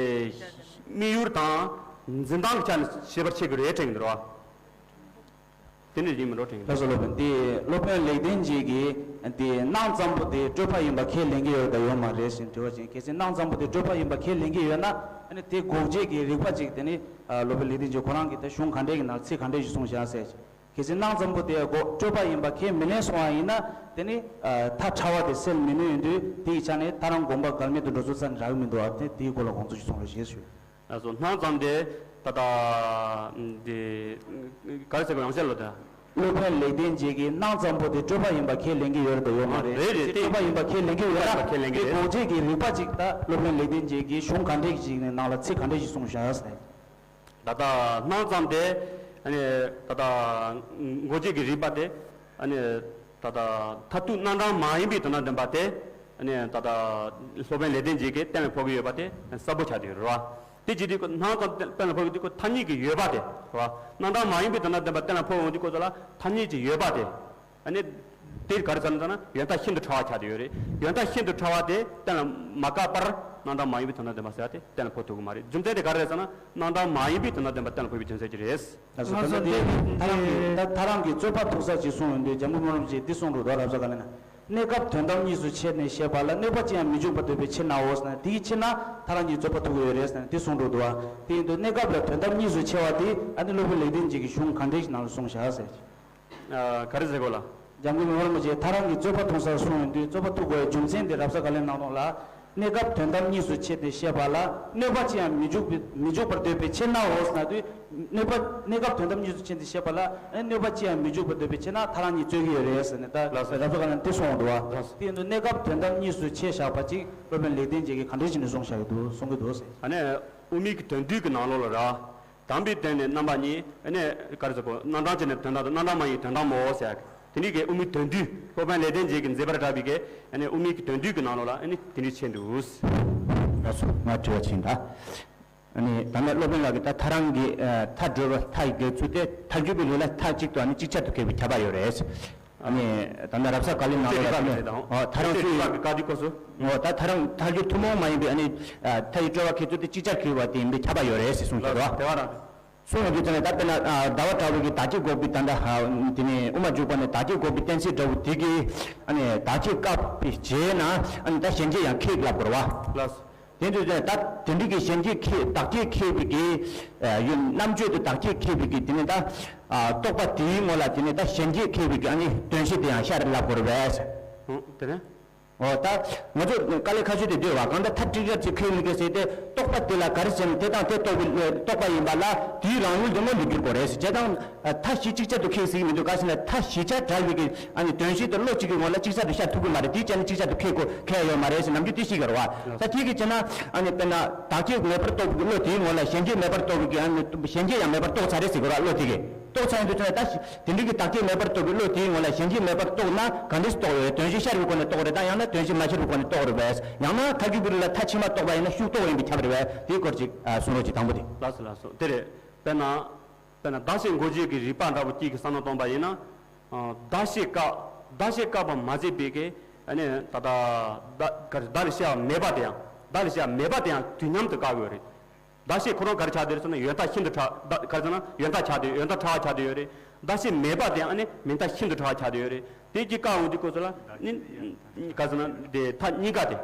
དམིགས་ཡུལ་དང་འཛིན་སྟངས་ཀྱི་ཆ་ནས་ཤེས་པར་བྱེད་དགོས་རེད་དྲན་གྱི་འདུག་ར། དེ་འདྲ་ཡིན་མི་འགྲོ་དྲན་གྱི་འདུག་ལགས་སོ། སློབ་དཔོན་དེ་སློབ་དཔོན་ལེགས་ལྡན་འབྱེད་ཀྱིས་དེ་སྣང་ཙམ་པོ་དེ་སྤྲོས་པ་ཡིན་པ་ཁས་ལེན་གྱི་ཡོད་དམ་ཡོད་མ་རེད་ཞེས་དྲི་བ་བྱས། གལ་སྲིད་སྣང་ཙམ་པོ་དེ་སྤྲོས་པ་ཡིན་པ་ཁས་ལེན་གྱི་ཡོད་ན་ཨ་ནི་དེ་འགོག་བྱེད་ཀྱི་རིགས་པ་ཅིག་དེ་ནི་སློབ་དཔོན་ལེགས་ལྡན་འབྱེད་ཁོ་རང་གིས་དེ་གཞུང་ག་འདྲས་ཀྱི་ནང་ཚིག་ག་འདྲས་ཤིག་གསུངས་བཞག་ཟེར། གལ་སྲིད་སྣང་ཙམ་པོ་དེ་འགོག་སྤྲོས་པ་ཡིན་པ་ཁས་མི་ལེན་སོང་བ་ཡིན་ན་དེ་ནི་མཐའ་ཕྲ་བ་དེ་སེལ་མི་ནུས་ཡོང་དུས་དེ་ཡི་ཆ་ནས་མཐའ་རང་དགོངས་པ་འགལ་མེད་དུ་འགྲོ་ཚུལ་རྩ་ནས་རག་གི་མི་འདུག་ཨ་དེ་དེའི་སྐོར་ལ་དགོངས་ཚུལ་ཞིག་གསུང་རོགས་ཞེས་ཞུ། ལགས་སོ། སྣང་ཙམ་དེ་ད་ལྟ་འདི་ག་རེ་ཟེར་དགོས་ཡང་བཤད་ལོ་ད། སློབ་དཔོན་ལེགས་ལྡན་འབྱེད་ཀྱིས་སྣང་ཙམ་པོ་དེ་སྤྲོས་པ་ཡིན་པ་ཁས་ལེན་གྱི་ཡོད་རེད་དམ་ཡོད་མ་རེད། རེད་རེད་དེ། སྤྲོས་པ་ཡིན་པ་ཁས་ལེན་གྱི་ཡོད་ན་སྤྲོས་པ་ཁས་ལེན་གྱི་དེ་རེད། འགོག་བྱེད་ཀྱི་རིགས་པ་ཅིག་ད་སློབ་དཔོན་ལེགས་ལྡན་འབྱེད་ཀྱིས་གཞུང་ག་འདྲས་ཀྱི་ཅིག་ནས་ནང་ལ་ཚིག་ག་འདྲས་ཀྱི་གསུངས་བཞག་ཟེར། ད་ལྟ་སྣང་ཙམ་དེ་ཨ་ནི་ད་ལྟ་འགོག་བྱེད་ཀྱི་རིགས་པ་དེ་ཨ་ནི་ད་ལྟ་མཐར་ཐུག་རྣམ་གྲངས་མ་ཡིན་པའི་དོན་དམ་བདེན་པ་དེ་ཨ་ནི་ད་ལྟ་སློབ་དཔོན་ལེགས་ལྡན་འབྱེད་ཀྱིས་གཏན་ལ་ཕབ་ཀྱི་ཡོད་པ་དེ་གསལ་པོ་ཆགས་བསྡད་ཡོད་རེད་བ། དེ་བྱེད་དུས་ཀོ་སྣང་ཙམ་གཏན་ལ་ཕབ་ཡོང་དུས་ཀོ་ཐ་སྙད་ཀྱི་ཡོད་པ་དེ་རེད་བ། རྣམ་གྲངས་མ་ཡིན་པའི་དོན་དམ་བདེན་པ་གཏན་ལ་ཕབ་ཡོང་དུས་ཀོ་ཚོ་ལ་ཐ་སྙད་ཀྱི་ཡོད་པ་དེ། ཨ་ནི། དེ་ག་རེ་ཟེར་ན་ཟེར་ན་ཡོན་བདག་ཤིན་ཏུ་ཕྲ་བ་ཆགས་བསྡད་ཡོད་རེད། ཡོན་བདག་ཤིན་ཏུ་ཕྲ་བ་དེ་གཏན་ལ་མ་བཀག་པར་རྣམ་གྲངས་མ་ཡིན་པའི་དོན་དམ་བདེན་པ་ཟེར་བ་དེ་གཏན་ལ་ཕབ་ཐུབ་ཀྱི་མ་རེད། རྒྱུ་མཚན་དེ་ག་རེ་རེད་ཟེར་ན་རྣམ་གྲངས་མ་ཡིན་པའི་དོན་དམ་བདེན་པ་གཏན་ལ་ཕབ་པའི་རྒྱུ་མཚན་གྱིས་རེད། ལགས་སོ། ད་ལྟ་དེ་ཐ་རང་གི་ད་ཐ་རང་གི་རྩོད་པ་ཐུག་ས་ཅིག་གསུངས་ཡོང་དུས་འཇམ་མགོན་སྨོན་ལམ་གྱིས་འདི་གསུངས་འདུག་རྡོ་རབ་ས་ག་ལེ་ན། གནས་སྐབས་དོན་དམ་གཉིས་སུ་ཕྱེ་ནས་བཤད་པ་ལ་གནོད་པ་ཅི་ཡང་མི་འཇུག་པར་འདོད་པའི་ཕྱིར་ནའོ་ཟེར་ན་དེའི་ཕྱིར་ན་ཐ་རང་གི་རྩོད་པ་ཐུག་གི་ཡོད་རེད་ཟེར་ན་འདི་གསུངས་འདུག་འདུག་བ། དེ་ཡིན་དུས་གནས་སྐབས་ལ་དོན་དམ་གཉིས་སུ་ཕྱེ་བ་དེ་ཨ་ནི་སློབ་དཔོན་ལེགས་ལྡན་འབྱེད་ཀྱི་གཞུང་གང་དྲན་ཞིག་ནང་ལ་གསུངས་བཞག་ཟེར། ཨ། ག་རེ་ཟེར་དགོས་ལ། འཇམ་མགོན་རིན་པོ་ཆེ་ཐ་རང་གི་རྩོད་པ་ཐུག་སར་གསུངས་ཡོང་དུས་རྩོད་པ་ཐུག་དགོས་པའི་རྒྱུ་མཚན་དེ་རབ་གསལ་བཀའ་ལན་གནང་སྟངས་ལ། གནས་སྐབས་དོན་དམ་གཉིས་སུ་ཕྱེ་སྟེ་བཤད་པ་ལ་གནོད་པ་ཅི་ཡང་མི་འཇུག་པའི་མི་འཇུག་པར་འདོད་པའི་ཕྱིར་ནའོ་ཟེར་ན་དུས། གནོད་པ་གནས་སྐབས་དོན་དམ་གཉིས་སུ་ཕྱེ་སྟེ་བཤད་པ་ལ་གནོད་པ་ཅི་ཡང་མི་འཇུག་པར་འདོད་པའི་ཕྱིར་ན་ཐ་རང་གཉིས་རྩོད་ཀྱི་ཡོད་རེད་ཟེར་ནས་ད་ལགས་སོ། རབ་གསལ་བཀའ་ལན་དེ་གསུངས་འདུག་བ། ལགས་སོ། དེ་ཡིན་དུས་གནས་སྐབས་དོན་དམ་གཉིས་སུ་ཕྱེ་བཞག་པ་ཅིག་སློབ་དཔོན་ལེགས་ལྡན་འབྱེད་ཀྱིས་གང་འདྲ་བྱས་ནས་གསུངས་བཞག་གི་འདུག་གསུང་གི་འདུག་ཟེར། ཨ་ནི། དབུ་མའི་གི་དོན་བསྡུས་ཀྱི་ནང་ལོགས་ལ་ར། དམ་པའི་དོན་ནི་རྣམ་པ་གཉིས། ཨ་ནི་ག་རེ་ཟེར་གོ། རྣམ་གྲངས་ཅན་ནི་དོན་དམ་དང་རྣམ་གྲངས་མ་ཡིན་དོན་དམ་མོ་ཟེར། དེ་ནི་གི་དབུ་མའི་དོན་བསྡུས་སློབ་དཔོན་ལེགས་ལྡན་འབྱེད་ཀྱིས་མཛད་པར་གྲགས་པའི་གི་ཨ་ནི་དབུ་མའི་གི་དོན་བསྡུས་ཀྱི་ནང་ལོགས་ལ་ཨ་ནི་དེ་འདྲ་བྱས་འདུག་ལགས་སོ། ང་དྲི་བ་ཕྱིན་ད། ཨ་ནི་ད་ནི་སློབ་དཔོན་ལགས་ཀྱིས་ད་ཐ་རང་གི་ཨ་མཐའ་སྦྱོར་བ་མཐའ་ཡི་གི་ཚུལ་དེ་མཐའ་སྦྱོར་བའི་ལུགས་ལ་མཐའ་གཅིག་ཏུ་ཨ་ནི་ཅིག་ཅར་དུ་ཁེལ་བའི་ཁྱབ་པ་ཡོད་རེད། ཨ་ནི་ད་ནི་རབ་གསལ་བཀའ་ལན་ནང་ལོགས་ལ་ཨ་ནི་ཨོ་ཐ་རང་ཚུལ་ཡིན། ཨོ་ད་ཐ་རང་མཐའ་སྦྱོར་ཐུན་མོང་མ་ཡིན་པའི་ཨ་ནི་ཨ་མཐའ་ཡི་སྦྱོར་བ་ཁེལ་ཚུལ་དེ་ཅིག་ཅར་ཁེལ་བ་དེ་ཡིན་པའི་ཁྱབ་པ་ཡོད་རེད་ཟེར་གསུངས་ཀྱི་རེད་བ། དེ་བ་རང་། གསུངས་ཡོང་དུས་ཙམ་ནས་ད་དཔེར་ན་ཨ་ཟླ་བ་གྲགས་པའི་གི་བདག་བསྐྱེད་འགོག་པའི་ད་ལྟ་ཧ་དེ་ནས་དབུ་མ་འཇུག་པ་ནས་བདག་བསྐྱེད་འགོག་པའི་གཏན་ཚིགས་འདྲ་བོ་དེ་གི་ཨ་ནི་བདག་བསྐྱེད་བཀག་པའི་རྗེས་ན་ཨ་ནི་ད་གཞན་བསྐྱེད་ཡང་ཁེགས་ལབ་དགོས་རེད་བ། ལགས། དེ་དུས་ཙམ་ནས་ད་དེ་འདྲའི་གི་གཞན་བསྐྱེད་ཁེགས་བདག་བསྐྱེད་ཁེགས་པའི་གི་ཨ་ཡུལ་རྣམ་གཅོད་དུ་བདག་བསྐྱེད་ཁེགས་པའི་གི་དེ་ནས་ད་ཨ་རྟོག་པ་དེའི་ངོ་ལ་དེ་ནས་ད་གཞན་བསྐྱེད་ཁེགས་པའི་གི་ཨ་ནི་དོན་བྱེད་དེ་ཡང་ཤར་ལབ་དགོས་རེད་བས། ཨོ་དེ་ནས། ཨོ་ད་ང་ཚོ་དཀའ་ལས་ཁག་ཤོས་དེ་འདུག་བ། གང་ལྟར་མཐའ་ཀྲིག་ཀྲག་ཅིག་ཁེལ་མི་ཁེལ་ཟེར་ཏེ་རྟོག་པ་དེ་ལ་ག་རེ་ཟེར་ན་དེ་དང་དེ་རྟོག་པའི་རྟོག་པ་ཡིན་པ་ལ་དེའི་རང་ཡུལ་དུ་མངོན་དུ་གྱུར་དགོས་རེད་ཟེར། བྱས་ཙང་མཐའ་བཞི་ཅིག་ཅར་དུ་ཁེལ་ཟེར་གྱི་མི་འདུག་ག་ཟེར་ན་མཐའ་བཞི་ཆ་བྲལ་བའི་གི་ཨ་ནི་དོན་བྱེད་དེ་བློ་གཅིག་གི་ངོ་ལ་ཅིག་ཅར་དུ་ཤར་ཐུབ་ཀྱི་མ་རེད། དེའི་ཆ་ནས་ཅིག་ཅར་དུ་ཁེལ་དགོས་ཁེལ་ཡོད་མ་རེད་ཟེར་ནམ་རྒྱུན་དེ་ཤེས་དགོས་རེད་བ། ད་དེ་གི་བྱས་ན་ཨ་ནི་དཔེར་ན་བདག་བསྐྱེད་མེད་པར་རྟོགས་པའི་གི་བློ་དེའི་ངོ་ལ་གཞན་བསྐྱེད་མེད་པར་རྟོགས་པའི་གི་ཨ་ནི་གཞན་བསྐྱེད་ཡང་མེད་པར་རྟོགས་ཚར་རེད་ཟེར་དགོས་རེད་བློ་དེ་གི། རྟོགས་ཚར་ཡོང་དུས་ཙམ་ནས་ད་དེ་འདྲའི་གི་བདག་བསྐྱེད་མེད་པར་རྟོགས་པའི་བློ་དེའི་ངོ་ལ་གཞན་བསྐྱེད་མེད་པར་རྟོགས་ན་ག་འདྲས་རྟོགས་རེད། དོན་བྱེད་ཤར་བའི་སྒོ་ནས་རྟོགས་རེད་དམ་ཡང་ན་དོན་བྱེད་མ་ཤར་བའི་སྒོ་ནས་རྟོགས་རེད་པས། ཡང་ན་མཐའ་སྦྱོར་བའི་ལུགས་ལ་མཐའ་ཕྱི་མ་རྟོགས་པ་ཡིན་ན་ཤུགས་རྟོགས་ཡིན་པས་ཁྱབ་རེད་པས། དེའི་སྐོར་ཅིག་ཨ་གསུང་རོགས་ཅིག་དང་པོ་དེ། ལགས་སོ་ལགས་སོ། དེ་རེད། དཔེར་ན། དཔེར་ན་བདག་བྱེད་འགོག་བྱེད་ཀྱི་རིགས་པ་འདྲ་བོ་གཅིག་གི་བསམ་བློ་གཏོང་པ་ཡིན་ན། ཨ་བདག་བྱེད་བཀག་བདག་བྱེད་བཀག་པ་མ་བྱས་པའི་གི་ཨ་ནི་ད་ལྟ་བདག་ག་རེ་བདག་ལ་བྱ་བ་མེད་པ་དེ་ཡང་བདག་ལ་བྱ་བ་མེད་པ་དེ་ཡང་དུས་མཉམ་དུ་བཀག་དགོས་རེད། བདག་བྱེད་ཁོ་རང་ག་རེ་ཆགས་བསྡད་རེད་ཟེར་ན་ཡོན་བདག་ཤིན་ཏུ་ཕྲ་བདག་ག་རེ་ཟེར་ན་ཡོན་བདག་ཆགས་བསྡད་ཡོན་བདག་ཕྲ་བ་ཆགས་བསྡད་ཡོད་རེད། བདག་བྱེད་མེད་པ་དེ་ཨ་ནི་མིང་བདག་ཤིན་ཏུ་ཕྲ་བ་ཆགས་བསྡད་ཡོད་རེད། དེ་གཅིག་བཀག་འོང་དུས་སྐབས་སུ་ལ་ནི་ག་རེ་ཟེར་ན་དེ་མཐའ་གཉིས་ཀ་དེ་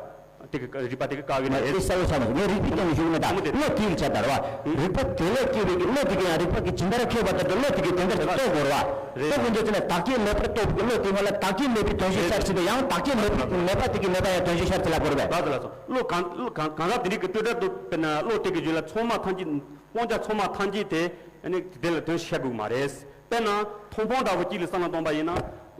དེ་གི་རིགས་པ་དེ་གི་བཀག་གི་ང་རེད། དེ་གསལ་བོ་ཆགས་མ་སོང་། ངས་རིགས་པའི་སྟེང་ནས་ཞུ་གི་མེད་ད། དང་པོ་དེ་བློ་དེ་ལ་ཆགས་ད་རེད་བ། རིགས་པ་དེ་ལས་སྐྱེས་པའི་གི་བློ་དེ་གི་ཡང་རིགས་པ་གི་ཇི་ལྟར་ཁེགས་པ་ལྟར་དུ་བློ་དེ་གི་དེ་འདྲ་ཞིག་རྟོགས་དགོས་རེད་བ། རེད། རྟོགས་དགོས་འདོད་ཚེ་ན་བདག་བསྐྱེད་མེད་པར་རྟོགས་པའི་གི་བློ་དེ་ང་ལ་བདག་བསྐྱེད་མེད་པའི་དོན་ཞིག་ཤར་ཕྱིན་ཏེ་ཡང་བདག་བསྐྱེད་མེད་པའི་མེད་པ་དེ་གི་མེད་པ་ཡང་དོན་ཞིག་ཤར་ཚེ་ལབ་དགོས་རེད་པས། ལགས་སོ་ལགས་སོ། བློ་གང་བློ་གང་གང་ཟག་དེ་རིགས་ཀྱི་སྤྲོས་བྲལ་དུ་དཔེར་ན་བློ་དེ་གི་རྒྱུད་ལ་ཚང་མ་ཐམས་ཅད་དབང་ཆ་ཚང་མ་ཐམས་ཅད་དེ་ཨ་ནི་དེ་ལ་དོན་ཤེས་དགོས་མ་རེད། དཔེར་ན་མཐོང་སྤང་འདྲ་བོ་གཅིག་ལ་བསམ་བློ་གཏོང་པ་ཡིན་ན།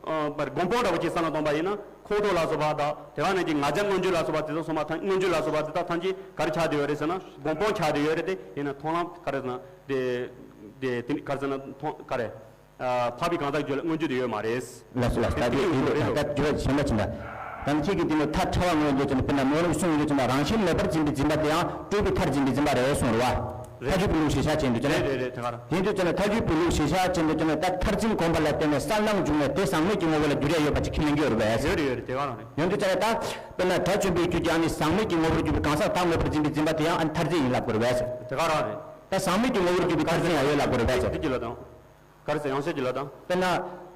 ཨ་སྒོམ་སྤང་འདྲ་བོ་གཅིག་བསམ་བློ་གཏོང་པ་ཡིན་ན་ཁོང་ཁྲོ་ལ་སོགས་པ་དང་དེ་ག་ནང་གི་ང་རྒྱལ་མངོན་གྱུར་ལ་སོགས་པ་དེ་ཚོ་ཚང་མ་ཐམས་མངོན་གྱུར་ལ་སོགས་པ་དེ་དག་ཐམས་ཅད་ག་རེ་ཆགས་བསྡད་ཡོད་རེད་ཟེར་ན་སྒོམ་སྤང་ཆགས་བསྡད་ཡོད་རེད་དེ་ཡིན་ན་མཐོང་ལམ་ག་རེ་ཟེར་ན་དེ་དེ་དེ་ག་རེ་ཟེར་ན་མཐོང་ག་རེ། ཨ་འཕགས་པའི་གང་ཟག་རྒྱུད་ལ་མངོན་གྱུར་དུ་ཡོད་མ་རེད། ལགས་སོ་ལགས་སོ། ད་དེ་དེ་ལ་ད་ད་རྒྱུ་བ་ཞེན་པ་ཕྱིན་པ། ད་ནི་ཁྱེད་ཀྱིས་དེ་ནི་མཐའ་ཕྲ་བ་ངོས་འདོད་ཀྱི་ནི་དཔེར་ན་མོ་རང་གསུངས་ཡོད་ཀྱི་ན་རང་བཞིན་མེད་པར་འཛིན་པའི་འཛིན་པ་དེ་ཡང་སྤྲོས་པའི་མཐར་འཛིན་པའི་འཛིན་པ་རེད་གསུངས་རེད་བ། རེད། མཐའ་དོན་པའི་ལུགས་ཤེས་བྱ་ཅན་དུ་ཀྱང་། རེད་རེད་རེད། དེ་ག་རང་། དེ་འདུག་ཅེ་ན་མཐའ་དོན་པའི་ལུགས་ཤེས་བྱ་ཅན་དུ་ཀྱང་ད་མཐར་འཛིན་གོམས་པ་ལ་བརྟེན་ནས་གསལ་སྣང་བྱུང་བས་དེ་ཟག་མེད་ཀྱི་ངོ་བོ་ལ་འགྱུར་ཡ་ཡོད་པ་ཅིག་ཁས་ལེན་གྱི་ཡོད་རེད་བས། ཡོད་རེད་ཡོད་རེད། དེ་ག་རང་རེད། ཡོང་དུས་ཅེ་ན་ད་དཔེར་ན་དགྲ་བཅོམ་པའི་རྒྱུད་ཀྱི་ཨ་ནི་ཟག་མེད་ཀྱི་ངོ་བོར་གྱུར་པའི་གང་ཟག་བདག་མེད་པར་འཛིན་པའི་འཛིན་པ་དེ་ཡང་ཨ་ནི་མཐར་འཛིན་ཡིན་ལབ་དགོས་རེད་བས། དེ་ག་རང་རེད། ད་ཟག་མེད་ཀྱི་ངོ་བོར་གྱུར་པའི་མཐར་འཛིན་ཡང་ཡོད་ལབ་དགོས་རེད་བས། དེ་གི་ལ་དང་། ག་རེ་ཟེར་ཡང་ཤེས་ཀྱི་ལ་དང་། དཔེར་ན།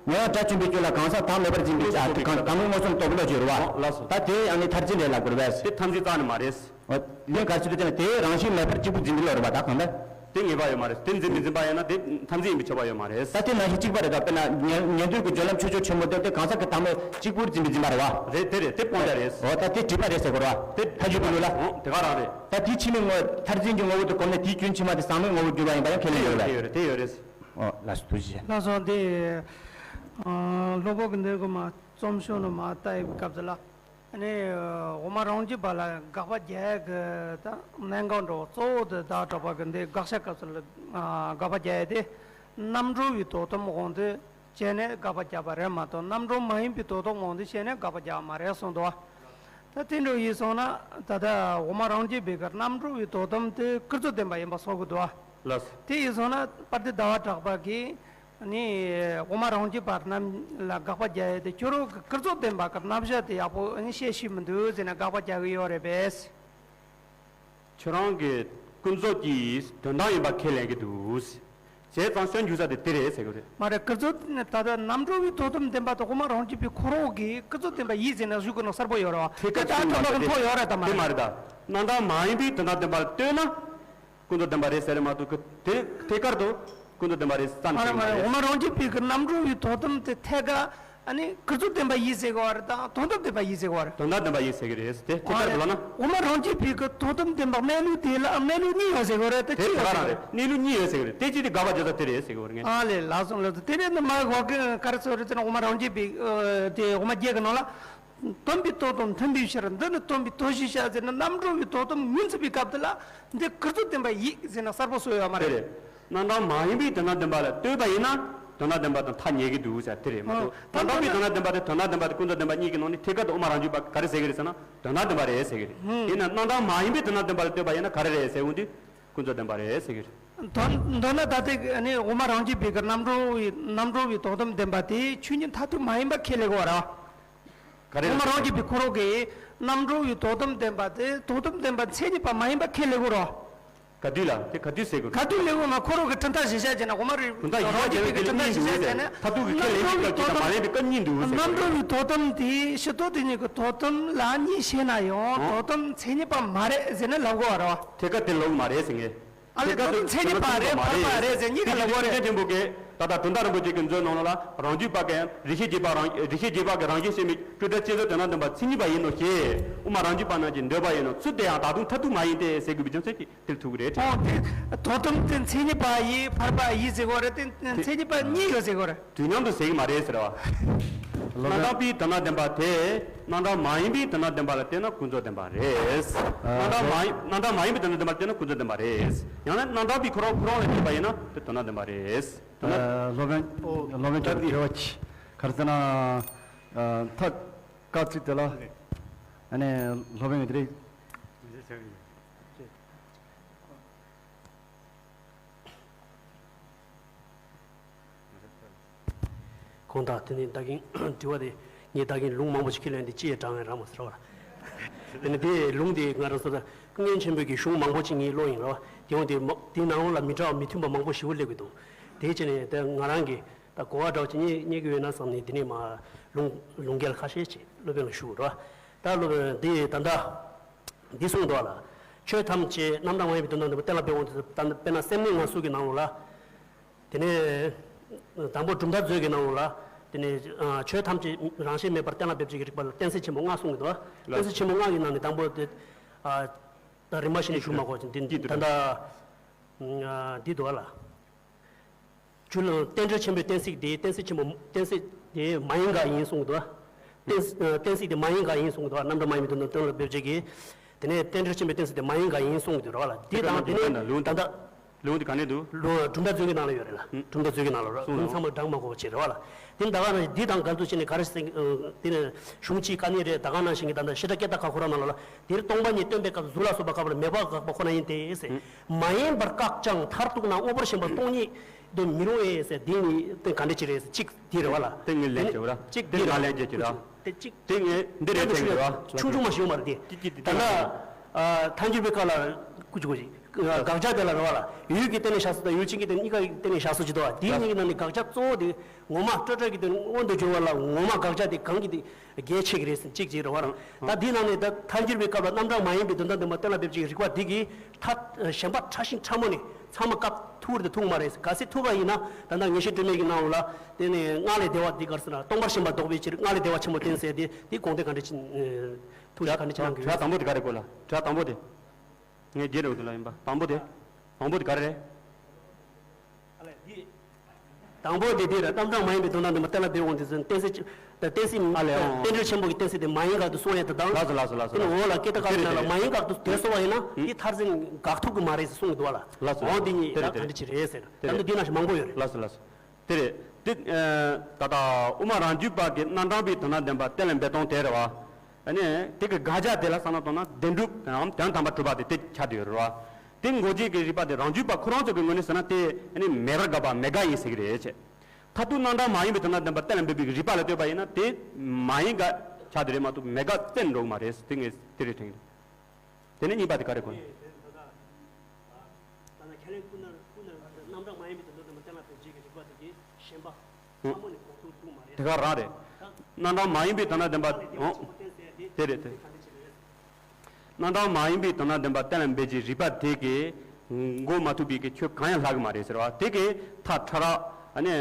ངས་དགྲ་བཅོམ་པའི་རྒྱུད་ལ་གང་ཟག་བདག་མེད་པར་འཛིན་པའི་ཨ་དེ་གང་དང་པོའི་མངོན་སུམ་རྟོགས་པའི་བློ་ཅིག་ཡོད་རེད་བ། ཨོ་ལགས་སོ། ད་དེ་ཨ་ནི་མཐར་འཛིན་རེད་ལབ་དགོས་རེད་བས། དེ་མཐར་འཛིན་རྩ་ནས་མ་རེད། ཨོ། ལན་ག་རེ་ཞིག་འདུག་ཅེ་ན་དེ་རང་བཞིན་མེད་པར་གཅིག་པུར་འཛིན་པའི་བློ་རེད་བ་ད་གང་ལྟར། དེ་ངེས་པ་ཡོད་མ་རེད། དེ་འཛིན་པའི་འཛིན་པ་ཡིན་ན་དེ་མཐར་འཛིན་ཡིན་པའི་ཆོག་པ་ཡོད་མ་རེད། ད་དེ་ནང་བཞིན་གཅིག་པ་རེད་ད། དཔེར་ན་ཉན་ཉན་ཐོས་ཀྱི་སྦྱོར་ལམ་ཆོས་སྤྱོད་ཆེན་མོ་དེ་དེ་གང་ཟག་གི་བདག་མེད་གཅིག་པུར་འཛིན་པའི་འཛིན་པ་རེད་བ། རེད་དེ་རེད་དེ་སྤོང་བྱ་རེད། ཨོ་ད་དེ་སྒྲིབ་པ་རེད་ཟེར་དགོས་རེད་བ། དེ་མཐའ་དོན་པའི་ལུགས་ལ། ཨོ་དེ་ག་རང་རེད། ད་དེ་ཕྱི་མའི་ངོ་མཐར་འཛིན་གྱི་ངོ་བོ་དེ་གོམས་ནས་དེའི་རྒྱུན་ཕྱི་མ་དེ་ཟག་མེད་ངོ་བོར་གྱུར་པ་ཡིན་པ་ཡང་ཁས་ལེན་དགོས་རེད་བས། དེ་ཡོད་རེད་དེ་ཡོད་རེད། ཨོ་ལགས་སོ་ཐུགས་རྗེ་ཆེ། ལགས་སོ་འདི། ཨ་སློབ་དཔོན་གྱི་འདི་གི་མ་རྩོམ་ཤོག་ནང་མ་ལྟ་ཡི་སྐབས་སུ་ལ། ཨ་ནི་འོག་མ་རང་རྒྱུད་པ་ལ་དགག་པ་རྒྱག་ཡ་གི་ད་གནད་འགག་འགྲོ་གཙོ་བོ་དེ་ད་གྲགས་པ་གི་འདི་དགག་བྱ་སྐབས་སུ་ལ་ཨ་དགག་པ་རྒྱག་ཡ་དེ། རྣམ་གྲོལ་བའི་དོ་དམ་དབང་དུ་བྱས་ནས་དགག་པ་རྒྱག་པ་རེད་མ་གཏོགས་རྣམ་གྲོལ་མ་ཡིན་པའི་དོ་དམ་དབང་དུ་བྱས་ནས་དགག་པ་རྒྱག་པ་མ་རེད་གསུངས་འདུག་བ། ད་དེ་འདྲ་ཡིན་སོང་ན་ད་ལྟ་དབུ་མ་རང་རྒྱུད་པའི་གི་རྣམ་གྲོལ་བའི་དོ་དམ་དེ་ཀུན་རྫོབ་བདེན་པ་ཡིན་པ་བཟོ་གི་འདུག་ཨ། ལགས། དེ་ཡིན་སོང་ན་དཔལ་ལྡན་ཟླ་བ་གྲགས་པ་གིས་ནི་དབུ་མ་རང་རྒྱུད་པ་རྣམས་ལ་དགག་པ་རྒྱག་ཡས་དེ་ཁྱོད་རང་གི་ཀུན་རྫོབ་བདེན་པ་གི་རྣམ་གཞག་དེ་ཡག་པོ་ནི་བཤད་ཤེས་མི་འདུག་ཟེར་ནས་དགག་པ་རྒྱག་གི་ཡོད་རེད་པས། ཁྱོད་རང་གི་ཀུན་རྫོབ་ཀྱི་དོན་དམ་ཡིན་པ་ཁས་ལེན་གྱི་འདུག་བྱས་ཙང་སྐྱོན་འཇུག་ས་དེ་དེ་རེད་ཟེར་གི་རེད། མ་རེད། ཀུན་རྫོབ་ད་ལྟ་རྣམ་གྲོལ་བའི་དོ་དམ་བདེན་པ་དང་དབུ་མ་རང་རྒྱུད་པའི་ཁོ་རང་གིས་ཀུན་རྫོབ་བདེན་པ་ཡིན་ཟེར་ན་གཞུག་གི་ནང་གསལ་པོ་ཡོད་རེད་བ། ཐད་ཀར་དེ་ད་ཁྲོམ་པ་གི་ཐོག་ཡོད་རེད་དམ་མ་དེ་མ་རེད། རེད་ད། རྣམ་གྲངས་མ་ཡིན་པའི་དོན་དམ་བདེན་པ་ལ་ལྟོས་ན་ཀུན་རྫོབ་བདེན་པ་རེད་ཟེར་རེད་མ་གཏོགས་ཀུན་དེ་ཐད་ཀར་དུ་ཀུན་རྫོབ་བདེན་པ་རེད་བསམ་མ་རེད་གྱི་མ་མ་རེད། རེད། དབུ་མ་རང་རྒྱུད་པའི་གི་རྣམ་གྲོལ་བའི་དོ་དམ་དེ་ཐད་ཀར་ཨ་ནི་ཀུན་རྫོབ་བདེན་པ་ཡིན་ཟེར་གི་བ་རེད་དང་དོན་དམ་བདེན་པ་ཡིན་ཟེར་གི་བ་རེད། དོན་དམ་བདེན་པ་ཡིན་ཟེར་གི་རེད། དེ་ཐད་ཀར་དུ་ལབ་ན། དབུ་མ་རང་རྒྱུད་པའི་གི་དོ་དམ་བདེན་པ་གནས་ལུགས་དེ་ལ་གནས་ལུགས་གཉིས་ཡོད་ཟེར་གི་རེད། དེ་དེ་གཅིག་ཡོད་ཟེར་གི་རེད། གནས་ལུགས་གཉིས་ཡོད་ཟེར་གི་རེད། དེ་གཅིག་དེ་དགག་པ་བརྒྱབ་ས་དེ་རེད་ཟེར་གི་བ་རེད་ངས། ཨ་ལས་ལགས་སོ་ལགས་སོ། དེ་རེད་ནི་མ་གོ་གི་ག་རེ་ཟེར་རེད་ཟེར་ན་དབུ་མ་རང་རྒྱུད་པའི་ཨ་དེ་དབུ་མ་བརྒྱད་ཀྱི་ནང་ལ། སྟོན་པའི་རྟོགས་དང་མཐུན་པའི་ཕྱིར། འདི་ནི་སྟོན་པའི་དོན་ཞེས་བྱ་ཟེར་ན་རྣམ་གྲོལ་བའི་དོ་དམ་ངོས་འཛིན་པའི་སྐབས་དེ་ལ་འདི་ཀུན་རྫོབ་བདེན་པ་ཡིན་ཟེར་ན་གསལ་པོ་བཟོ་ཡོད་མ་དེ་རེད། རེད། རྣམ་གྲངས་མ་ཡིན་པའི་དོན་དམ་བདེན་པ་ལ་ལྟོས་པ་ཡིན་ན་དོན་དམ་བདེན་པ་དང་ཐ་སྙད་ཀྱི་འདུག་ཟེར་དེ་རེད་མ་གཏོགས། ཨ། རྣམ་གྲངས་པའི་དོན་དམ་བདེན་པ་དེ་དོན་དམ་བདེན་པ་དེ་ཀུན་རྫོབ་བདེན་པ་གཉིས་ཀྱི་ནང་ནས་ཐད་ཀར་དུ་དབུ་མ་རང་རྒྱུད་པ་ག་རེ་ཟེར་གི་རེད་ཟེར་ན་དོན་དམ་བདེན་པ་རེད་ཟེར་གི་རེད། ཨ། ཡིན་ན་རྣམ་གྲངས་མ་ཡིན་པའི་དོན་དམ་བདེན་པ་ལ་ལྟོས་པ་ཡིན་ན་ག་རེ་རེད་ཟེར་འོང་དུས་ཀུན་རྫོབ་བདེན་པ་རེད་ཟེར་གི་རེད། མདོར་མདོར་ན་ད་ལྟའི་ནི་དབུ་མ་རང་རྒྱུད་པའི་གི་རྣམ་གྲོལ་བའི་རྣམ་གྲོལ་བའི་དོ་དམ་བདེན་པ་དེ་ཆོས་ཉིད་མཐར་ཐུག་མ་ཡིན་པ་ཁས་ལེན་དགོས་པ་རེད། ག་རེ་དབུ་མ་རང་རྒྱུད་པའི་ཁོ་རང་གིས་རྣམ་གྲོལ་བའི་དོ་དམ་བདེན་པ་དེ་དོ་དམ་བདེན་པ་མཚན་ཉིད་པ་མ་ཡིན་པ་ཁས་ལེན་དགོས་རེད། ག་དུས་ལ་དེ་ག་དུས་ཟེར་དགོས་རེད། ག་དུས་ལེན་དགོས་ན་ཁོ་རང་གི་གྲུབ་མཐའ་གཞིར་བཞག་བྱས་ན་དབུ་མ་རང་གྲུབ་མཐའ་གཞིར་བཞག་བྱས་ན་དེ་ལ་གཉིས་འདུག་ཟེར། མཐར་ཐུག་གི་ཁས་ལེན་པའི་སྐབས་ཀྱི་དང་མ་ལེན་པའི་སྐབས་གཉིས་འདུག་ཟེར། རྣམ་གྲོལ་བའི་དོ་དམ་དེ་ཕྱི་ལྡོག་དེ་གཉིས་ཀྱི་དོ་དམ་ལ་གཉིས་བཤད་ན་ཡང་ཨོ། དོ་དམ་མཚན་ཉིད་པ་མ་རེད་ཟེར་ན་ལབ་དགོས་པ་རེད་བ། ཐད་ཀར་དེ་ལབ་མ་རེད་ཟེར་ངས། ཨ་ལས་ཐད་ཀར་དུ་མཚན་ཉིད་པ་རེད་ཕར་པ་རེད་ཟེར་གཉིས་ཀ་ལ་གོ་རེད། དེ་ཕྲན་ཕྲན་བུ་གས་ད་ལྟ་གྲུབ་མཐའ་རིན་པོ་ཆེ་གི་མཛོད་ནང་ལ་རང་རྒྱུད་པ་གས་རིགས་ཤེས་རྒྱས་པ་རང་རིགས་ཤེས་རྒྱས་པ་གི་རང་བཞིན་གསལ་མི་སྤྲོས་བྲལ་གཅིག་པུའི་དོན་དམ་བདེན་པ་མཚན་ཉིད་པ་ཡིན་ནོ་ཞེས་དབུ་མ་རང་རྒྱུད་པ་རྣམས་ཀྱིས་འདོད་པ་ཡིན་ནོ། ཚུལ་དེ་ཡང་ད་དུང་མཐར་ཐུག་མ་ཡིན་ཏེ་ཟེར་དགོས་པའི་རྒྱུ་མཚན་གྱིས་དེར་ཐུག་གི་རེད། ཨོ་དེ་དོ་དམ་དེ་མཚན་ཉིད་པ་ཡིན་ཕར་པ་ཡིན་ཟེར་གོ་རེད། དེ་མཚན་ཉིད་པ་གཉིས་ཡོད་ཟེར་གོ་རེད། དུས་མཉམ་དུ་ཟེར་གྱི་མ་རེད་ཟེར་བ། རྣམ་གྲངས་པའི་དོན་དམ་བདེན་པ་དེ་རྣམ་གྲངས་མ་ཡིན་པའི་དོན་དམ་བདེན་པ་ལ་ལྟོས་ན་ཀུན་རྫོབ་བདེན་པ་རེད། ཨ། རྣམ་གྲངས་མ་ཡིན་རྣམ་གྲངས་མ་ཡིན་པའི་དོན་དམ་བདེན་པ་ལ་ལྟོས་ན་ཀུན་རྫོབ་བདེན་པ་རེད། ཡང་ན་རྣམ་གྲངས་པའི་ཁོ་རང་ཁོ་རང་ལ་ལྟོས་པ་ཡིན་ན་དེ་དོན་དམ་བདེན་པ་རེད། དོན་དམ། ཨ། སློབ་དཔོན་ཨོ་སློབ་དཔོན་གྱི་ད་དྲི་བ་ཅི་ག་རེ་ཟེར་ན། ཨ། མཐའ་སྐབས་གཅིག་དེ་ལ་ཨ་ནི་སློབ་དཔོན་གྱི་དེ་རེད། གང་ལྟར་དེ་ནི་ད་གིན་དྲི་བ་དེ་ངས་ད་གིན་ལུང་མང་པོ་ཞིག་ཁས་ལེན་ཏེ་ཅི་ཡང་དྲང་ཡང་རང་མ་ཟེར་བ། དེ་ནི་དེ་ལུང་དེ་ང་རང་ཚོ་ད་ཀུན་མཁྱེན་ཆེན་པོའི་གི་གཞུང་མང་པོ་ཅིག་ངས་ཀློག་ཡིན་རོ། དེ་འོང་དེ་མ་དེ་ནང་ལོགས་ལ་མི་འདྲ་བ་མི་མཐུན་པ་མང་པོ་ཞེ་པོ་སླེབས་ཀྱི་འདུག་དེ་བྱས་ནས་ད་ང་རང་གི་ད་གོ་བ་འདྲ་བ་ཅིག་རྙེད་རྙེད་ཀྱི་ཡོད་ན་བསམ་ནས་དེ་ནས་མ་ལུང་ལུང་འགལ་ཁ་ཤས་ཅིག་སློབ་དཔོན་ལ་ཞུ་རོ། ད་སློབ་དཔོན་འདི་ད་ལྟ་འདི་གསུངས་འདུག་ལ། ཆོས་ཐམས་ཅད་རྣམ་གྲངས་མ་ཡིན་པའི་དོན་དམ་བདེན་པ་གཏན་ལ་འབེབས་འོང་དུས་ད་དཔེར་ན་སེམས་ནི་ངལ་གསོ་གི་ནང་ལོགས་ལ། དེ་ནས་དང་པོ་གྲུབ་མཐའ་མཛོད་ཀྱི་ནང་ལོགས་ལ། དེ་ནས་ཨ་ཆོས་ཐམས་ཅད་རང་བཞིན་མེད་པར་གཏན་ལ་འབེབས་བྱེད་ཀྱི་རིགས་པ་ལ་གཏན་ཚིགས་ཆེན་པོ་ལྔ་གསུངས་ཀྱི་འདུག་ལགས། གཏན་ཚིགས་ཆེན་པོ་ལྔ་ཡི་ནང་ནས་དང་པོ་དེ་ཨ་ད་རིམ་པ་བཞིན་ནས་ཞུ་མ་དགོས་ཅིང་དེ་ཀྱི་ད་ལྟ་ཨ་འདི་འདུག་ལ། རྒྱུད་ལ་རྟེན་འབྲེལ་ཆེན་པོའི་གཏན་ཚིགས་དེ་གཏན་ཚིགས་ཆེན་པོ་གཏན་ཚིགས་དེ་མ་ཡིན་དགག་ཡིན་གསུངས་འདུག་གཏན་གཏན་ཚིགས་དེ་མ་ཡིན་དགག་ཡིན་གསུངས་འདུག་རྣམ་གྲངས་མ་ཡིན་པའི་དོན་དམ་གཏན་ལ་འབེབས་བྱེད་ཀྱི། དེ་ནས་རྟེན་འབྲེལ་ཆེན་པོའི་གཏན་ཚིགས་དེ་མ་ཡིན་དགག་ཡིན་གསུངས་འདུག་རེད་བ་ལ། དེ་དང་དེ་ནས་ད་ལྟ། ལུང་དེ་ག་ནས་འདུག་ལུང་གྲུབ་མཐའ་མཛོད་ཀྱི་ནང་ལ་ཡོད་རེད་ལ། ཨུ། གྲུབ་མཐའ་མཛོད་ཀྱི་ནང་ལ་རོ། གསུངས་ལུང་ཚང་མ་བགྲང་མ་དགོས་པ་བྱེད་རེད་བ་ལ། དེ་ནི་ད་ག་ནང་བཞིན་འདི་དང་འགལ་འདུ་བྱས་ནས་ག་རེ་ཟེར། ཨ་དེ་ནི་གཞུང་གཅིག་དཀའ་གནད་རེད། ད་ག་ནང་བཞིན་གྱི་ད་ལྟ་བཤད་སྒྲ་སྐད་དང་ཁ་ཁོ་རང་ནང་ལ་ལ། དེར་སྟོང་པ་ཉིད་སྟོན་པའི་སྐབས་སུ་གཟུགས་ལ་སོགས་པ་དགག་པ་ལ་མེད་པ་དགག་པ་ཁོ་ན་ཡིན་ཏེ་ཟེར། ཨུ། མ་ཡིན་པར་བཀག་ཀྱང་མཐར་གཏུགས་ན་དངོས་པོར་ཞེན་པ་སྟོང་ཉིད་དུ་མི་རུང་བས་ཟེར། འདི་ནི་དེ་ག་འདྲ་ཅིག་རེད་ཟེར། གཅིག་འདི་རེད་བ་ལ། དེ་ངས་ལན་བྱེད་ར། གཅིག་དེ་འདི་ང་རེད་བ། ལན་བྱེད་ཀྱི་ར། དེ་གཅིག་དེ་ངས་འདི་རེད་དྲན་གྱི་ར། ཆུང་ཆུང་མ་ཞིག་ཡོད་མ་རེད་དེ། གཅིག་གཅིག་དེ་ད་ལྟ་ཨ་ཐལ་འགྱུར་བའི་སྐབས་ལ་ཀུ་ཅི་ཀུ་ཅི་དགག་བྱ་དེ་ལ་རེད་བ་ལ། ཡུལ་གྱི་རྟེན་ལས་བཞག་ས་དང་ཡུལ་ཅན་གྱི་རྟེན་གཉིས་ཀ་གི་རྟེན་ལས་བཞག་ས་ཅིག་འདུག་བ། དེའི་གཉིས་ཀྱི་ནང་ནས་དགག་བྱ་གཙོ་བོ་དེ་ངོ་མ་སྤྲོས་བྲལ་གྱི་དོན་མངོན་དུ་གྱུར་པ་ལ་ངོ་མ་དགག་བྱ་དེ་གང་གི་དེ་གལ་ཆེ་གི་རེད་ཟེར་གཅིག་ཅིག་རེད་བ་ལ། ད་འདིའི་ནང་ནས་ད་ཐལ་འགྱུར་བའི་སྐབས་ལ་རྣམ་གྲངས་མ་ཡིན་པའི་དོན་དམ་བདེན་པ་གཏན་ལ་འབེབས་བྱེད་ཀྱི་རིགས་པ་འདི་གི་ཐ་ཞེན་པ་ཕྲ་ཞིང་ཕྲ་མོ་ནི་ཚང་མ་སྐབས་ཐུག་རེད་དེ་ཐུག་མ་རེད། གལ་སྲིད་ཐུག་པ་ཡིན་ན་ད་ལྟ་ངེས་ཤེས་སྒྲོན་མེ་གི་ནང་ལ་དེ་ནས་སྔགས་ལས་བདེ་བ་འདི་ག་རེ་ཟེར་ན་སྟོང་པར་ཞེན་པ་ལྡོག་པའི་ཕྱིར་སྔགས་ལས་བདེ་བ་ཆེན་པོ་བསྟན་ཟེར་དེ་དེ་དགོངས་དོན་ག་འདྲ་ཅིག་ཐུགས་གཞིགས་ག་འདྲ་ཅིག་གནང་གི་དྲི་བ་ཡོད། དང་པོ་དེ་ག་རེ་གོ་ལ། དྲི་བ་དང་པོ་དེ། ངས་རྒྱལ་རབས་དེ་ལ་ཡིན་པ་དང་པོ་དེ། དང་པོ་དེ་ག་རེ་རེད། དང་པོ་དེ་དེ་རེད། རྣམ་གྲངས་མ་ཡིན་པའི་དོན་དམ་བདེན་པ་གཏན་ལ་འབེབས་འོང་དུས་ཙམ་གཏན་ཚིགས་ཀྱི་གཏན་ཚིགས་ཨ་ལས་འོང་། རྟེན་འབྲེལ་ཆེན་པོ་གི་གཏན་ཚིགས་དེ་མ་ཡིན་དགག་ཏུ་གསུང་ཡས་དེ་དང་། ལགས་སོ་ལགས་སོ་ལགས་སོ། དེ་ནི་འོག་ལ་སྐད་དག་དགག་ཏུ་དེ་སོ་བ་ཡིན་ན་དེ་མཐར་འཛིན་དགག་ཐུབ་ཀྱི་མ་རེད་ཟེར་གསུངས་འདུག་བ་ལ། ལགས་སོ། འོང་དེ་གཉིས་དེ་རེད་ད་ག་འདྲ་ཅིག་རེད་ཟེར། དེ་ད་རེད་འདི་ནང་བཞིན་མང་པོ་ཡོད་རེད། ལགས་སོ་ལགས་སོ། དེ་རེད། དེ་ད་ལྟ་དབུ་མ་རང་རྒྱུད་པ་གི་རྣམ་གྲངས་པའི་དོན་དམ་བདེན་པ་གཏན་ལ་འབེབས་སྟངས་དེ་རེད་བ། ཨ་ནི་དེ་གི་དགག་བྱ་དེ་ལ་བསམ་བློ་བཏང་ན་བདེན་གྲུབ་དང་དོན་དམ་པར་གྲུབ་པ་དེ་དེ་ཆགས་བསྡད་ཡོད་རེད་བ། དེ་འགོག་བྱེད་ཀྱི་རིགས་པ་དེ་རང་རྒྱུད་པ་ཁོ་རང་ཚོ་གི་ངོས་ནས་ཟེར་ན་དེ་ཨ་ནི་མེད་པར་དགག་པ་མེད་དགག་ཡིན་ཟེར་གི་རེད་ཅེས། མཐར་ཐུག་རྣམ་གྲངས་མ་ཡིན་པའི་དོན་དམ་བདེན་པ་གཏན་ལ་འབེབས་པའི་རིགས་པ་ལ་ལྟོས་པ་ཡིན་ན་དེ་མ་ཡིན་དགག་ཆགས་བསྡད་རེད་མ་གཏོགས་མེད་དགག་རྩ་ནས་འགྲོ་གི་མ་རེད། དེ་ངས་དེ་རེད་དྲན་གི་འདུག་དེ་ནས་གཉིས་པ་དེ་ག་རེ་གོ། ད་ལྟ་ཁས་ལེན་ཀུན་ནས་ཀུན་ནས་རྣམ་གྲངས་མ་ཡིན་པའི་དོན་དམ་བདེན་པ་གཏན་ལ་འབེབས་བྱེད་ཀྱི་རིགས་པ་དེ་གའི་ཞེན་པ་ཕྲ་མོ་ནས་གོང་དུ་བཏུག་མ་རེད། དེ་ག་རང་རེད། རྣམ་གྲངས་མ་ཡིན་པའི་དོན་དམ་བདེན་པ། དེ་རེད་དེ། རྣམ་གྲངས་མ་ཡིན་པའི་དོན་དམ་བདེན་པ་གཏན་ལ་འབེབས་ཀྱི་རིགས་པ་དེ་གའི་འགོག་མ་ཐུབ་པའི་གི་ཆོས་གང་ཡང་ལྷག་གི་མ་རེད་ཟེར་བ་དེ་གའི་ཐག་ཕྲ་རགས་ཨ་ནི་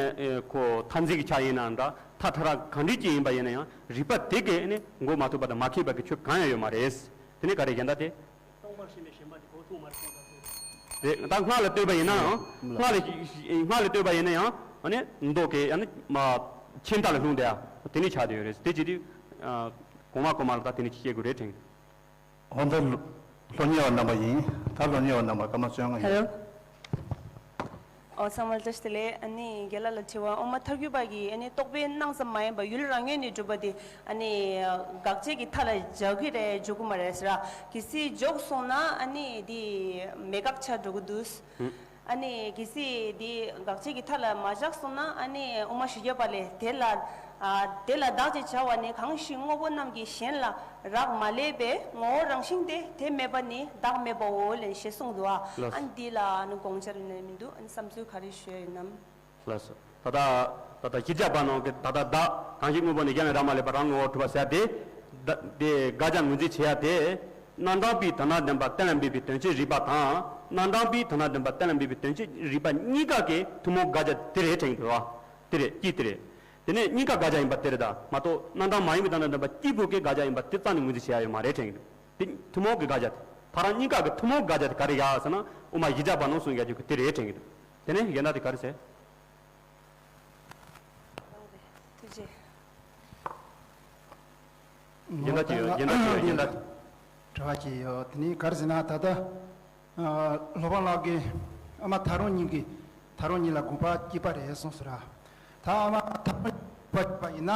ཁོ་མཐར་འཛིན་གྱི་ཆ་ཡིན་ནའང་འདྲ་ཐག་ཕྲ་རགས་གང་འདྲ་ཅིག་ཡིན་པ་ཡིན་ན་ཡང་རིགས་པ་དེ་གའི་ཨ་ནི་འགོག་མ་ཐུབ་པ་དང་མ་ཁེགས་པ་གི་ཆོས་གང་ཡང་ཡོད་མ་རེད། དེ་ནས་ག་རེ་གཞན་དག་དེ། སྟོང་པར་ཞེན་པའི་ཞེན་པ་དེ་གོ་ཐུབ་མ་རེད་གསུངས་པ་དེ། རེད། ད་སྔགས་ལ་ལྟོས་པ་ཡིན་ན་ཡང་སྔགས་ལ་སྔགས་ལ་ལྟོས་པ་ཡིན་ན་ཡང་ཨ་ནི་མདོ་གི་ཨ་ནི་མ་ཁྱིམ་བདག་ལ་ལྷུང་བསྡད་ཡ་དེ་ནི་ཆགས་བསྡད་ཡོད་རེད། དེ་ཅི་སྟེ་གོང་མ་གོང་མ་ལ་ད་དེ་ནི་ཅི་བཤད་དགོས་རེད་དྲན། འོ་ད་སློབ་གཉེར་བ་རྣམ་པ་ཡིན། ད་སློབ་གཉེར་བ་རྣམ་པ་སྐར་མ་བཅོ་ལྔ་ཡིན། ཨོ་ཚང་མ་ལ་བཀྲ་ཤིས་བདེ་ལེགས། ཨ་ནི་རྒན་ལགས་ལ་དྲི་བ། དབུ་མ་ཐལ་འགྱུར་པ་གིས་ཨ་ནི་རྟོག་པའི་སྣང་ཙམ་མ་ཡིན་པར་ཡུལ་རང་ངོས་ནས་གྲུབ་པ་དེ་ཨ་ནི་དགག་བྱའི་གི་མཐའ་ལ་འཇོག་གི་རེད་འཇོག་གི་མ་རེད་ཟེར། གལ་སྲིད་འཇོག་སོང་ན་ཨ་ནི་དེ་མེད་དགག་ཆགས་འགྲོ་གི་འདུག་ཨ་ནི་གལ་སྲིད་དེ་དགག་བྱའི་གི་མཐའ་ལ་མ་བཞག་སོང་ན་ཨ་ནི་དབུ་མ་བཞི་བརྒྱ་པ་ལས་དེ་ལ་ཨ་དེ་ལ་བདག་ཅེས་བྱ་བ་ནི་གང་ཞིག་དངོས་པོ་རྣམས་ཀྱི་གཞན་ལ་རག་མ་ལས་པའི་ངོ་བོ་རང་བཞིན་ཏེ། དེ་མེད་པ་ནི་བདག་མེད་པའོ་ལན་ཞེས་གསུངས་འདུག་ཨ་ལགས་སོ། ཨ་ནི་འདི་ལ་ཨ་ནི་དགོངས་འཆར་ཡིན་ནམ་མི་འདུག་ཨ་ནི་བསམ་ཚུལ་ག་རེ་ཞུ་ཡ་ཡིན་ནམ། ལགས་སོ། ད་ལྟ་ད་ལྟ་བཞི་བརྒྱ་པ་ནང་གི་ད་ལྟ་བདག་གང་ཞིག་དངོས་པོ་ནི་གཞན་ལ་རག་མ་ལས་པ་རང་ངོ་བོ་གྲུབ་པ་ཟེར་ཡ་དེ། ད་དེ་དགག་བྱ་ངོས་འཛིན་བྱེད་ཡ་དེ། རྣམ་གྲངས་པའི་དོན་དམ་བདེན་པ་གཏན་ལ་འབེབས་པའི་དོན་སྤྱིའི་རིགས་པ་དང་། རྣམ་གྲངས་པའི་དོན་དམ་བདེན་པ་གཏན་ལ་འབེབས་པའི་དོན་སྤྱིའི་རིགས་པ་གཉིས་ཀ་གི་ཐུན་མོང་དགག་བྱ་དེ་རེད་དྲན་གྱི་འདུག་བ། དེ་རེད། གཅིག་དེ་རེད། དེ་ནས་གཉིས་ཀ་དགག་བྱ་ཡིན་པ་དེ་རེད་ད་མ་གཏོགས་རྣམ་གྲངས་མ་ཡིན་པའི་དོན་དམ་བདེན་པ་གཅིག་པུ་གི་དགག་བྱ་ཡིན་པ་དེ་རྩ་ནས་ངོས་འཛིན་བྱེད་ཡ་ཡོད་མ་རེད་དྲན་གྱི་འདུག་དེ་ཐུན་མོང་གི་དགག་བྱ་དེ། ཐ་རང་གཉིས་ཀ་གི་ཐུན་མོང་དགག་བྱ་དེ་ག་རེ་ཡ་ཟེར་ན་དབུ་མ་བཞི་བརྒྱ་པ་ནང་གསུངས་ཡ་ཅིག་གི་དེ་རེད་དྲན་གྱི་འདུག་དེ་ནས་གཞན་དག་དེ་ག་རེ་ཟེར། ཐུགས་རྗེ་ཆེ། རྒན་ལགས་ཀྱིས་ཡོད། རྒན་ལགས་ཀྱིས་ཡོད། རྒན་ལགས། དྲི་བ་ཅིག་ཡོད། དེ་ནི་ག་རེ་ཟེར་ན་ད་ལྟ་ཨ་སློབ་དཔོན་ལགས་ཀྱིས་ཨ་མ་ཐལ་རང་གཉིས་ཀྱིས་ཐལ་རང་གཉིས་ལ་དགོངས་པ་གཅིག་པ་རེད་གསུངས་སོང་ར། ད་ཨ་མ་ཐལ་རང་གཉིས་དགོངས་པ་གཅིག་པ་ཡིན་ན།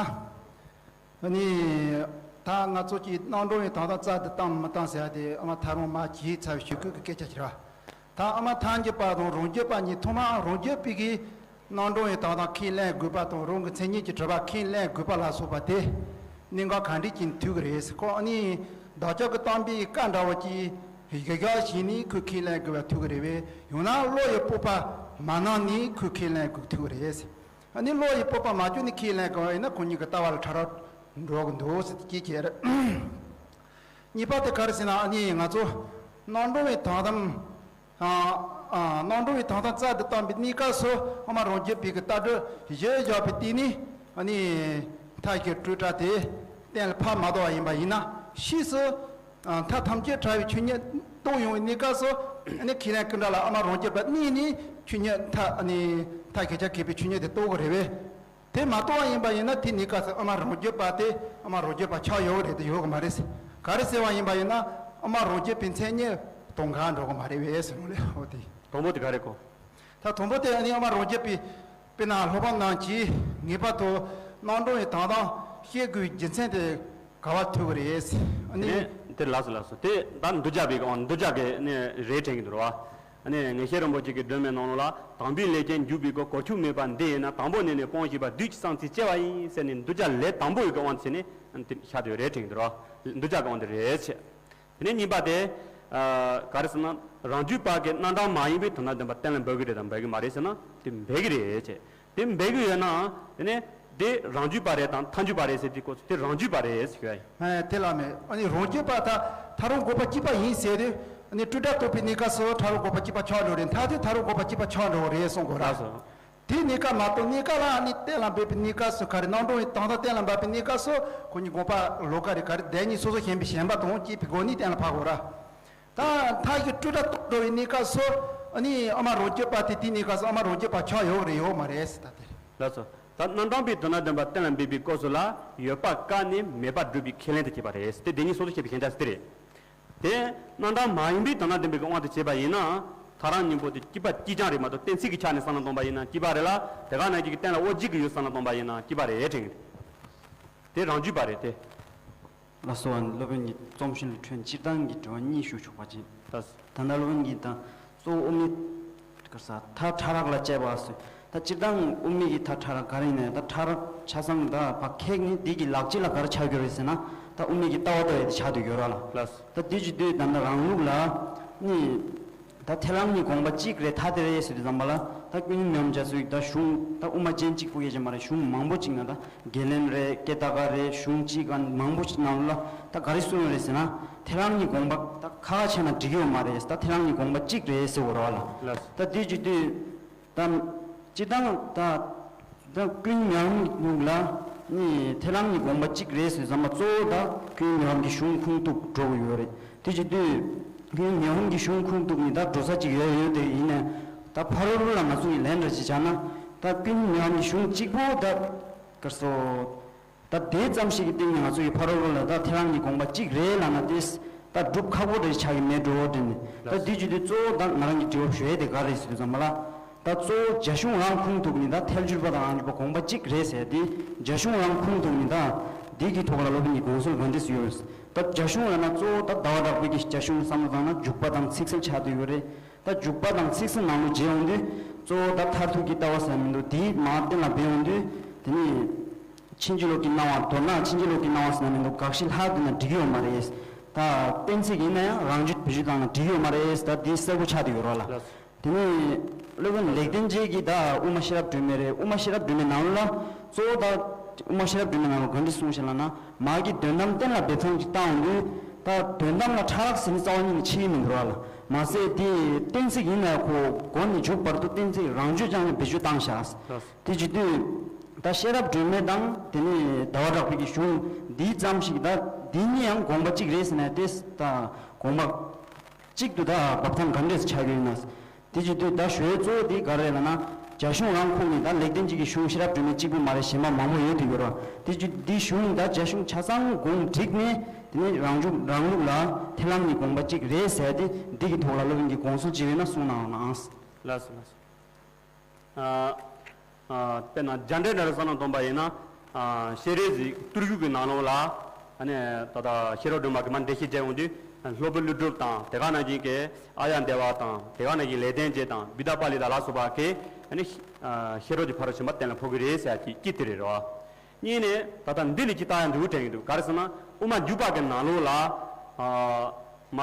ཨ་ནི་ད་ང་ཚོ་གི་རྣམ་གྲངས་ཡིན་དང་དང་རྩ་དེ་བཏང་མི་བཏང་ཟེར་ཡ་དེ་ཨ་མ་ཐལ་རང་མ་བྱས་ཚར་བའི་ཞུ་སྐུལ་གྱི་སྐད་ཆ་ཞིག་ར། ད་ཨ་མ་ཐལ་འགྱུར་པ་དང་རང་རྒྱུད་པ་གཉིས་ཐོག་མར་རང་རྒྱུད་པའི་གི་རྣམ་གྲངས་ཡིན་དང་དང་ཁས་ལེན་དགོས་པ་དང་རང་གི་མཚན་ཉིད་ཀྱི་གྲུབ་པ་ཁས་ལེན་དགོས་པ་ལ་སོགས་པ་དེ་གནད་འགག་ག་འདྲ་ཅིག་ཐུག་གི་རེད། ཁོ་ཨ་ནི་བདག་ཅག་གི་བསྟན་པའི་བཀའ་འདྲ་བོ་ཅིག་གཞི་བཞག་བྱས་ནས་ཁོས་ཁས་ལེན་དགོས་པ་ཐུག་གི་རེད་པས། ཡང་ན་བློ་ཡི་སྤོབས་པ་མ་གནང་ནས་ཁོས་ཁས་ལེན་དགོས་ཐུག་གི་རེད། ཨ་ནི་བློ་ཡི་སྤོབས་པ་མ་བཅོལ་ནས་ཁས་ལེན་དགོས་པ་ཡིན་ན་ཁོ་གཉིས་ཀྱི་ལྟ་བ་ལ་ཕྲ་རགས་འགྲོ་གི་འདུག་ཟེར་གྱི་ཁྱེར། གཉིས་པ་དེ་ག་རེ་ཟེར་ན་ཨ་ནི་ང་ཚོ་རྣམ་གྲངས་ཡིན་དང་དང་། ཨ་ཨ་རྣམ་གྲངས་ཡིན་དང་དང་རྩ་དེ་བཏང་པའི་གནས་སྐབས་སུ་ཨ་མ་རང་རྒྱུད་པའི་གི་ལྟ་གྲུབ་གཞིར་བཞག་པའི་སྟེང་ནས་ཨ་ནི་མཐའ་བཞི་སྤྲོས་བྲལ་དེ་གཏན་ལ་ཕབ་མ་བཏང་བ་ཡིན་པ་ཡིན་ན་ཕྱིས་སུ་ཨ་མཐའ་ཐམས་ཅད་བྲལ་བའི་ཆོས་ཉིད་རྟོགས་ཡོང་བའི་གནས་སྐབས་སུ་ཨ་ནི་ཁས་ལེན་ཀུན་འདྲ་ལ་ཨ་མ་རང་རྒྱུད་པ་གནས་ནས་ཆོས་ཉིད་མཐའ་ཨ་ནི་མཐའ་གཞི་ཆ་གས་པའི་ཆོས་ཉིད་དེ་རྟོགས་ཀྱི་རེད་པས། དེ་མ་རྟོགས་པ་ཡིན་པ་ཡིན་ན་དེ་གནས་སྐབས་སུ་ཨ་མ་རང་རྒྱུད་པ་དེ་ཨ་མ་རང་རྒྱུད་པ་ཆགས་ཡོད་རེད་དེ་ཡོད་གི་མ་རེད། ག་རེ་ཟེར་བ་ཡིན་པ་ཡིན་ན་ཨ་མ་རང་རྒྱུད་པའི་མཚན་ཉིད་སྟོང་ག་འགྲོ་གི་མ་རེད་པས་ཟེར་ནོ་ལེ། འོ་དེ། དང་པོ་དེ་ག་རེ་གོ། ད་དང་པོ་དེ་ཨ་ནི་ཨ་མ་རང་རྒྱུད་པའི་དཔེར་ན་སློབ་དཔོན་རྣམས་ཀྱིས་ངེས་པར་དུ་རྣམ་གྲངས་ཡིན་དང་དང་བཤད་དགོས་རྒྱུ་མཚན་དེ་ག་བ་ཐུག་གི་རེད། ཨ་ནི། དེ་དེ་ལགས་སོ་ལགས་སོ། དེ་ད་འདུལ་བྱ་པའི་གི་དབང་འདུལ་བྱ་གི་ནི་རེད་དྲན་གྱི་འདུག་ར། ཨ་ནི་ངེས་ཤེས་རིན་པོ་ཆེ་གི་སྒྲོན་མེ་ནང་ལོགས་ལ་དང་པོའི་ལས་ཅན་འཇུག་པའི་སྒོ་གོ་ཆོད་མེད་པ་འདི་ཡིན་ན་དང་པོ་ནས་ནི་སྤོང་ཤེས་པ་བདུད་ཀྱི་གསང་ཚིག་སྐྱེ་བ་ཡིན་ཟེར་ནས་འདུལ་བྱ་ལས་དང་པོ་ཡི་གི་དབང་དུ་བྱས་ནས་ཨ་ནི་དེ་ཤར་དུ་རེད་དྲན་གྱི་འདུག་ར། འདུལ་བྱ་གི་དབང་དུ་རེད་ཆེ། དེ་ནས་གཉིས་པ་དེ། ཨ་ག་རེ་ཟེར་ན། རང་རྒྱུད་པ་གི་རྣམ་གྲངས་མ་ཡིན་པའི་དོན་དམ་བདེན་པ་གཏན་ལ་འབེབས་ཀྱི་རེད་དམ་འབེབས་ཀྱི་མ་རེད་ཟེར་ན་དེ་འབེབས་ཀྱི་རེད་ཅེས། དེ་འབེབས་ཀྱི་ཡོད་ནའང་དེ་ནས་དེ་རང་རྒྱུད་པ་རེད་དམ་ཐལ་འགྱུར་པ་རེད་ཟེར་དུས་སྐབས་སུ་དེ་རང་རྒྱུད་པ་རེད་ཟེར་ཞུ་ཡ་ཡིན། ཨེ་དེ་ལ་མེད། ཨ་ནི་རང་རྒྱུད་པ་ད་ཐལ་རང་འགོག་པ་གཅིག་པ་ཡིན་ཟེར་དུས་ཨ་ནི་སྤྲོས་བྲལ་རྟོགས་པའི་གནས་སྐབས་སུ་ཐལ་རང་འགོག་པ་གཅིག་པ་ཆགས་འགྲོ་རེད། མཐའ་དེ་ཐལ་རང་འགོག་པ་གཅིག་པ་ཆགས་འགྲོ་རེད་གསུང་དགོས་ར། ལགས་སོ། དེའི་གནས་སྐབས་མ་གཏོགས་གནས་སྐབས་ལ་ཨ་ནི་གཏན་ལ་འབེབས་པའི་གནས་སྐབས་སུ་ག་རེ་རྣམ་གྲངས་ཡིན་དང་དང་གཏན་ལ་འབེབས་པའི་གནས་སྐབས་སུ་ཁོ་གཉིས་དགོངས་པ་ལོགས་ཀ་རེད། ག་རེ་བདེན་གཉིས་སོ་སོ་ཞེན་པའི་ཞེན་པ་དང་བཅས་པའི་སྒོ་ནས་གཏན་ལ་ཕབ་དགོས་ར། ད་མཐའ་བཞི་སྤྲོས་བྲལ་རྟོགས་འགྲོ་བའི་གནས་སྐབས་སུ་ཨ་ནི་ཨ་མ་རང་རྒྱུད་པ་དེ་དེའི་གནས་སྐབས་སུ་ཨ་མ་རང་རྒྱུད་པ་ཆགས་ཡོད་རེད་ཡོད་མ་རེད་ཟེར་ད་དེ་རེད། ལགས་སོ། ད་རྣམ་གྲངས་པའི་དོན་དམ་བདེན་པ་གཏན་ལ་འབེབས་པའི་སྐབས་སུ་ལ་ཡོད་པ་བཀག་ནས་མེད་པར་སྒྲུབ་པའི་ཁས་ལེན་དུ་བྱེད་པ་རེད། དེ་བདེན་གཉིས་སོ་སོ་ཞེན་པའི་ཞེན་ཆགས་ཟེར་དེ་རེད། དེ་རྣམ་གྲངས་མ་ཡིན་པའི་དོན་དམ་བདེན་པའི་དབང་དུ་བྱས་པ་ཡིན་ན་ཐལ་རང་གཉིས་པོ་དེ་གཅིག་པ་གཅིག་རྐྱང་རེད་མ་གཏོགས་གཏན་ཚིགས་ཀྱི་ཆ་ནས་བསམ་བློ་གཏོང་པ་ཡིན་ན་གཅིག་པ་རེད་ལ། དེ་ག་ནང་བཞིན་གྱི་གཏན་ལ་དབང་བྱེད་ཀྱི་ཡོད་བསམ་བློ་གཏོང་པ་ཡིན་ན་གཅིག་པ་རེད་དྲན་གྱི་འདུག་དེ་རང་རྒྱུད་པ་རེད་དེ། ལགས་སོ། ཨ་ནི་སློབ་དཔོན་གྱི་རྩོམ་གཞི་ལ་འཕྲོས་སྤྱིར་བཏང་གི་དྲི་བ་གཉིས་ཞུ་ཆོག་པ་ཅིག་ད་ལྟ་སློབ་དཔོན་གྱིས་ད་གཙོ་བོ་དབུ་མའི་ག་ས་མཐའ་ཕྲ་རགས་ལ་དཔྱད་པ་ཟེར། ད་སྤྱིར་བཏང་དབུ་མའི་གི་མཐའ་ཕྲ་རགས་ག་རེ་ཡིན་ན་ད་ཕྲ་རགས་ཆ་ཚང་ད་ཕ་ཁེག་ནི་འདི་གི་ལག་རྗེས་ལ་ག་རེ་ཆགས་ཀྱི་རེད་ཟེར་ན། ད་དབུ་མའི་གི་ལྟ་བ་ལྟ་བའི་དེ་ཆགས་བསྡད་ཡོད་ར་ལ། ལགས། ད་དེ་བྱེད་དུས་ད་ལྟ་རང་ལུགས་ལ་ནི། ད་ཐལ་རང་གཉིས་དགོངས་པ་གཅིག་རེད། ཐ་དད་རེད་ཟེར་དུས་ཙམ་པ་ལ་ད་ཀུན་མཁྱེན་ཉམས་རྒྱ་མཚོའི་ད་གཞུང་ད་དབུ་མ་ཅན་གཅིག་པུ་ཡོད་ཀྱི་མ་རེད། གཞུང་མང་པོ་ཅིག་ན་ད་དགེ་ལེན་རེད། ཀེ་ཏ་ཀ་རེད། གཞུང་གཅིག་ག་མང་པོ་ཅིག་ནང་ལ་ད་ག་རེ་གསུངས་ཡོད་རེད་ཟེར་ན། ཐལ་རང་གཉིས་དགོངས་པ་ད་ཁ་ཁ་བྱས་ན་འགྲིག་གི་ཡོད་མ་རེད། ད་ཐལ་རང་གཉིས་དགོངས་པ་གཅིག་རེད་ཟེར་བ་རེད་བ་ལ། ལགས། ད་དེ་བྱེད་དུས། ད། སྤྱིར་བཏང་ད། ད་ཀུན་ཉམས་ལུགས་ལ་ནི་ཐལ་རང་གཉིས་དགོངས་པ་གཅིག་རེད་ཟེར་ཙམ་པ་གཙོ་བོ་ད་ཀུན་ཉམས་ཀྱི་གཞུང་ཁུངས་གཏུགས་འགྲོ་གི་ཡོད་རེད། དེ་བྱེད་དུས་ཀུན་ཉམས་ཀྱི་གཞུང་ཁུངས་གཏུགས་ནི་ད་འགྲོ་ས་གཅིག་ཡོད་ཡོད་དེ་ཡིན་ནའི་ད་ཕ་རོལ་པོ་ལ་ང་ཚོ་ཡི་ལན་འདྲ་ཅིག་བྱ་ན་ད་ཀུན་ཉམས་ཀྱི་གཞུང་གཅིག་པོ་ད་ག་སོ། ད་དེ་ཙམ་ཞིག་གི་སྟེང་ནས་ང་ཚོ་ཡི་ཕ་རོལ་པོ་ལ་ད་ཐལ་རང་གཉིས་དགོངས་པ་གཅིག་རེད་ལབ་ན་དེ་ད་སྒྲུབ་ཁག་པོ་རེ་ཆགས་ཀྱི་མེད་འགྲོ་དྲན་ནས། ད་དེ་བྱེད་དུས་གཙོ་བོ་ད་ང་རང་གི་དྲི་བ་ཞུ་ཡས་དེ་ག་རེད་ཟེར་དུས་ཙམ་པ་ལ། ད་གཙོ་བོ་རྒྱ་གཞུང་རང་ཁུངས་གཏུགས་ནི་ད་ཐལ་འགྱུར་བ་དང་རང་རྒྱུད་པ་དགོངས་པ་གཅིག་རེད་ཟེར་ཏེ། རྒྱ་གཞུང་རང་ཁུངས་གཏུགས་ནི་ད་འདི་གི་ཐོག་ལ་སློབ་དཔོན་གྱི་དགོངས་ཚུལ་ག་འདྲས་ཡོད། ད་རྒྱ་གཞུང་ལབ་ན་གཙོ་བོ་ད་ཟླ་བ་གྲགས་པའི་གི་རྒྱ་གཞུང་བསམ་བློ་བཏང་ན་འཇུག་པ་དང་ཚིག་གསལ་ཆགས་བསྡད་ཡོད་རེད། ད་འཇུག་པ་དང་ཚིག་གསལ་ནང་ལོགས་མཇལ་ཡོང་དུས་གཙོ་བོ་ད་མཐར་ཐུག་གི་ལྟ་བ་ཟེར་མི་འདུག་དེའི་མར་གཏན་ལ་འབེབས་ཡོང་དུས་དེ་ནི། ཕྱིན་ཅི་ལོག་གི་སྣང་བ། མདོར་ན་ཕྱིན་ཅི་ལོག་གི་སྣང་བ་ཟེར་ན་མི་འདུག་དགག་གཞི་ལྷག་བསྡད་ན་འགྲིག་གི་ཡོད་མ་རེད། ད་གཏན་ཚིགས་ཡིན་ན་ཡང་རང་རྒྱུད་བེད་སྤྱོད་བཏང་ན་འགྲིག་གི་ཡོད་མ་རེད། ད་འདི་གསལ་པོ་ཆགས་བསྡད་ཡོད་རེད་ལ། དེ་ནས་སློབ་དཔོན་ལེགས་ལྡན་འབྱེད་ཀྱིས་ད་དབུ་མ་ཤེས་རབ་སྒྲོན་མེ་རེད། དབུ་མ་ཤེས་རབ་སྒྲོན་མེ་ནང་ལ་གཙོ་བོ་ད་དབུ་མ་ཤེས་རབ་སྒྲོན་མེ་ནང་ལ་ག་འདྲ་གསུངས་ཤག་ལབ་ན། མར་གྱི་དོན་དམ་གཏན་ལ་འབེབས་སྟངས་ཅིག་བཏང་ཡོང་དུས་ད་དོན་དམ་ལ་ཕྲ་རགས་ཟེར་ནི་རྩ་བ་ཉིད་ནས་ཕྱེ་གི་མི་འདུག་ར་ལ། མ་ཟད་དེ་གཏན་ཚིགས་ཡིན་ན་ཡང་ཁོ་མགོ་ནས་མཇུག་བར་དུ་གཏན་ཚིགས་རང་རྒྱུད་ཅན་ལ་བེད་སྤྱོད་བཏང་ཤག་དེ་བྱེད་དུས། ད་ཤེས་རབ་སྒྲོན་མེ་དང་དེ་ནས་ཟླ་བ་གྲགས་པའི་གི་གཞུང་འདི་ཙམ་ཞིག་ད་འདི་གཉིས་ཡང་དགོངས་པ་གཅིག་རེད་ཟེར་ན་དེ་ད་དགོངས་པ་གཅིག་ཏུ་ད་འབབ་ཐང་ག་འདྲས་ཆགས་ཀྱི་ཡོད་ན། དེ་བྱེད་དུས་ད་ཞུ་ཡས་གཙོ་བོ་དེ་ག་རེ་རེད་ལབ་ན། རྒྱ་གཞུང་རང་ཁོངས་ནས་ད་ལེགས་ལྡན་འབྱེད་ཀྱི་གཞུང་ཤེས་རབ་སྒྲོན་མེ་གཅིག་པུ་མ་རེད། གཞན་པ་མང་པོ་ཡོད་དུ་ཡོད་ར། དེ་བྱེད་དུས་འདི་གཞུང་ད་རྒྱ་གཞུང་ཆ་ཚང་དགོངས་འགྲིག་ནས་དེ་ནས་རང་རྒྱུད་རང་ལུགས་ལ་ཐལ་རང་གཉིས་དགོངས་པ་གཅིག་རེད་ཟེར་ཏེ་འདི་གི་ཐོག་ལ་སློབ་དཔོན་གྱི་དགོངས་ཚུལ་ཅིག་ཡོད་ན་གསུང་གནང་རོགས་གནང་། ལགས་སོ་ལགས་སོ། ཨ། ཨ། དཔེར་ན་རྒྱ་འགྲེལ་འདྲ་རུ་བསམ་བློ་གཏོང་པ་ཡིན་ན། ཨ། ཤེས་རིག་གི་བསྟུར་གཞུང་གི་ནང་ལོགས་ལ། ཨ་ནི་ད་ལྟ་ཤེས་རབ་སྒྲོན་མ་གི་མར་འགྲེལ་བཤད་བྱས་ཡོང་དུས། སློབ་དཔོན་ཀླུ་སྒྲུབ་དང་དེ་ག་ནང་བཞིན་གྱི་ཨཱརྱ་དེ་བ་དང་དེ་ག་ནང་བཞིན་ལེགས་ལྡན་འབྱེད་དང་བུདྡྷ་པཱ་ལི་ཏ་ལ་སོགས་པ་གིས། ཨ་ནི་ཤེས་རབ་ཀྱི་ཕ་རོལ་ཕྱིན་པ་གཏན་ལ་ཕབ་ཀྱི་རེད་ཟེར་ཡ་གཅིག་དེ་རེད་རོ། གཉིས་ནས་ད་ལྟ་འདི་ལ་ཅིག་ལྟ་ཡ་འདུག་དྲན་གྱི་འདུག་ག་རེ་ཟེར་ན་དབུ་མ་འཇུག་པ་གི་ནང་ལོགས་ལ། ཨ། མ།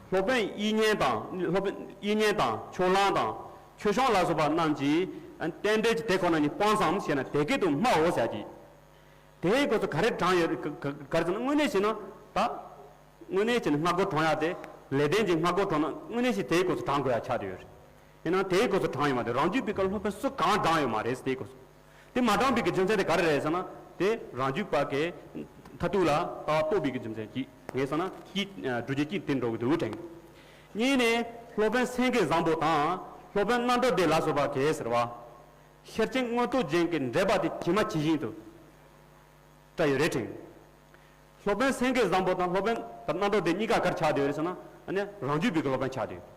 སློབ་དཔོན་དབྱིག་གཉེན་དང་སློབ་དཔོན་དབྱིག་གཉེན་དང་ཕྱོགས་གླང་དང་ཆོས་སྐྱོང་ལ་སོགས་པ་རྣམས་ཀྱིས་རྟེན་འབྲེལ་གྱི་དེ་ཁོ་ན་ཉིད་སྤངས་སམ་ཞེ་ན་དེ་སྐད་དུ་སྨྲའོ་ཟེར་གྱི། དེའི་སྐོར་སུ་ག་རེ་དྲངས་ཡོད་ག་ག་རེ་ཟེར་ན་དངོས་གནས་བྱས་ན་ད། དངོས་གནས་བྱས་ན་སྔ་རྒོལ་དྲངས་ཡ་དེ། ལེགས་ལྡན་གྱི་སྔ་རྒོལ་དྲངས་ན་དངོས་གནས་ཤིག་དེའི་སྐོར་སུ་དྲངས་དགོས་ཡ་ཆགས་བསྡད་ཡོད་རེད། ཡིན་ནའང་དེའི་སྐོར་སུ་དྲངས་ཡོད་མ་རེད། རང་རྒྱུད་པའི་སྐབས་སློབ་དཔོན་སུ་གང་དྲངས་ཡོད་མ་རེད་དེའི་སྐོར་སུ། དེ་མ་དྲངས་པའི་གི་རྒྱུ་མཚན་དེ་ག་རེ་རེད་ཟེར་ན། དེ་རང་རྒྱུད་པ་གི་མཐར་ཐུག་ལ་ལྟ་བ་རྟོགས་པའི་གི་རྒྱུ་མཚན་གྱིས་ངས་བསམ་ན་གཅིག་སྒྲུབ་བྱེད་གཅིག་དེ་འགྲོ་གི་འདུག་དྲན། གཉིས་ནས་སློབ་དཔོན་སེང་གེ་བཟང་པོ་དང་སློབ་དཔོན་རྣམ་གྲོལ་སྡེ་ལ་སོགས་པ་གིས་ཟེར་བ། ཤེར་ཕྱིན་མངོན་རྟོགས་རྒྱན་གྱི་འགྲེལ་པ་དེ་ཇི་མ་ཇི་བཞིན་དུ་བཀྲལ་ཡོད་རེད་དྲན། སློབ་དཔོན་སེང་གེ་བཟང་པོ་དང་སློབ་དཔོན་རྣམ་གྲོལ་སྡེ་གཉིས་ཀ་ག་རེ་ཆགས་བསྡད་ཡོད་རེད་ཟེར་ན། ཨ་ནི་རང་རྒྱུད་པའི་གི་སློབ་དཔོན་ཆགས་བསྡད་ཡོད།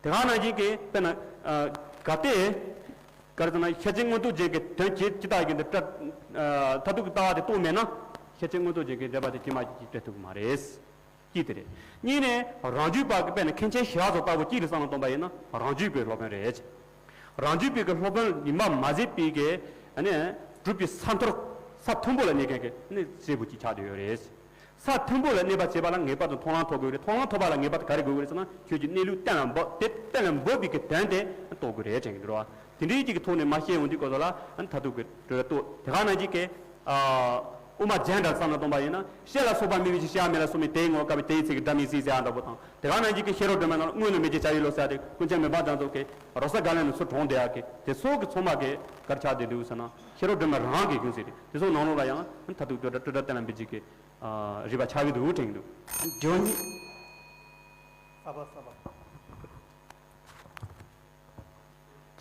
དེ་ག་ནང་བཞིན་གྱི་དཔེར་ན། ཨ། གལ་ཏེ། ག་རེ་ཟེར་ན་ཤེར་ཕྱིན་མངོན་རྟོགས་རྒྱན་གྱི་དོན་ཇི་ཇི་ལྟ་བཞིན་དུ་བཀྲལ། ཨ། མཐར་ཐུག་གི་ལྟ་བ་དེ་རྟོགས་མེད་ན། ཤེར་ཕྱིན་མངོན་རྟོགས་རྒྱན་གྱི་འགྲེལ་པ་དེ་ཇི་མ་ཇི་བཞིན་བཀྲལ་ཐུབ་ཀྱི་མ་རེད། གཅིག་དེ་རེད། གཉིས་ནས་རང་རྒྱུད་པ་གི་དཔེར་ན་མཁན་ཆེན་ཞི་བ་འཚོ་ལྟ་བུ་གཅིག་ལ་བསམ་བློ་གཏོང་པ་ཡིན་ན་རང་རྒྱུད་པའི་སློབ་དཔོན་རེད། རང་རྒྱུད་པའི་གི་སློབ་དཔོན་ཡིན་པ་མ་ཟད་པའི་གི། ཨ་ནི་སྒྲུབ་ཀྱི་ས་མཐོར་ས་མཐོན་པོ་ལ་གནས་མཁན་གྱི་ཨ་ནི་སྐྱེས་བུ་གཅིག་ཆགས་བསྡད་ཡོད་རེད། ས་མཐོན་པོ་ལ་གནས་པ་བྱེད་པ་ལ་ངེས་པར་དུ་མཐོང་ལམ་ཐོབ་དགོས་རེད། མཐོང་ལམ་ཐོབ་པ་ལ་ངེས་པར་དུ་ག་རེ་དགོས་ཀྱི་རེད་ཟེར་ན་ཆོས་ཀྱི་གནས་ལུགས་གཏན་ལ་འབེབས་དེ་གཏན་ལ་འབེབས་པའི་གི་དོན་དེ་རྟོགས་དགོས་རེད་དྲན་གྱི་འདུག་བ། དེ་འདྲའི་གཅིག་གི་ཐོག་ནས་མ་བཤད་ཡོང་དུས་སྐབས་སུ་ལ་ཨ་ནི་མཐར་ཐུག་གི་གྲོལ་བ་རྟོགས། དེ་ག་ནང་བཞིན་གྱི། ཨ། དབུ་མ་རྒྱན་འདྲ་བསམ་བློ་གཏོང་པ་ཡིན་ན་ཤེས་ལ་སོགས་པ་མེད་པའི་ཕྱིར་ཤེས་པ་མེད་ལ་སོགས་པའི་དེའི་ངོ་བོ་སྐབས་དེའི་ཚིག་གི་སྒྲ་མི་སྲིད་ཟེར་ཡ་འདྲ་པོ་དང་། དེ་ག་ནང་བཞིན་གྱི་ཤེས་རབ་སྒྲོན་མའི་ནང་ལ་དངོས་ལུགས་མེད་ཅེས་བྱ་བའི་བློ་ཟེར་ཡ་དེ་ཀུན་མཁྱེན་མི་ཕམ་རྒྱ་མཚོ་གིས་རོ་ས་ག་ལན་ནས་ཚུར་དྲངས་བསྡད་ཡ་གི་དེ་ཚོ་གི་ཚང་མ་གི་ག་རེ་ཆགས་བསྡད་འདུག་ཟེར་ན་ཤེས་རབ་སྒྲོན་མ་རང་གི་ཡིན་ཟེར་ཏེ། དེ་ཚོ་ནང་ལོགས་ལ་ཡང་མཐར་ཐུག་སྤྲོས་བྲལ་སྤྲོས་བྲལ་གཏན་ལ་འབེབས་ཀྱི་རིགས་པ་ཆགས་ཀྱི་འདུག་དྲན་གྱི་འདུག་འདོན། གསར་པ་གསར་པ།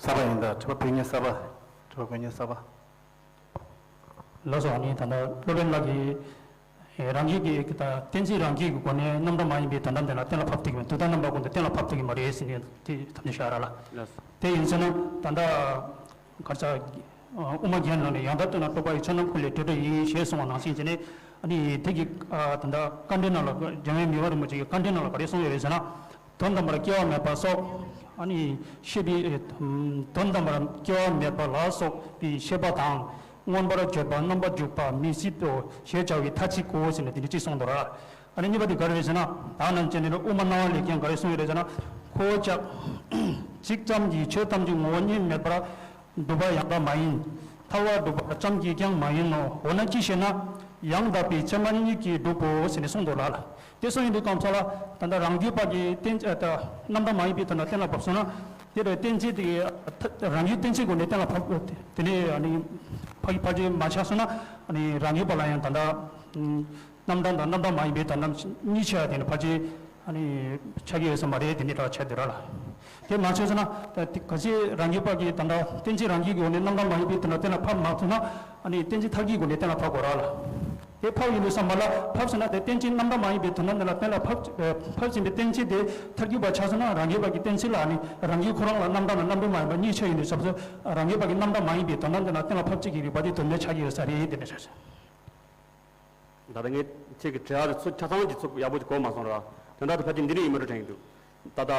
གསར་པ་ཡིན་ད། དྲི་བ་ཕུལ་མཁན་གསར་པ། དྲི་བ་ཕུལ་མཁན་གསར་པ། ལགས་སོ། ཨ་ནི་ད་ལྟ་སློབ་དཔོན་ལགས་ཀྱིས་རང་རྒྱུད་ཀྱི་ད་གཏན་ཚིགས་རང་རྒྱུད་ཀྱི་སྒོ་ནས་རྣམ་གྲངས་མ་ཡིན་པའི་དོན་དམ་དེ་ལ་གཏན་ལ་ཕབ་ཐུབ་ཀྱི་མེད། དུས་མཐའ་རྣམ་པ་ཀུན་ཏུ་གཏན་ལ་ཕབ་ཐུབ་ཀྱི་མ་རེད་ཟེར་ནས་དེ་ཐམས་ཅད་བཤད་ར་ལ། ལགས་སོ། དེ་ཡིན་ཟེར་ན་ད་ལྟ་གར་ས་དབུ་མ་རྒྱན་ནང་ནས་ཡང་དག་ལྟ་ན་རྟོག་པ་ཡི་ཆོས་རྣམས་ཀུན་ལས་གྲོལ་གྲོལ་ཡིན་ཞེས་གསུངས་པ་ནང་བཞིན་བྱས་ནས། ཨ་ནི་དེ་གི་ཨ་ད་ལྟ་བཀའ་འགྲེལ་ནང་ལ་འཇམ་དབྱངས་མི་དབང་རིན་པོ་ཆེ་གི་བཀའ་འགྲེལ་ནང་ལ་ག་རེ་གསུངས་ཡོད་རེད་ཟེར་ན། དོན་དམ་པར་སྐྱེ་བ་མེད་པ་སོགས། ཨ་ནི་ཤེས་པའི་དོན་དམ་པར་སྐྱེ་བ་མེད་པ་ལ་སོགས་པའི་ཤེས་པ་དང་། མངོན་པར་བརྗོད་པ་རྣམ་པར་འཇུག་པ་མི་སྲིད་དོ་ཞེས་བྱ་བའི་ཐ་ཚིག་གོ་ཟེར་ནས་དེ་འདྲ་གཅིག་གསུངས་འདུག་ར། ཨ་ནི་གཉིས་པ་དེ་ག་རེ་རེད་ཟེར་ན། ད་ནང་བཅད་ནས་དབུ་མ་སྣང་བ་ལས་ཀྱང་ག་རེ་གསུངས་ཡོད་རེད་ཟེར་ན། ཁོ་བོ་ཅག་གཅིག་ཙམ་གྱིས་ཆོས་ཐམས་ཅད་ངོ་བོ་ཉིད་མེད་པར་སྒྲུབ་པ་ཡང་དག་མ་ཡིན། ཐལ་བར་སྒྲུབ་པ་ཙམ་གྱིས་ཀྱང་མ་ཡིན་ནོ། འོ་ན་ཅི་ཞེ་ན། ཡང་དག་པའི་ཚད་མ་ཉིད་ཀྱིས་གྲུབ་བོ་ཟེར་ནས་གསུངས་འདུག་ལ། དེ་གསུངས་ཡོང་དུས་སྐབས་སུ་ལ། ད་ལྟ་རང་རྒྱུད་པ་གིས་གཏན་ཨ་ད་རྣམ་གྲངས་མ་ཡིན་པའི་དོན་དག་གཏན་ལ་ཕབ་སོང་ན། དེ་ལ་གཏན་ཚིགས་དེ་གི་རང་རྒྱུད་གཏན་ཚིགས་སྒོ་ནས་གཏན་ལ་ཕབ། དེ་ནས་ཨ་ནི་ཕ་གི་ཕལ་ཆེར་མ་ཆགས་སོང་ན། ཨ་ནི་རང་རྒྱུད་པ་ལ་ཡང་ད་ལྟ་རྣམ་གྲངས་དང་རྣམ་གྲངས་མ་ཡིན་པའི་དོན་དག་གཉིས་ཆ་དེ་ནི་ཕལ་ཆེར་ཨ་ནི་ཆགས་ཀྱི་ཡོད་ས་མ་རེད། དེ་འདྲ་འདྲ་ཆགས་བསྡད་ར་ལ། དེ་མ་ཆགས་སོང་ན། ད་དེ་གལ་སྲིད་རང་རྒྱུད་པ་གིས་ད་ལྟ་གཏན་ཚིགས་རང་རྒྱུད་ཀྱི་སྒོ་ནས་རྣམ་གྲངས་མ་ཡིན་པའི་དོན་དག་གཏན་ལ་ཕབ་མ་ཐུབ་ན། ཨ་ནི་གཏན་ཚིགས་ཐལ་འགྱུར་སྒོ་ནས་གཏན་ལ་ཕབ་དགོས་ར་ལ། དེ་ཕབ་ཡིན་དུས་ཙམ་པ་ལ་ཕབ་ཟེར་ན། དེ་གཏན་ཚིགས་རྣམ་གྲངས་མ་ཡིན་པའི་དོན་དག་འདི་ལ་གཏན་ལ་ཕབ་ཨ་ཕབ་ཟིན་པའི་གཏན་ཚིགས་དེ་ཐལ་འགྱུར་བ་ཆགས་སོང་ན། རང་རྒྱུད་པ་གི་གཏན་ཚིགས་ལ་ནི་རང་རྒྱུད་ཁོ་རང་ལ་རྣམ་གྲངས་དང་རྣམ་གྲངས་མ་ཡིན་པ་གཉིས་ཆ་ཡིན་དུས་ཙམ་པ། རང་རྒྱུད་པ་གི་རྣམ་གྲངས་མ་ཡིན་པའི་དོན་དག་འདི་ལ་གཏན་ལ་ཕབ་བྱེད་ཀྱི་རིགས་པ་དེ་དོན་མེད་ཆགས་ཀྱི་ཡོད་ས་རེད། དེ་འདྲ་ཆགས་སོང་། ད་ལྟ་ངས་ཁྱེད་ཀྱི་དྲི་བ་དེ་ཚོ་ཆ་ཚང་གི་ཚུགས་ཡག་པོ་ཅིག་གོ་མ་སོང་ར། དོན་དག་དེ་ཕལ་ཆེར་འདི་འདྲ་ཡིན་མ་འགྲོ་དྲན་གྱི་འདུག་ད་ལྟ་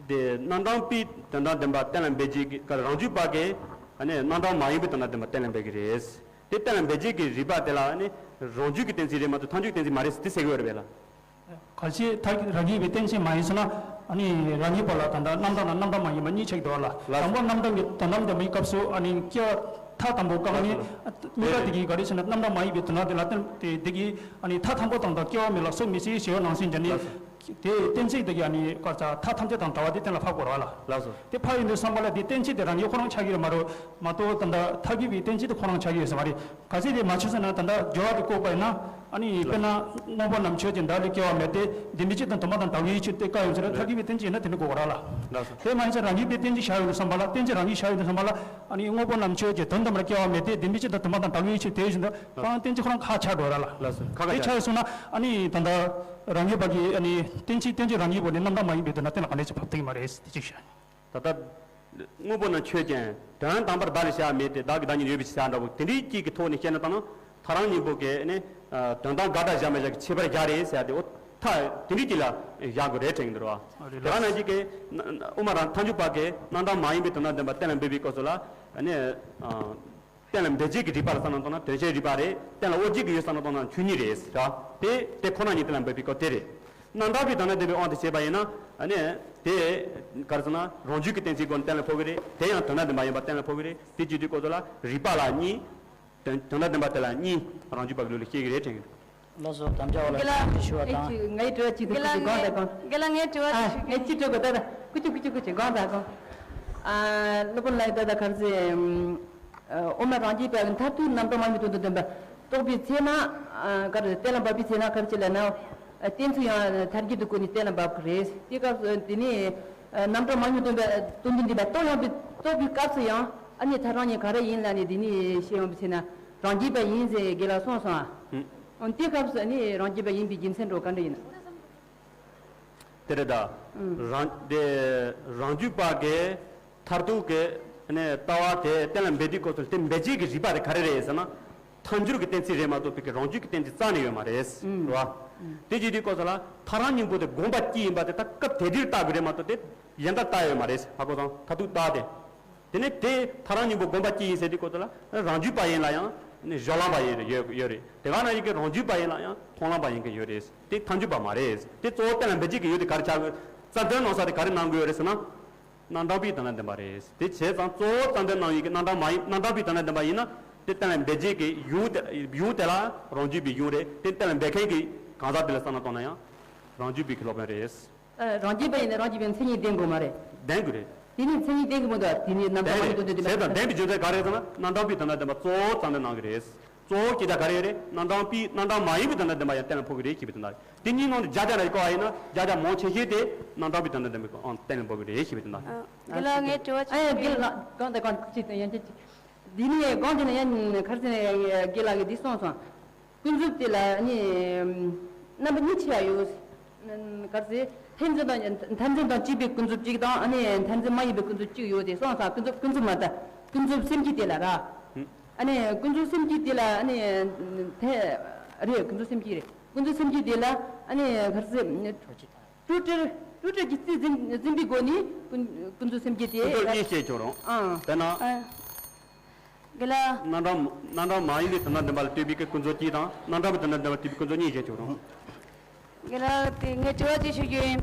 དེ་རྣམ་གྲངས་པའི་དོན་དམ་བདེན་པ་གཏན་ལ་འབེབས་བྱེད་ཀྱི་སྐབས། རང་རྒྱུད་པ་གིས་ཨ་ནི་རྣམ་གྲངས་མ་ཡིན་པའི་དོན་དམ་བདེན་པ་གཏན་ལ་འབེབས་ཀྱི་རེད། དེ་གཏན་ལ་འབེབས་བྱེད་ཀྱི་རིགས་པ་དེ་ལ་ཨ་ནི་རང་རྒྱུད་ཀྱི་གཏན་ཚིགས་རེད་མ་གཏོགས་ཐལ་འགྱུར་གྱི་གཏན་ཚིགས་མ་རེད་ཟེར་དེ་ཟེར་གྱི་ཡོད་རེད་པས་ལ། གལ་སྲིད་ཐལ་རང་རྒྱུད་པའི་གཏན་ཚིགས་མ་ཡིན་ཟེར་ན། ཨ་ནི་རང་རྒྱུད་པ་ལ་ད་ལྟ་རྣམ་གྲངས་དང་རྣམ་གྲངས་མ་ཡིན་པ་གཉིས་ཆགས་ཀྱི་འདུག་ལ། ལགས་སོ། དང་པོ་རྣམ་གྲངས་ཀྱི་དོན་དམ་བདེན་པའི་སྐབས་སུ། ཨ་ནི་སྐྱེ་བ་མཐའ་དང་པོ་བཀག་ནས། ལགས་སོ། གཉིས་པ་དེ་གིས་ག་རེ་ཟེར་ན། རྣམ་གྲངས་མ་ཡིན་པའི་དོན་དམ་དེ་ལ་བརྟེན་ཏེ་དེ་གིས་ཨ་ནི་མཐའ་དང་པོ་དང་དང་སྐྱེ་བ་མེད་ལ་སོ་མི་སྲིད་ཞེས་པ་ནང་བཞིན་བྱས་ནས། ལགས་སོ། དེ་གཏན་ཚིགས་དེ་གིས་ཨ་ནི་ག་རེ་ཟེར། མཐའ་ཐམས་ཅད་དང་བྲལ་བ་དེ་གཏན་ལ་ཕབ་དགོས་རེད་ལ། ལགས་སོ། དེ་ཕབ་ཡོང་དུས་ཙམ་པ་ལ་དེ་གཏན་ཚིགས་དེ་རང་རྒྱུད་ཁོ་རང་ཆགས་ཀྱི་རེད་མ་རེད། མ་གཏོགས་ད་ལྟ་ཐལ་འགྱུར་བའི་གཏན་ཚིགས་དེ་ཁོ་རང་ཆགས་ཀྱི་ཡོད་ས་མ་རེད། གལ་སྲིད་དེ་མ་ཆགས་ཟེར་ན། ད་ལྟ་སྦྱོར་བ་དེ་བཀོད་པ་ཡིན་ན། ཨ་ནི་དཔེར་ན། དངོས་པོ་རྣམས་ཆོས་ཅན། བདག་ལས་སྐྱེ་བ་མེད་དེ། བདེན་པའི་གཅིག་དང་དོན་མ་དང་བྲལ་བའི་ཕྱིར་ཏེ་བཀག་ཡོད་ཟེར་ན། ཐལ་འགྱུར་བའི་གཏན་ཚིགས་ཡིན་ན་དེ་འདྲ་དགོས་པ་རེད་ལ། ལགས་སོ། དེ་མ་ཡིན་ཙང་རང་རྒྱུད་པའི་གཏན་ཚིགས་བཞག་ཡོང་དུས་ཙམ་པ་ལ། གཏན་ཚིགས་རང་རྒྱུད་བཞག་ཡོང་དུས་ཙམ་པ་ལ། ཨ་ནི་དངོས་པོ་རྣམས་ཆོས་ཅན། དོན་དམ་པར་སྐྱེ་བ་མེད་དེ། བདེན་པའི་གཅིག་དང་དོན་མ་དང་བྲལ་བའི་ཕྱིར་ཏེ་བཞིན་དུ། ཁོ་རང་གཏན་ཚིགས་ཁོ་རང་ཁ་ཆགས་འགྲོ་ར་ལ། ལགས་སོ། ཁ་ཁ་དེ་ཆགས་ཆགས་ཡོང་སོང་ན། ཨ་ནི་ད་ལྟ་རང་རྒྱུད་པ་གིས་ཨ་ནི་གཏན་ཚིགས་གཏན་ཚིགས་རང་རྒྱུད་པ་ནི་རྣམ་གྲངས་མ་ཡིན་པའི་དོན་དམ་གཏན་ལ་ག་ནས་ཀྱང་ཕབ་ཐུབ་ཀྱི་མ་རེད། དེ་གཅིག་བཤད། ད་ལྟ་དངོས་པོ་རྣམས་ཆོས་ཅན། དོན་དམ་པར་བདག་ལས་བྱ་བ་མེད་དེ། བདག་གི་བདག་ཉིད་ཡོད་པའི་ཕྱིར་ཟེར་འདྲ་པོ་དེ་འདྲའི་གཅིག་གི་ཐོག་ནས་བཤད་ན། ད་ནི་ཐལ་རང་གཉིས་པོ་གིས་ནི་དོན་དམ་དགག་སྒྲ་བཞག་མི་བཞག་གི་ཁྱད་པར་བཞག་རེད་ཟེར་ཡ་དེ། འོ་ད་དེ་འདྲའི་གཅིག་ལ་བཞག་དགོས་རེད་དྲན་གྱི་འདུག་ར། ཨ་རེད་དེ་ག་ལགས། ནང་བཞིན་གྱི་དབུ་མ་རང་ཐལ་འགྱུར་བ་གིས་རྣམ་གྲངས་མ་ཡིན་པའི་དོན་དམ་བདེན་པ་གཏན་ལ་འབེབས་པའི་སྐབས་སུ་ལ་ནི། གཏན་ལ་འབེབས་བྱེད་ཀྱི་རིགས་པ་ལ་བསམ་བློ་བཏང་ན་དོན་བྱེད་རིགས་པ་རེད། གཏན་ལ་དབབ་བྱེད་ཀྱི་ཡུལ་བསམ་བློ་བཏང་ན་ཆོས་ཉིད་རེད་ར། དེ་དེ་ཁོ་ན་ཉིད་གཏན་ལ་འབེབས་པའི་སྐབས་དེ་རེད། རྣམ་གྲངས་པའི་དོན་དམ་བདེན་པའི་དབང་དུ་བྱས་པ་ཡིན་ན། ཨ་ནི་དེ་ག་རེ་ཟེར་ན། རང་རྒྱུད་ཀྱི་གཏན་ཚིགས་སྒོ་ནས་གཏན་ལ་ཕབ་ཀྱི་རེད། དེ་ཡང་དོན་དམ་བདེན་པ་ཡིན་པ་གཏན་ལ་ཕབ་ཀྱི་རེད། དེ་བྱེད་དུས་སྐབས་སུ་ལ་རིགས་པ་ལ་གཉིས། དོན་དོན་དམ་བདེན་པ་དེ་ལ་གཉིས། རང་རྒྱུད་པ་གི་ལུགས་ལ་བཤད་ཀྱི་རེད་དྲན་གྱི་འདུག་ལགས་སོ། དམ་བཅའ་བ་ལ་རྒན་ལགས། ཞུ་བ་དང་། ངའི་དྲི་བ་གཅིག་དང་། དགོངས་དག་དགོངས། རྒན་ལགས། ངའི་དྲི་བ་ཨ། ཞུ། ངས་གཅིག་དྲི་དགོས། ད་ད་ཀུ་ཅི་ཀུ་ཅི་ཀུ་ཅི། དགོངས་དག་དགོངས། ཨ། སློབ་དཔོན་ལགས། ད་ད་ག་རེ་ཟེར། ཨ། དབུ་མ་རང་རྒྱུད་པ་མཐར་ཐུག་རྣམ་གྲངས་མ་ཡིན་པའི་དོན་དམ་བདེན་པ་རྟོགས་པའི་ཚེ་ན། ཨ། ག་རེ་གཏན་ལ་འབེབས་པའི་ཚེ་ན་ག་རེ་བྱེད་ལབ་ན། ཨ། གཏན་ཚིགས་ཡང་ཐལ་འགྱུར་དུ་བཀོད་ནས་གཏན་ལ་འབེབས་ཀྱི་རེད། དེ་སྐབས་སུ་དེ་ནི། ཨ། རྣམ་གྲངས་མ་ཡིན་པའི་དོན་དམ་བདེན་པ་རྟོགས་ཡོང་བའི། རྟོགས་པའི་སྐབས་སུ་ཡང་ཨ་ནི་ཐལ་རང་གཉིས་ག་རེ་ཡིན་ལབ་ནས་དེ་ནི་བཤད་ཡོང་བའི་ཚེ་ན། རང་རྒྱུད་པ་ཡིན་ཟེར་རྒན་ལགས་གསུངས་སོང་ཨ། ཨང་། དེ་སྐབས་སུ་ཨ་ནི་རང་རྒྱུད་པ་ཡིན་པའི་རྒྱུ་མཚན་འདྲ་བོ་ག་འདྲ་ཡིན་ན། དེ་རེད་ད། ཨང་། རང་དེ་རང་རྒྱུད་པ་གི་མཐར་ཐུག་གི་ནས་ལྟ་བ་དེ་གཏན་ལ་འབེབས་དུས་སྐབས་སུ། དེ་འབེབས་བྱེད་ཀྱི་རིགས་པ་དེ་ག་རེ་རེད་ཟེར་ན། ཐལ་འགྱུར་གྱི་གཏན་ཚིགས་རེད་མ་གཏོགས་ཕ་གི་རང་རྒྱུད་ཀྱི་གཏན་ཚིགས་རྩ་ནས་ཡོད་མ་རེད། ཨང་། རེད་བ། ཨང་། དེ་བྱེད་དུས་སྐབས་སུ་ལ་ཐལ་རང་གཉིས་པོ་དེ་དགོངས་པ་གཅིག་ཡིན་པ་དེ་ད་སྐབས་དེ་དུས་ལྟ་དགོས་རེད་མ་གཏོགས་དེ་གཞན་དག་ལྟ་ཡོད་མ་རེད། ཧ་གོ་སོང་། མཐར་ཐུག་ལྟ་དེ། དེ་ནས་དེ་ཐལ་རང་གཉིས་པོ་དགོངས་པ་གཅིག་ཡིན་ཟེར་དུས་སྐབས་སུ་ལ། རང་རྒྱུད་པ་ཡིན་ལ་ཡང་གཞན་ལམ་པ་ཡིན་ཡོད་ཡོད་རེད། དེ་ག་ནང་བཞིན་གྱི་རང་རྒྱུད་པ་ཡིན་ལ་ཡང་མཐོང་ལམ་པ་ཡིན་གྱི་ཡོད་རེད། དེ་ཐལ་འགྱུར་བ་མ་རེད། དེ་གཙོ་བོ་གཏན་ལ་འབེབས་བྱེད་ཀྱི་ཡུལ་དེ་ག་རེ་ཆགས་དགོས། རྩ་དོན་གནང་ས་དེ་ག་རེ་གནང་དགོས་ཡོད་རེད་ཟེར་ན། རྣམ་གྲངས་པའི་དོན་དམ་བདེན་པ་རེད། དེ་བྱས་ཙང་གཙོ་བོ་རྩ་དོན་གནང་ཡུལ་གྱི་རྣམ་གྲངས་མ་ཡིན། རྣམ་གྲངས་པའི་དོན་དམ་བདེན་པ་ཡིན་ན། དེ་གཏན་ལ་འབེབས་བྱེད་ཀྱི་ཡུལ་དེ། ཡུལ་དེ་ལ་རང་རྒྱུད་པའི་ཡུལ་རེད། དེ་གཏན་ལ་འབེབས་མཁན་གྱི་གང་ཟག་དེ་ལ་བསམ་བློ་བཏང་ན་ཡང་རང་རྒྱུད་པའི་གི་སློབ་དཔོན་རེད། ཨ། རང་རྒྱུད་པ་ཡིན་ན་རང་རྒྱུད་པའི་མཚན་ཉིད་ལྡན་དགོས་མ་རེད། ལྡན་དགོས་རེད། དེ་ནི་མཚན་ཉིད་ལྡན་གྱི་མི་འདུག་དེ་ནི་རྣམ་གྲངས་མ་ཡིན་དོན་དུ་བདེན་པ་ཟེར་དང་ལྡན་པའི་རྒྱུ་མཚན་ག་རེ་ཟེར་ན། རྣམ་གྲངས་པའི་དོན་དམ་བདེན་པ་གཙོ་བོ་རྩ་དོན་གནང་གི་རེད། གཙོ་བོ་སྐད་ཆ་ག་རེ་རེད། རྣམ་གྲངས་པའི། རྣམ་གྲངས་མ་ཡིན་པའི་དོན་དམ་བདེན་པ་ཡང་གཏན་ལ་ཕབ་ཀྱི་རེད་ཞེས་པའི་དོན་དག་དེ་གཉིས་ནང་དུ་བརྒྱ་ཆ་ནས་བཀོད་པ་ཡིན་ན། བརྒྱ་ཆ་མང་ཆེ་ཤོས་དེ་རྣམ་གྲངས་པའི་དོན་དམ་བདེན་པའི་གཏན་ལ་ཕབ་ཀྱི་རེད་ཞེས་པའི་དོན་དག་རྒན་ལགས། ངའི་དྲི་བ་ཅིག་ཨ་ཡ། རྒན་ལགས། གང་དང་གང་ཅིག་དང་ཡང་ཅིག་འདི་ནི་གང་དེ་ནི་ཡང་ཁར་ཟེར་ནས་རྒན་ལགས་ཀྱིས་འདི་གསུངས་སོང་། ཀུན་རྫོབ་དེ་ལ་ནི་རྣམ་པ་གཉིས་ཕྱེ་ཡ་ཡོད། ག་རེ་ཟེར། མཐར་འཛིན་དང་མཐར་འཛིན་དང་བཅས་པའི་ཀུན་རྫོབ་གཅིག་དང་། ཨ་ནི་མཐར་འཛིན་མ་ཡིན་པའི་ཀུན་རྫོབ་གཅིག་ཡོད་དེ་གསུངས་སོང་། ཀུན་རྫོབ། ཀུན་རྫོབ་མ་རེད། ཀུན་རྫོབ་སེམས་བསྐྱེད་དེ་ལ་ར། ཨ་ནི་ཀུན་རྫོབ་སེམས་བསྐྱེད་དེ་ལ་ཨ་ནི་དེ་ རེད། ཀུན་རྫོབ་སེམས་བསྐྱེད་རེད། ཀུན་རྫོབ་སེམས་བསྐྱེད་དེ་ལ་ཨ་ནི་ག་རེ་ཟེར། སྤྲོས་བྲལ། སྤྲོས་བྲལ་གྱི་རྩིས་འཛིན་འཛིན་པའི་སྒོ་ནས་ཀུན་ཀུན་རྫོབ་སེམས་བསྐྱེད་དེ། ཀུན་རྫོབ་གཉིས་བཤད་ཆོག་རུང་། ཨང་། དཔེར་ན། ཨ། དགེ་ལགས། རྣམ་གྲངས་རྣམ་གྲངས་མ་ཡིན་པའི་དོན་དམ་བདེན་པ་ལ་ལྟོས་པའི་ཀུན་རྫོབ་གཅིག་དང་། རྣམ་གྲངས་པའི་དོན་དམ་བདེན་པ་ལ་ལྟོས་པའི་ཀུན་རྫོབ་གཉིས་བཤད་ཆོག་རུང་། དགེ་ལགས། དེ་ངས་དྲི་བ་གཅིག་ཞུ་རྒྱུ་ཡིན།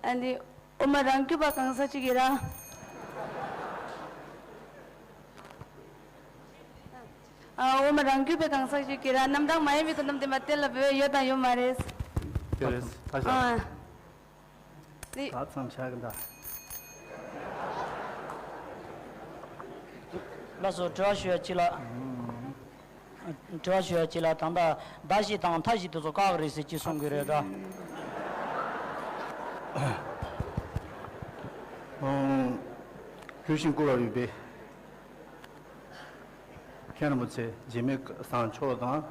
ཨ་འདི། དབུ་མ་རང་རྒྱུད་པ་གང་ཟག་ཅིག་གིས་ར། ཨ། དབུ་མ་རང་རྒྱུད་པའི་གང་ཟག་ཅིག་གིས་ར་རྣམ་གྲངས་མ་ཡིན་པའི་དོན་དམ་བདེན་པ་གཏན་ལ་འབེབས་ཡོད་དང་ཡོད་མ་རེད། དེ་རེད། ད་བཞག་ཨ། འདི། ད་མཚམས་བཞག་གི་འདུག་ལགས་སོ། དྲི་བ་ཞུ་ཡ་གཅིག་ལ། དྲི་བ་ཞུ་ཡ་གཅིག་ལ། ད་ལྟ་མདའ་བཞི་དང་མཐའ་བཞི་དེ་ཚོ་བཀག་རེད་ཟེར་གྱི་གསུང་གི་རེད་ད། ཨང་། གུས་ཤིང་བཀུར་བར་འོས་པའི་མཁན་རིན་པོ་ཆེ་འཇིགས་མེད་བཟང་མཆོག་དང་།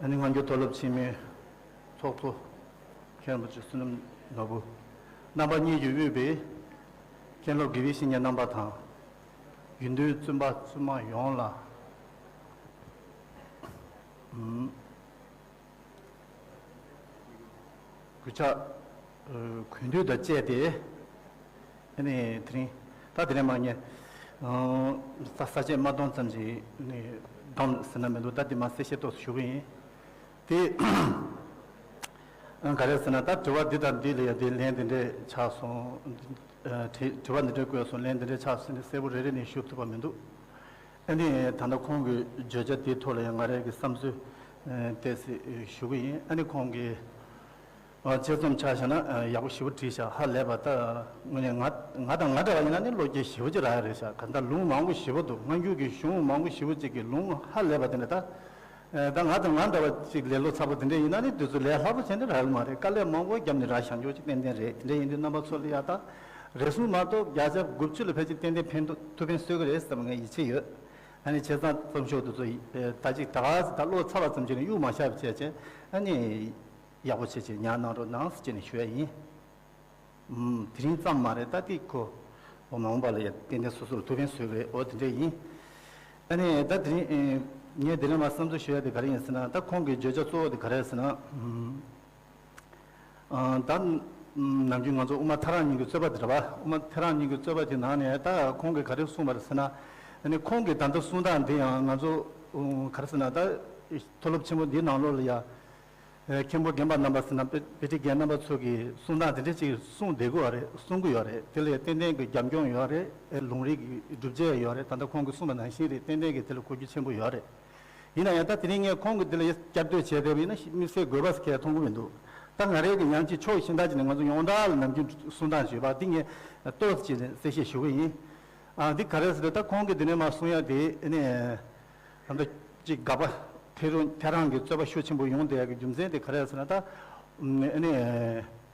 ཨ་ནི་སྔ་འགྱུར་མཐོ་སློབ་ཆེན་མོའི་ཚོགས་གཙོ་མཁན་རིན་པོ་ཆེ་བསོད་ནམས་ནོར་བུ། རྣམ་པ་གཉིས་ཀྱིས་དབུས་པའི་མཁན་སློབ་དགེ་བའི་བཤེས་གཉེན་རྣམ་པ་དང་། དགེ་འདུན་བཙུན་པ་བཙུན་མ་ཡོངས་ལ། ཨུམ། གུས་ཕྱག་ཨ། གུས་འདུད་དང་བཅས་ཏེ། ཨ་ནི་དེ་རིང་། ད་དེ་རིང་མ་ངས། ཨང་། ས་ས་བཅད་མ་སྟོང་ཙམ་ཞིག་ནི་སྡོམ་ཟེར་ན་མི་འདུག་ད་དེ་མ་གསལ་བཤད་ཏོག་ཙམ་ཞུ་གི་ཡིན། དེ། ཨང་། ག་རེ་ཟེར་ན། ད་དྲི་བ་འདི་དང་འདི་ལ་ཡང་དེ་ལན་དེ་འདྲས་ཆགས་སོང་། ཨ། དྲི་དྲི་བ་འདི་འདྲས་བཀོད་སོང་། ལན་འདི་འདྲས་ཆགས་སོང་ནས་གསལ་པོ་རེ་རེ་ནས་ཞུ་ཐུབ་པ་མི་འདུག་ཨ་ནི་ད་ལྟ་ཁོང་གི་བརྗོད་བྱ་དེའི་ཐོག་ལ་ཡང་ང་རང་གི་བསམ་ཚུལ་ཨ། ཏོག་ཙམ་ཞུ་གི་ཡིན། ཨ་ནི་ཁོང་གིས་ཨ། དཔྱད་རྩོམ་ཆ་བཞག་ན་ཨ། ཡག་པོ་ཞེ་པོ་བྲིས་ཤག་ཧ་ལས་པ། ད་དངོས་གནས་ང་ང་དང་ང་འདྲ་བ་ཡིན་ན་ནི་བློ་སྐྱེད་ཞེ་པོ་ཅིག་རག་ཡ་རེད་ཤག་ག་ད་ལུང་མང་པོ་ཞེ་པོ་འདུག་སྔ་འགྱུར་གྱི་གཞུང་མང་པོ་ཞེ་པོ་ཅིག་གི་ལུང་ཧ་ལས་པ་དེ་འདྲ། ད་ཨ། ད་ང་དང་ང་འདྲ་བ་ཅིག་ལས་སླ་པོ་ཚ་པོ་དེ་འདྲ་ཡིན་ན་ནི་དུས་ཚོད་ལས་སླ་པོ་བྱས་ནས་རག་གི་མ་རེད། དཀའ་ལས་མང་པོ་བརྒྱབ་ནས་རག་བཞག་རྒྱུ་ཅིག་ཏན་ཏན་རེད། དེ་འདྲ་ཡིན་དུས་རྣམ་པ་ཚོ་ལ་ཡ། ད་རེ་ཟུང་མ་གཏོགས་བརྒྱ་ཆ་དགུ་བཅུ་ལ་ཕལ་ཆེར་ཏན་ཏན་ཕན་ཐོགས་ཐུགས་ཕན་གསོས་ཀྱི་རེད་བསམ། ངས་ཡིད་ཆེས་ཡོད། ཨ་ནི་བྱས་ཙང་རྩོམ་ཤོག་དེ་ཚོ་ད་ཅིག་ད་ག་ད་བློ་ཚ་བ་ཙམ་ཅིག་ནས་གཡུག་མ་བཞག་པ་བྱས་བྱས། ཨ་ནི་ཡག་པོ་བྱས་བྱས་ཉར་གནང་རོགས་གནང་ཟེར་བྱས་ནས་ཞུ་ཡ་ཡིན། ཨུམ། དེ་རིང་ཙམ་མ་རེད། ད་དེ་ཁོ་འོ་མ་འོངས་པ་ལ་ཡ་ཏན་ཏན་སོ་སོར་ཐུགས་ཕན་གསོས་ཀྱི་རེད། འོ་དེ་འདྲ་ཡིན། ཨ་ནི་ད་དེ་རིང་ཨེ། ངས་དེ་རིང་མ་བསམ་ཚུལ་ཞུ་ཡ་དེ་ག་རེ་ཡིན་ཟེར་ན། ད་ཁོང་གི་བརྗོད་བྱ་གཙོ་བོ་དེ་ག་རེ་ཟེར་ན། ཨུམ། ཨ། ད་ནམ་རྒྱུན་ང་ཚོ་དབུ་མ་ཐལ་རང་གཉིས་ཀྱི་རྩོད་པ་དེ་རེད་པ། དབུ་མ་ཐལ་རང་གཉིས་ཀྱི་རྩོད་པ་དེ་ནང་ནས་ད་ཁོང་གིས་ག་རེ་གསུངས་པ་རེད་ཟེར་ན། ཨ་ནི་ཁོང་གི་ད་ལྟ་གསུང་སྟངས་འདི་ཡང་ང་ཚོ་ག་རེ་ཟེར་ན། ད་མཐོ་སློབ་ཆེན་མོ་འདིའི་ནང་ལོགས་ལ་ཡ། ཨ། མཁན་པོ་རྒན་པ་རྣམ་པ་ཟེར་ན། དཔེ་དཔེ་ཁྲིད་རྒན་རྣམ་པ་ཚོ་གིས་གསུང་སྟངས་དེ་འདྲ་ཅིག་གསུང་བསྡད་ཀྱི་ཡོད་རེད། གསུང་གི་ཡོད་རེད། དེ་ལ་ཏན་ཏན་གྱི་རྒྱབ་ལྗོངས་ཡོད་རེད། ཨེ། ལུང་རིགས་ཀྱི་སྒྲུབ་བྱེད་ཡོད་རེད། ད་ལྟ་ཁོང་གིས་གསུངས་པ་ནང་བཞིན་རེད། ཏན་ཏན་གྱི་དེ་ལ་གོ་རྒྱུ་ཆེན་པོ་ཡོད་རེད། ཡིན་ན་ཡང་ད་དེ་རིང་ངས་ཁོང་གི་འདི་ལ་བསྐྱར་ཟློས་བྱས་བསྡད་པ་ཡིན་ན་དམིགས་བསལ་དགོས་པ་ཞིག་གང་ཡང་མཐོང་གི་མི་འདུག་ད་ང་རང་གི་ཡང་ཅིག་ཕྱོགས་གཞན་དག་ཅིག་ནས་ང་ཚོ་ཡོངས་གྲགས་ལ་ནམ་རྒྱུན་གསུང་སྟངས་ཅིག་ཡོད་པ་འདི་ངས་ཏོག་ཙམ་ཅིག་གསལ་བཤད་ཞུ་གི་ཡིན། ཨ། འདི་ག་རེ་ཟེར་ན། ད་ཁོང་གིས་འདི་ནས་མར་གསུང་ཡ་དེ་ཨ་ནི། ད་ལྟ་ཅིག་དགག་པ། ཐལ་རང་ཐལ་རང་གི་རྩོད་པ་ཤུགས་ཆེན་པོ་ཡོང་བསྡད་ཡ་གི་རྒྱུ་མཚན་དེ་ག་རེ་ཟེར་ན། ད་ཨ་ནི་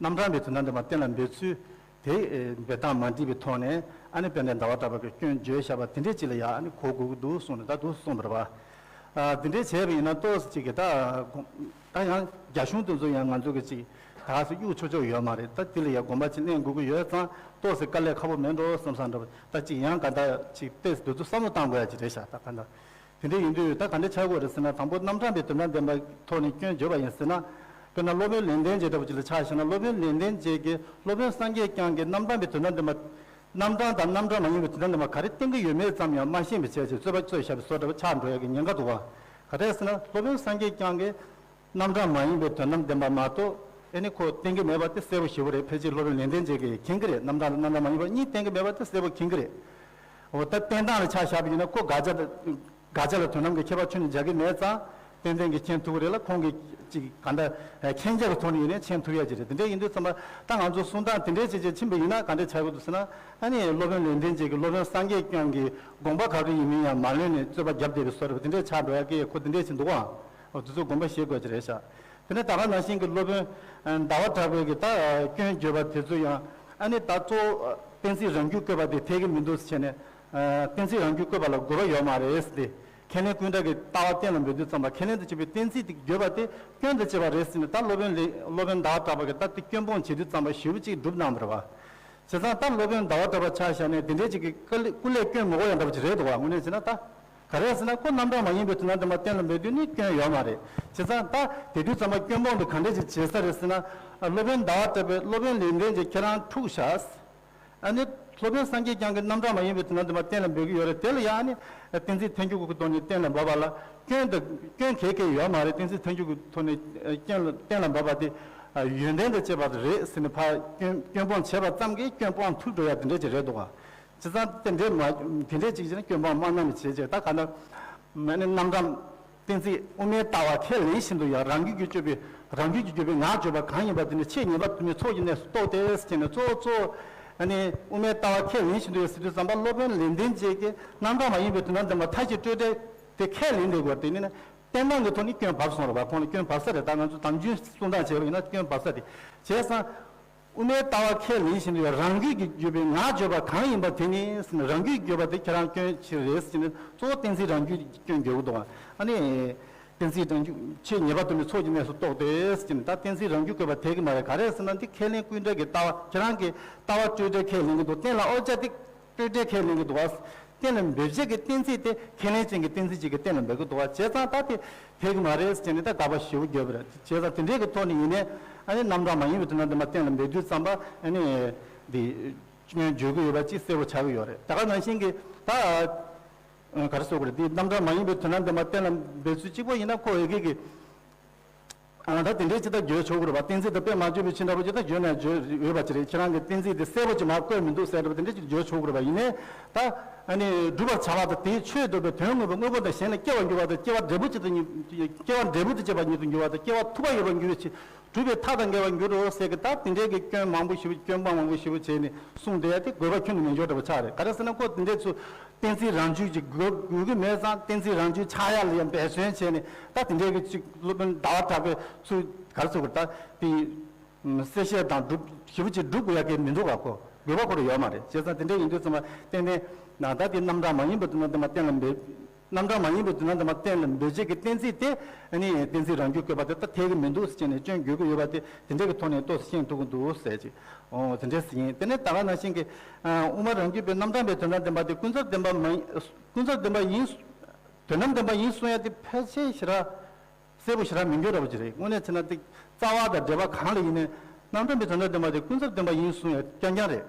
རྣམ་གྲངས་པའི་དོན་དམ་བདེན་པ་གཏན་ལ་འབེབས་ཚུལ་དེ་འབེབས་སྟངས་མ་འགྲིག་པའི་ཐོག་ནས། ཨ་ནི་དཔལ་ལྡན་ཟླ་བ་གྲགས་པ་གིས་སྐྱོན་བརྗོད་བཞག་པ་དེ་འདྲས་ཅིག་ལ་ཡ། ཨ་ནི་གོ་དགོས་ཀྱི་འདུག་གསུངས་ནས། ད་འདུག་གསུངས་པ་རེད་པ། ཨ། དེ་འདྲས་བྱས་པ་ཡིན་ན་ཏོག་ཙམ་ཅིག་གི་ད་དགོངས། ད་ཡང་རྒྱ་གཞུང་དེ་ཚོ་ཡང་ང་ཚོ་གི་ཅིག་ད་ག་ཚོད་གཡུག་ཆོག་ཆོག་ཡོད་མ་རེད། ད་དེ་ལ་ཡ་དགོངས་པ་ཅིག་ལེན་དགོས་ཀྱི་ཡོད་ཙང་ཏོག་ཙམ་དཀའ་ལས་ཁག་པོ་མེད་འགྲོ་བསམ་བསམ་འདྲ་པོ། ད་ཅིག་ཡང་ག་འདྲ་ཅིག་ཏོག་ཙམ་དེ་ཚོ་བསམ་བློ་བཏང་དགོས་ཡ་ཅིག་རེད་ཤག་ད་ག་འདྲ། དེ་འདྲ་ཡིན་དུས་ད་ག་འདྲ་ཆགས་དགོས་རེད་ཟེར་ན། དང་པོ་རྣམ་གྲངས་པའི་དོན་དམ་བདེན་པའི་ཐོག་ནས་སྐྱོན་བརྗོད་པ་ཡིན་ཟེར་ན། དཔེར་ན་སློབ་དཔོན་ལེགས་ལྡན་འབྱེད་འདྲ་པོ་ཅིག་ལ་ཆ་བཞག་ན། སློབ་དཔོན་ལེགས་ལྡན་འབྱེད་ཀྱིས་སློབ་དཔོན་སངས་རྒྱས་བསྐྱངས་ཀྱིས་རྣམ་གྲངས་པའི་དོན་དམ་བདེན་པ། རྣམ་གྲངས་དང་རྣམ་གྲངས་མ་ཡིན་པའི་དོན་དམ་བདེན་པ་ག་རེ་བསྟན་གྱི་ཡོད་མེད་ཙམ་ཡང་མ་ཤེས་པའི་ཆ་བྱས་རྩོད་པ་རྩོད་བཞག་པའི་བཟོ་འདྲ་པོ་ཆགས་འགྲོ་ཡ་གི་ཉེན་ཁ་འདུག་པ། ག་རེ་ཟེར་ན། སློབ་དཔོན་སངས་རྒྱས་བསྐྱངས་ཀྱིས་རྣམ་གྲངས་མ་ཡིན་པའི་དོན་དམ་བདེན་པ་མ་གཏོགས། ཨ་ནི་ཁོ་བསྟན་གྱི་མེད་པ་དེ་གསལ་པོ་ཞེ་པོ་རེད། ཕལ་ཆེར་སློབ་དཔོན་ལེགས་ལྡན་འབྱེད་ཀྱིས་མཁྱེན་གྱི་རེད། རྣམ་གྲངས་དང་རྣམ་གྲངས་མ་ཡིན་པ་གཉིས་བསྟན་གྱི་མེད་པ་དེ་གསལ་པོ་མཁྱེན་གྱི་རེད། འོ། ད་བསྟན་སྟངས་ལ་ཆ་བཞག་པ་ཡིན་ན་ཁོ་དགག་བྱ་དང་། དགག་བྱ་ལ་དོ་སྣང་གི་ཁྱད་པར་ཁྱོན་ནས་རྒྱག་གི་མེད་ཙང་ཏན་ཏན་གྱིས་མཁྱེན་ཐུབ་ཀྱི་རེད་ལ། ཁོང་གིས་ཅིག་ག་འདྲ་མཁྱེན་རྒྱ་གི་ཐོག་ནས་ཡིན་ནའི་མཁྱེན་ཐུབ་ཡ་ཅིག་རེད། དེ་འདྲ་ཡིན་དུས་ཙམ་པ་ད་ང་ཚོ་གསུང་སྟངས་དེ་འདྲའི་བྱས་བྱས་ཕྱིན་པ་ཡིན་ན་ག་འདྲ་ཆགས་ཀྱི་འདུག་ཟེར་ན། ཨ་ནི་སློབ་དཔོན་ལེགས་ལྡན་འབྱེད་ཀྱིས་སློབ་དཔོན་སངས་རྒྱས་བསྐྱངས་ཀྱི་དགོངས་པ་ག་རེ་ཡིན་མིན་ཡང་མ་ལོན་ནས་རྩོད་པ་བརྒྱབ་བསྡད་པའི་བཟོ་འདྲ་པོ་དེ་འདྲ་ཆགས་འགྲོ་ཡ་གི་ཁོ་དེ་འདྲ་ཞིག་འདུག་ག་འོ། དེ་ཚོ་དགོངས་པ་བཞེས་དགོས་ཀྱི་རེད་ཤག་དེ་ནས་ད་ག་ནང་བཞིན་གྱི་སློབ་དཔོན་ཟླ་བ་གྲགས་པའི་གི་ད་སྐྱོན་བརྗོད་པ་དེ་ཚོ་ཡང་། ཨ་ནི་ད་གཙོ་བོ་གཏན་ཚིགས་རང་རྒྱུད་བཀོད་པ་དེ་འཐད་ཀྱི་མི་འདུག་ཟེར་བྱས་ནས། ཨ། གཏན་ཚིགས་རང་རྒྱུད་བཀོད་པ་ལ་དགོས་པ་ཡོད་མ་རེད་ཟེར་ཏེ། ཁས་ལེན་ཀུན་བཏགས་ཀྱི་ལྟ་བ་གཏན་ལ་འབེབས་དུས་ཙམ་པ། ཁས་ལེན་དུ་བྱེད་པའི་གཏན་ཚིགས་དེ་བརྗོད་པ་དེ་སྐྱོན་དུ་བྱེད་པ་རེད་ཟེར་ནས། ད་སློབ་དཔོན་ལེགས། སློབ་དཔོན་ཟླ་བ་གྲགས་པ་གིས་ད་དེ་སྐྱོན་སྤོང་བྱེད་དུས་ཙམ་པ་ཞེ་པོ་ཅིག་སྒྲུབ་གནང་བ་རེད་པ། བྱས་ཙང་ད་སློབ་དཔོན་ཟླ་བ་གྲགས་པ་ཆ་བཞག་ནས་དེ་འདྲའི་ཅིག་གི་སྐུ་ལས་སྐུ་ལས་སྐྱོན་མི་དགོས་ཡ་འདྲ་པོ་ཅིག་རེད་འདུག་ག་དངོས་གནས་བྱས་ན་ད། ག་རེ་ཟེར་ན་ཁོ་རྣམ་གྲངས་མ་ཡིན་པའི་དོན་དམ་བདེན་པ་གཏན་ལ་འབེབས་དུས་ནི་སྐྱོན་ཡོད་མ་རེད། བྱས་ཙང་ད་དེ་དུས་ཙམ་པ་སྐྱོན་སྤོང་དེ་ག་འདྲས་ཅིག་བྱེད་ས་རེད་ཟེར་ན། སློབ་དཔོན་ཟླ་བ་གྲགས་པས་སློབ་དཔོན་ལེགས་ལྡན་འབྱེད་ཁྱེད་རང་འཁྲུག་བཞག། ཨ་ནི་སློབ་དཔོན་སངས་རྒྱས་བསྐྱངས་ཀྱིས་རྣམ་གྲངས་མ་ཡིན་པའི་དོན་དམ་བདེན་པ་གཏན་ལ་འབེབས་ཀྱི་ཡོད་རེད། དེ་ལ་ཡང་ཨ་ནི་གཏན་ཚིགས་ཐལ་འགྱུར་གྱི་ཐོག་ནས་གཏན་ལ་འབེབས་པ་ལ་སྐྱོན་དང་སྐྱོན་གང་ཡང་ཡོད་མ་རེད། གཏན་ཚིགས་ཐལ་འགྱུར་གྱི་ཐོག་ནས་སྐྱོན་གཏན་ལ་འབེབས་པ་དེ་ཡོན་ཏན་དང་བཅས་པ་རེད་ཟེར་ནས་ཕར་སྐྱོན་སྐྱོན་སྤོང་བྱས་པ་ཙམ་གྱིས་སྐྱོན་སྤོང་ཐུབ་འགྲོ་ཡ་དེ་འདྲས་ཅིག་རེད་འདུག་ག། བྱས་ཙང་དེ་འདྲས་མ་དེ་འདྲས་ཅིག་བྱས་ན་སྐྱོན་སྤོང་སྨྲ་རྣམས་བྱེད་ཅེས། ད་ག་ན་མ་ནི་རྣམ་གྲངས་གཏན་ཚིགས་དབུ་མའི་ལྟ་བ་ཁས་ལེན་བཞིན་དུ་ཡང་རང་རྒྱུད་ཀྱི་བརྗོད་པའི་རང་རྒྱུད་ཀྱི་བརྗོད་པའི་ངག་བརྗོད་པ་གང་ཡིན་པ་དེ་ནི་ཆེས་ངེས་པ་དུ་མའི་ཚོགས་ཀྱི་གནས་སུ་གཏོགས་ཏེ་ཟེར་ནས་གཙོ་བོ་གཙོ་བོ་ཨ་ནི་དབུ་མའི་ལྟ་བ་ཁས་ལེན་བཞིན་དུ་ཡང་ཟེར་དུས་ཙམ་པ་སློབ་དཔོན་ལེགས་ལྡན་འབྱེད་ཀྱིས་རྣམ་གྲངས་མ་ཡིན་པའི་དོན་དམ་བདེན་པ་མཐའ་བཞི་སྤྲོས་བྲལ་དེ་ཁས་ལེན་དེ་དགོས་དེ་ནི་བསྟན་སྟངས་ཀྱི་ཐོག་ནས་སྐྱོན་བབས་སོང་རེད་པ། ཁོང་ལ་སྐྱོན་བབས་ས་རེད། ད་ང་ཚོ་དམ་རྒྱུན་གསུང་སྟངས་བྱས་པ་ཡིན་ན་སྐྱོན་བབས་ས་དེ་བྱས་ཙང་། དབུ་མའི་ལྟ་བ་ཁས་ལེན་བཞིན་དུ་རང་རྒྱུད་ཀྱི་བརྗོད་པའི་ངག་བརྗོད་པ་གང་ཡིན་པ་དེ་ནི་ཟེར་ནས་རང་རྒྱུད་བརྗོད་པ་དེ་ཁྱེད་རང་སྐྱོན་ཆེ་རེད་ཟེར་ནས་གཙོ་བོ་གཏན་ཚིགས་རང་རྒྱུད་ཀྱི་སྐྱོན་བརྗོད་ཀྱི་འདུག་ཨ་ནི་གཏན་ཚིགས་རང་རྒྱུད་ཆེས་ངེས་པ་དུ་མའི་ཚོགས་ཀྱི་གནས་སུ་གཏོགས་ཏེ་ཟེར་ནས་ད་གཏན་ཚིགས་རང་རྒྱུད་བཀོད་པ་དེ་གི་མ་རེད། ག་རེ་ཟེར་ན་འདི་ཁས་ལེན་ཀུན་བྲལ་གྱི་ལྟ་བ་ཁྱེད་རང་གི་ལྟ་བ་སྤྲོས་བྲལ་ཁས་ལེན་གྱི་འདུག་གཏན་ལ་དབབ་བྱ་དེ་སྤྲོས་བྲལ་ཁས་ལེན་གྱི་འདུག་བ། གཏན་ལ་འབེབས་བྱེད་ཀྱི་གཏན་ཚིགས་དེ་ཁས་ལེན་ཅན་གྱི་གཏན་ཚིགས་གཅིག་གིས་གཏན་ལ་འབེབས་ཀྱི་འདུག་བ། བྱས་ཙང་ད་དེ་དེ་གི་མ་རེད་ཟེར་ནས་ད་དགག་པ་ཞེ་པོ་བརྒྱབ་པ་རེད། བྱས་ཙང་དེ་འདྲའི་གི་ཐོག་ནས་ཡིན་ནའི་ཨ་ནི་རྣམ་གྲངས་མ་ཡིན་པའི་དོན་དམ་བདེན་པ་གཏན་ལ་འབེབས་དུས་ཙམ་པ་ཨ་ནི་འདི་སྐྱོན་བརྗོད་ཀྱི་ཡོད་པ་ཅིག་གསལ་པོ་ཆགས་ཀྱི་ཡོད་རེད། ད་ག་ནང་བཞིན་གྱི་ད་ག་རེ་ཟེར་དགོས་རེད། འདི་རྣམ་གྲངས་མ་ཡིན་པའི་དོན་དམ་བདེན་པ་གཏན་ལ་འབེབས་ཚུལ་གཅིག་པོ་ཡིན་ན་ཁོ་ཨེ་ཀི་གི་ཨ་ད་དེ་འདྲའི་ཅི་ལྟར་བརྗོད་ཆོག་གི་རེད་པ། གཏན་ཚིགས་དེ་དཔེ་མ་བརྗོད་པའི་ཕྱིར་འདྲ་པོ་ཅི་ལྟར་བརྗོད་ནས་བརྗོད་ཡོད་པ་ཅི་རེད། ཁྱེད་རང་གི་གཏན་ཚིགས་དེ་གསལ་པོ་ཅིག་མར་བཀོད་མི་འདུག་ཟེར་འདྲ་པོ་དེ་འདྲ་ཅིག་བརྗོད་ཆོག་གི་རེད་པ། ཡིན་ནའི་ད་ཨ་ནི་སྒྲུབ་པར་བྱ་བ་དང་དེའི་ཆོས་སྒྲུབ་པའི་དོན་དངོས་པོ་དངོས་པོ་དང་གཞན་ལ་སྐྱེ་བར་འགྱུར་བ་དང་སྐྱེ་བ་འབྲས་བུ་ཅི་ལྟར་ཉིད་སྐྱེ་བ་འབྲས་བུ་དང་བཅས་པ་ཉིད་དུ་འགྱུར་བ་དང་སྐྱེ་བ་ཐུབ་པ་ཡོད་པར་འགྱུར་བའི་ཕྱིར་གྲུབ་པའི་མཐའ་དང་འགལ་བར་འགྱུར་རོ་ཟེར་གི། ད་དེ་འདྲའི་གི་སྐྱོན་མང་པོ་ཞེ་པོ་སྐྱོན་སྤོང་མང་པོ་ཞེ་པོ་བྱས་ནས་གསུངས་བསྡད་ཡ་དེ་དགོས་པ་ཁྱོན་ནས་མེད་འཇོག་འདྲ་པོ་ཆགས་རེད། ག་རེ་ཟེར་ན་ཁོ་དེ་འདྲའི་ཚུལ། གཏན་ཚིགས་རང་རྒྱུད་ཀྱི་དགོས་དགོས་ཀྱི་མེད་ཙང་གཏན་ཚིགས་རང་རྒྱུད་ཆགས་ཡ་ལ་ཡང་འབད་བརྩོན་བྱས་ནས་ད་དེ་འདྲའི་གི་ཅིག་སློབ་དཔོན་ཟླ་བ་གྲགས་པའི་ཚུལ་ག་རེ་ཟེར་དགོས་རེད། ད་དེ་གསལ་བཤད་དང་སྒྲུབ་ཞེ་པོ་ཅིག་སྒྲུབ་དགོས་ཡ་གི་མི་འདུག་ག་ཁོ་དགོས་པ་ཁོ་རང་ཡོད་མ་རེད། བྱས་ཙང་དེ་འདྲ་ཡིན་དུས་ཙམ་པ་ཏན་ཏན་ན་ད་དེ་རྣམ་གྲངས་མ་ཡིན་པའི་དོན་དམ་བདེན་པ་གཏན་ལ་འབེབས། རྣམ་གྲངས་མ་ཡིན་པའི་དོན་དམ་བདེན་པ་གཏན་ལ་འབེབས་བྱེད་ཀྱི་གཏན་ཚིགས་དེ་ནི་གཏན་ཚིགས་རང་རྒྱུད་བཀོད་པ་དེ་ད་འཐད་ཀྱི་མི་འདུག་ཟེར་ནས་སྐྱོན་བརྗོད་ཀྱི་ཡོད་པ་དེ་དེ་འདྲ་གི་ཐོག་ནས་ཏོག་ཙམ་ཤེས་ཐུབ་ཀྱི་འདུག་ཟེར་ཅིག་ཨོ་དེ་འདྲ་ཟེར་ཡིན། དེ་ནས་ད་ག་ནང་བཞིན་གྱི་དབུ་མ་རང་རྒྱུད་པའི་རྣམ་གྲངས་པའི་དོན་དམ་བདེན་པ་དེ་ཀུན་རྫོབ་བདེན་པ་མ་ཡིན། ཀུན་རྫོབ་བདེན་པ་ཡིན། དོན་དམ་བདེན་པ་ཡིན་གསུང་ཡ་དེ་ཕལ་ཆེར་ཞེ་དྲག་གསལ་པོ་ཞེ་དྲག་མི་འགྱུར་འདྲ་པོ་ཅིག་རེད། དངོས་གནས་བྱས་ན་དེ་རྩ་བ་དང་འགྲེལ་པ་གང་ལ་ཡིན་ནའི་རྣམ་གྲངས་པའི་དོན་དམ་བདེན་པ་དེ་ཀུན་རྫོབ་བདེན་པ་ཡིན་གསུང་ཡ་རྐྱང་རྐྱང་རེད།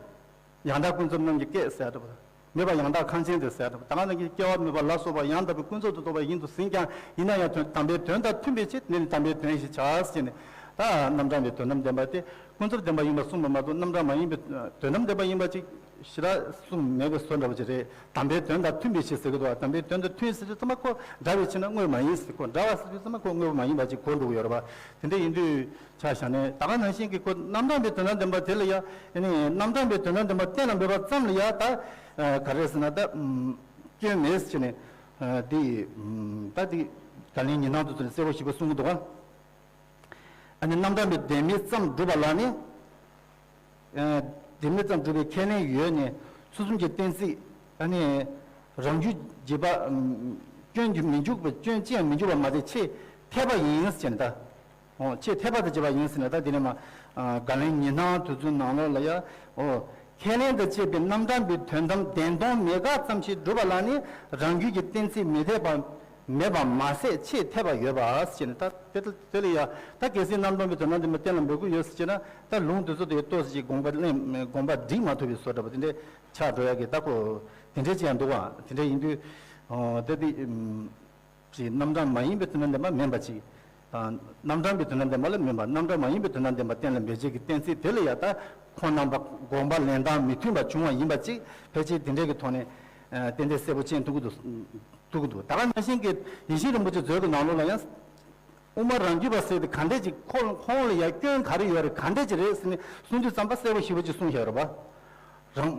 ཡང་དག་ཀུན་རྫོབ་རྣམས་ཀྱི་སྐད་ཟེར་འདྲ་པོ། མེད་པ་ཡང་དག་ཁམས་ཆེན་དུ་ཟེར་འདྲ་པོ། ད་ག་ནང་བཞིན་སྐྱེ་བ་མེད་པ་ལ་སོགས་པ་ཡང་དག་པའི་ཀུན་རྫོབ་ཏུ་རྟོགས་པ་ཡིན་དུ་ཟིན་ཀྱང་ཡིན་ན་ཡང་དོན་དམ་པའི་དོན་དང་མཐུན་པའི་ཕྱིར་དེ་ནི་དམ་པའི་དོན་ཞེས་བྱ་ཟེར་ནས། ད་རྣམ་གྲངས་པའི་དོན་དམ་བདེན་པ་དེ་ཀུན་རྫོབ་བདེན་པ་ཡིན་པར་གསུངས་པ་མ་གཏོགས་རྣམ་གྲངས་མ་ཡིན་པའི་དོན་དམ་བདེན་པ་ཡིན་པ་ཅིག་ཞེ་དྲག་གསུངས་མེད་པའི་བཟོ་འདྲ་པོ་ཅིག་རེད། དམ་པའི་དོན་དང་མཐུན་པའི་ཕྱིར་ཟེར་གི་འདུག་བ། དམ་པའི་དོན་དང་མཐུན་ཟེར་དུས་ཙམ་པ་ཁོ་འདྲ་བའི་ཕྱིར་ན་དངོས་མ་ཡིན་ཟེར། ཁོ་འདྲ་བ་ཟེར་དུས་ཙམ་པ་ཁོ་དངོས་པོ་མ་ཡིན་པ་ཅིག་གོ་འགྲོ་གི་ཡོད་རེད་བ། དེ་འདྲ་ཡིན་དུས་ཆ་བཞག་ནས་ད་ག་ནང་བཞིན་གྱི་ཁོ་རྣམ་གྲངས་པའི་དོན་དམ་བདེན་པ་དེ་ལ་ཡང་ཨ་ནི་རྣམ་གྲངས་པའི་དོན་དམ་བདེན་པ་གཏན་ལ་འབེབས་པ་ཙམ་ལ་ཡང་ད་ག་རེ་ཟེར་ན་ད་སྐྱོན་མེད་ཟེར་ནས་དེ་ད་དེ་བརྒལ་ལན་ཉི་སྣང་དུ་གསལ་པོ་ཞིག་གསུང་གི་འདུག་ག་ཨ་ནི་རྣམ་གྲངས་པའི་བདེན་མེད་ཙམ་སྒྲུབ་པ་ལ་ནི། ཨ་བདེན་མེད་ཙམ་སྒྲུབ་པའི་ཁས་ལེན་ཡོད་ནས་ཚུལ་གསུམ་གྱི་གཏན་ཚིགས་ཨ་ནི་རང་རྒྱུད་འབྱེད་པ་ཨམ་སྐྱོན་གྱི་མི་འཇུག་པ་སྐྱོན་ཅི་ཡང་མི་འཇུག་པ་མ་ཚད་ཆེས་འཐད་པ་ཡིན་ཟེར་ནས་ད། ཨོ་ཆེས་འཐད་པ་དང་བཅས་པ་ཡིན་ཟེར་ནས་ད་དེ་ནས་མ་ཨ་བརྒལ་ལན་ཉི་སྣང་དུས་ཚོད་ནང་ལོགས་ལ་ཡ་ཨོ་ཁས་ལེན་དང་བཅས་པའི་རྣམ་གྲངས་པའི་དོན་དམ་བདེན་སྟོང་མེད་དགག་ཙམ་ཞིག་སྒྲུབ་པ་ལ་ནི་རང་རྒྱུད་ཀྱི་གཏན་ཚིགས་མི་འཐད་པ། མེད་པ་མ་ཟད་ཆེས་འཐད་པ་ཡོད་པ་ཞེས་ནས་ད་དེ་དེ་ལ་ཡ་ད་གལ་སྲིད་རྣམ་གྲངས་པའི་དོན་དམ་བདེན་པ་གཏན་ལ་འབེབས་ཀྱི་ཡོད་ཟེར་ན་ད་ལུང་དེ་ཚོ་དེ་ཏོག་ཙམ་ཅིག་དགོངས་པ་གླེང་དགོངས་པ་སྒྲིག་མ་ཐུབ་པའི་བཟོ་འདྲ་པོ་དེ་འདྲའི་ཆགས་འགྲོ་ཡ་གི་ད་ཁོ་དེ་འདྲའི་ཅིག་ཡང་འདུག་ཨ། དེ་འདྲ་ཡིན་དུས་ཨོ་ད་དེ་ཨམ་ཅིག་རྣམ་གྲངས་མ་ཡིན་པའི་དོན་དམ་བདེན་པ་མིན་པ་ཅིག་དང་རྣམ་གྲངས་པའི་དོན་དམ་བདེན་པ་ལ་མིན་པ་རྣམ་གྲངས་མ་ཡིན་པའི་དོན་དམ་བདེན་པ་གཏན་ལ་འབེབས་བྱེད་ཀྱི་གཏན་ཚིགས་དེ་ལ་ཡ་ད་ཁོང་རྣམ་པ་དགོངས་པ་ལེན་སྟངས་མི་མཐུན་པ་བྱུང་བ་ཡིན་པ་ཅིག་ཕལ་ཆེར་དེ་འདྲའི་གི་ཐོག་ནས་ཏན་ཏན་གསལ་པོ་ཅན་ཐུག་གི་འདུག་ཐུག་གི་འདུག་ད་ག་ནང་བཞིན་གྱི་ཡེ་ཤེས་རིན་པོ་ཆེ་མཛོད་ཀྱི་ནང་ལོགས་ལ་ཡང་དབུ་མ་རང་རྒྱུད་པ་ཟེར་དེ་ག་འདྲས་ཅིག་ཁོ་ཁོང་ལ་ཡང་སྐྱོན་ག་རེ་ཡོད་རེད་ག་འདྲས་ཅིག་རེད་ཟེར་ནས་གསུང་དུས་ཙམ་པ་གསལ་པོ་ཞེ་པོ་ཅིག་གསུངས་བཞག་ཡོད་རེད་པ། རང་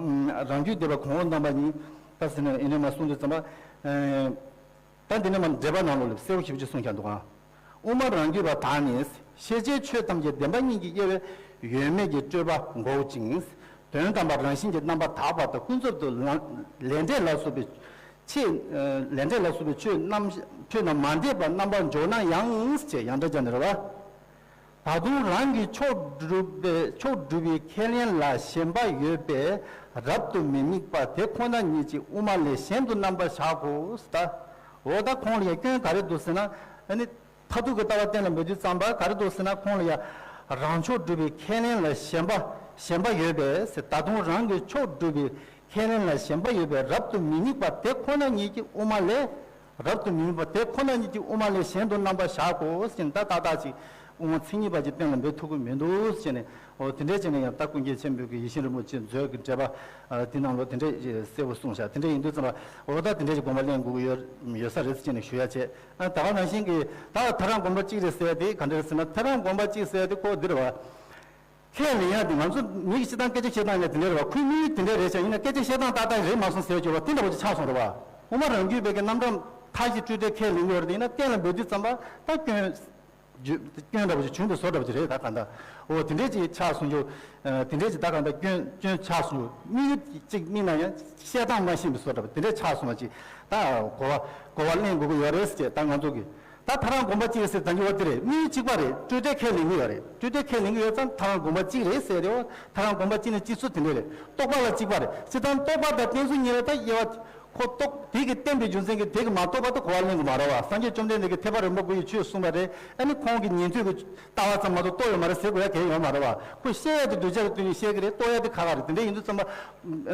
རང་རྒྱུད་སྡེ་པ་གོང་འོག་རྣམ་པ་གཉིས་ད་ཟེར་ནས་ཨེ་ནས་མ་གསུང་དུས་ཙམ་པ། ད་འདི་ནས་མ་འགྲེལ་པ་ནང་ལོགས་ལ་གསལ་པོ་ཞེ་པོ་ཅིག་གསུངས་བཞག་འདུག་ག་དབུ་མ་རང་རྒྱུད་པ་དག་ནི་ཤེས་བྱའི་ཆོས་ཐམས་ཅད་བདེན་པ་གཉིས་ཀྱི་དབྱེ་བས་ཡོད་མེད་ཀྱི་སྤྲོས་པ་འགོག་ཅིང་། དོན་དམ་པར་རང་བཞིན་གྱིས་རྣམ་པར་དག་པ་དང་ཀུན་རྫོབ་ཏུ་ལ་ལས་འབྲས་ལ་སོགས་པའི་ཆོས། ལས་འབྲས་ལ་སོགས་པའི་ཆོས་རྣམས་ཆོས་རྣམས་མ་འདྲེས་པར་རྣམ་པར་འཇོག་ན་ཡང་ཞེས་ཡང་སྒྲ་སྦྱར་ནས་རེད་བ། ད་དུང་རང་གི་ཕྱོགས་སྒྲུབ་པའི་ཕྱོགས་སྒྲུབ་པའི་ཁས་ལེན་ལ་ཞེན་པ་ཡོད་པས་རབ་ཏུ་མི་དམིགས་པ་དེ་ཁོ་ན་ཉིད་ཀྱིས་དབུ་མ་ལས་གཞན་དུ་རྣམ་པར་བཞག་གོ་ད། འོ་ད་ཁོང་ལ་ཡ་སྐྱོན་ག་རེ་འདུག་ཟེར་ན། ཨ་ནི་མཐར་ཐུག་གི་ལྟ་བ་གཏན་ལ་འབེབས་དུས་ཙམ་པ་ག་རེ་འདུག་ཟེར་ན། ཁོང་ལ་ཡ་རང་ཕྱོགས་སྒྲུབ་པའི་ཁས་ལེན་ལ་ཞེན་པ་ཞེན་པ་ཡོད་པས་ཟེར། ད་དུང་རང་གི་ཕྱོགས་སྒྲུབ་པའི་ཁས་ལེན་ལ་ཞེན་པ་ཡོད་པས་རབ་ཏུ་མི་དམིགས་པ་དེ་ཁོ་ན་ཉིད་ཀྱི་དབུ་མ་ལས། རབ་ཏུ་མི་དམིགས་པ་དེ་ཁོ་ན་ཉིད་ཀྱི་དབུ་མ་ལས་གཞན་དུ་རྣམ་པར་གཞག་གོ་ཟེར་ནས། ད་ཏག་ཏག་ཅིག་དབུ་མ་མཚན་ཉིད་པ་ཅིག་གཏན་ལ་འབེབས་ཐུབ་ཀྱི་མི་འདུག་ཟེར་ནས། འོ་དེ་འདྲས་བྱས་ནས་ཡང་ད་ཀུན་མཁྱེན་ཆེན་པོའི་གི་ཡིད་བཞིན་རིན་པོ་ཆེ་མཛོད་ཀྱི་འགྲེལ་པ་ཨ་དེ་ནང་ལོ་དེ་འདྲས་གསལ་པོ་གསུངས་བཞག་དེ་འདྲས་ཡིན་དུས་ཙམ་པ་འོ་ད་དེ་འདྲས་ཀྱི་དགོངས་པ་ལེན་དགོས་ཀྱི་ཡོད་ཡོད་ས་རེད་ཟེར་ནས་ཞུ་ཡ་བྱས། ཨ་ད་ག་ནང་བཞིན་གྱི་ད་ཐལ་རང་དགོངས་པ་གཅིག་རེད་ཟེར་ཡ་དེ་ག་འདྲ་རེད་ཟེར་ན། ཐལ་རང་དགོངས་པ་གཅིག་ཟེར་ཡ་དེ་ཁོ་འདི་རེད་བ། ཁས་ལེན་ཡ་དེ་ང་ཚོ་མི་གི་སྤྱིར་བཏང་སྐད་ཆ་བཤད་སྟངས་ལ་དེ་འདྲ་རེད་བ། ཁོའི་དམིགས་ཡུལ་དེ་འདྲ་རེད་ཤག་ཡིན་ན་སྐད་ཆ་བཤད་སྟངས་ཏག་ཏག་རེད་མ་སོང་ཟེར་གྱུར་བ་དེ་འདྲ་བོ་ཅིག་ཆགས་སོང་རེད་བ། དབུ་མ་རང་རྒྱུད་པའི་གི་རྣམ་གྲངས་མཐའ་བཞི་སྤྲོས་བྲལ་ཁས་ལེན་གྱི་ཡོད་རེད་དེ། ཡིན་ན་གཏན་ལ་འབེབས་དུས་ཙམ་པ་ད་སྐྱོན། སྐྱོན་འདྲ་པོ་ཅིག་བྱུང་བའི་བཟོ་འདྲ་པོ་ཅིག་རེད། ད་གང་ལྟར་འོ་དེ་འདྲས་ཅིག་ཆགས་སོང་རྒྱུ། ཨ་དེ་འདྲས་ཅིག་ད་གང་ལྟར་སྐྱོན་སྐྱོན་ཆགས་སོང་རྒྱུ། དམིགས་ཡུལ་གཅིག་དམིགས་ན་ཡང་བཤད་སྟངས་མ་ཤེས་པའི་བཟོ་འདྲ་པོ་དེ་འདྲས་ཆགས་སོང་བ་ཅིག་ད་གོ་བ་གོ་བ་ལེན་དགོས་ཀྱི་ཡོད་རེད་ཟེར། ད་ང་ཚོ་གི་ད་ཐལ་རང་དགོངས་པ་གཅིག་ཟེར་ད་འགྱུར་བ་དེ་རེད། དམིགས་ཡུལ་གཅིག་པ་རེད། སྤྲོས་བྲལ་ཁས་ལེན་གྱི་ཡོད་རེད། སྤྲོས་བྲལ་ཁས་ལེན་གྱི་ཡོད་ཙང་ཐལ་རང་དགོངས་པ་གཅིག་རེད་ཟེར་རེད། འོ་ཐལ་རང་དགོངས་པ་གཅིག་ནི་གཅིག་ཚུལ་དེ་འདྲས་རེད། རྟོག་པ་ལ་གཅིག་པ་རེད། སྤྱིར་བཏང་རྟོག་པ་དང་བསྟན་ཚུལ་གཉིས་ལ་ད་དབྱེ་བ། ཁོ་རྟོག་དེ་གི་བསྟན་པའི་རྒྱུ་མཚན་གྱིས་དེ་གི་མ་རྟོགས་པ་དེ་གོ་བ་ལེན་གྱི་མ་རེད་བ། སངས་རྒྱས་བཅོམ་ལྡན་འདས་ཀྱིས་ཐེག་པ་རིམ་པ་དགུ་ཡི་ཆོས་གསུངས་པ་རེད། ཨ་ནི་ཁོང་གི་ཉན་ཐོས་ཀྱི་ལྟ་བ་ཙམ་མ་གཏོགས་རྟོགས་ཡོད་མ་རེད་ཟེར་དགོས་ཡ་གང་ཡོད་མ་རེད་བ། ཁོ་བཤད་ཡ་དེ་གདུལ་བྱ་གི་དོན་ནི་བཤད་ཀྱི་རེད། རྟོགས་ཡ་དེ་ཁག་ཁག་རེད། དེ་འདྲ་ཡིན་དུས་ཙམ་པ་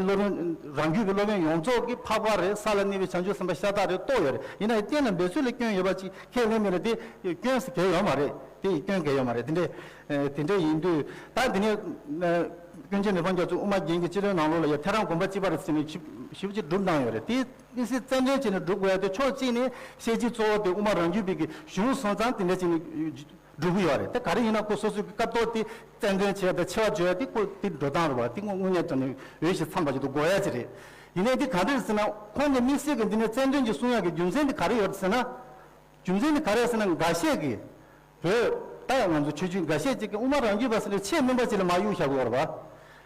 སློབ་དཔོན་རང་རྒྱུད་ཀྱི་སློབ་དཔོན་ཡོངས་རྫོགས་ཀྱིས་འཕགས་པ་རེད། ས་ལ་གནས་པའི་བྱང་ཆུབ་སེམས་དཔའ་ཤ་སྟག་རེད། རྟོགས་ཡོད་རེད། ཡིན་ན་ཡང་གཏན་ལ་འབེབས་ཚུལ་ལ་སྐྱོན་ཡོད་པ་ཅིག་ཁས་ལེན་མེད་ན་དེ་སྐྱོན་ཟེར་གང་ཡོད་མ་རེད། དེ་ཡི་སྐྱོན་གང་ཡོད་མ་རེད། དེ་འདྲའི་ཨ་དེ་འདྲ་ཡིན་དུས་ད་དེ་ནས་ཨ་ཀུན་མཁྱེན་མི་ཕམ་རྒྱ་མཚོ་དབུ་མ་རྒྱན་གྱི་སྤྱི་དོན་ནང་ལོགས་ལ་ཡ་ཐལ་རང་དགོངས་པ་གཅིག་པ་རེད་ཟེར་ནས་ཞིབ་ཞིབ་ཅིག་སྒྲུབ་གནང་ཡོད་རེད། དེ་དམིགས་བསལ་རྩལ་འདོན་བྱས་ནས་སྒྲུབ་དགོས་ཡ་དེ་ཕྱོགས་གཅིག་ནས་བཤད་རྒྱུ་གཙོ་བོ་དེ་དབུ་མ་རང་རྒྱུད་པའི་གི་གཞུང་སོང་ཙང་དེ་འདྲ་བྱས་ནས་སྒྲུབ་ཀྱི་ཡོད་རེད། དེ་ག་རེ་ཡིན་ན་ཁོ་སོ་སོའི་གི་སྐབས་ཐོག་དེ་རྩལ་འདོན་བྱས་དང་ཆེ་བ་བརྗོད་ཡ་དེ་ཁོ་དེ་འགྲོ་སྟངས་རེད་བ། དེ་དངོས་དངོས་གནས་དྲང་གནས་འོས་ཤིང་འཚམས་པ་ཞིག་ཏུ་དགོས་ཡ་ཅིག་རེད། ཡིན་ནའི་དེ་ག་འདྲ་རེད་ཟེར་ན་ཁོང་གི་དམིགས་བསལ་གི་འདི་ནས་རྩལ་འདོན་གྱི་གསུང་ཡག་གི་རྒྱུ་མཚན་དེ་ག་རེ་ཡོད་ཟེར་ན། རྒྱུ་མཚན་དེ་ག་རེ་ཟེར་ན་འགའ་ཤས་ཀྱིས་བོད་ད་ཡང་ང་ཚོ་ཆོས་བརྒྱུད་འགའ་ཤས་ཅིག་གིས་དབུ་མ་རང་རྒྱུད་པ་ཟེར་ནས་ཆེས་དམན་པ་ཅིག་ལ་མར་གཡུག་བཞག་གི་ཡོད་རེད་བ།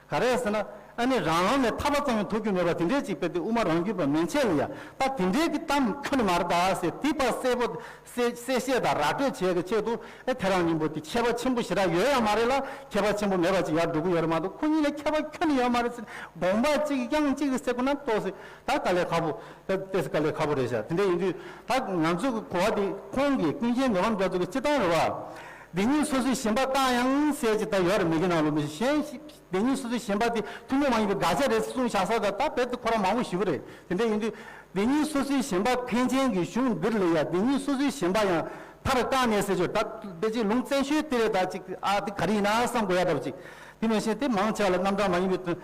ག་རེ་ཟེར་ན་ཨ་ནི་རང་ལམ་ནས་ཐར་པ་ཙམ་ཡང་ཐོབ་རྒྱུ་མེད་པ་དེ་འདྲས་ཅིག་དཔེ་དེ་དབུ་མ་རང་རྒྱུད་པ་མན་ཆད་ལ་ཡ་ད་དེ་འདྲས་ཀྱི་གཏམ་ཁྱོན་ནས་མ་རེད་ད་ཟེར། དེ་ཕར་གསལ་པོ་གསལ་གསལ་བཤད་དང་ར་སྤྲོད་བྱེད་ཀྱི་ཆེད་དུ་ཨེ་ཐལ་རང་སྙིང་པོ་དེ་ཁྱད་པར་ཆེན་པོ་ཞེ་དྲག་ཡོད་ཡ་མ་རེད་ལ་ཁྱད་པར་ཆེན་པོ་མེད་པ་ཅིག་ཡར་འགྲོ་གི་ཡོད་རེད་མ་གཏོགས་ཁོ་གཉིས་ལ་ཁྱད་པར་ཁྱོན་ནས་ཡོད་མ་རེད་ཟེར། དགོངས་པ་གཅིག་དབྱངས་གཅིག་རེད་ཟེར་དགོས་ན་ཏོག་ཙམ་ད་དཀའ་ལས་ཁག་པོ། ད་ཏོག་ཙམ་དཀའ་ལས་ཁག་པོ་རེད་ཤག་དེ་འདྲ་ཡིན་དུས་ད་ང་ཚོ་གི་གོ་བ་དེ་ཁོང་གིས་ཀུན་མཁྱེན་མི་ཕམ་རྒྱ་མཚོ་གི་སྤྱི་བཏང་རེད་བ། སྡེ་གཉིས་སོ་སོའི་ཞེན་པ་བཏང་ཡང་ཟེར་གྱི་ད་ཡོད་རེད། མི་གི་ནང་ལོ་མི་གཞན་སྡེ་གཉིས་སོ་སོའི་ཞེན་པ་དེ་ཐུན་མོང་མ་ཡིན་པའི་དགག་བྱ་རེད་གསུངས་བཞག་ས་ད་ད་རྦད་དེ་ཁོ་རང་མང་པོ་ཞེ་པོ་རེད། དེ་འདྲ་ཡིན་དུས་སྡེ་གཉིས་སོ་སོའི་ཞེན་པ་མཁན་ཆེན་གྱི་གཞུང་འདིར་ལ་ཡ་སྡེ་གཉིས་སོ་སོའི་ཞེན་པ་ཡང་མཐར་བཀག་ནས་ཟེར་ཆོག་ད་དཔེ་ཅིག་ལུང་བཙན་ཤོས་དེ་རེད། ད་ཅིག་ཨ་དེ་ག་རེ་ཡིན་ན་བསམ་དགོས་ཡ་འདྲ་པོ་ཅིག་དེ་མིན་ཞིག་དེ་མང་ཆེ་བ་ལ་རྣམ་གྲངས་མ་ཡིན་པའི་དོན་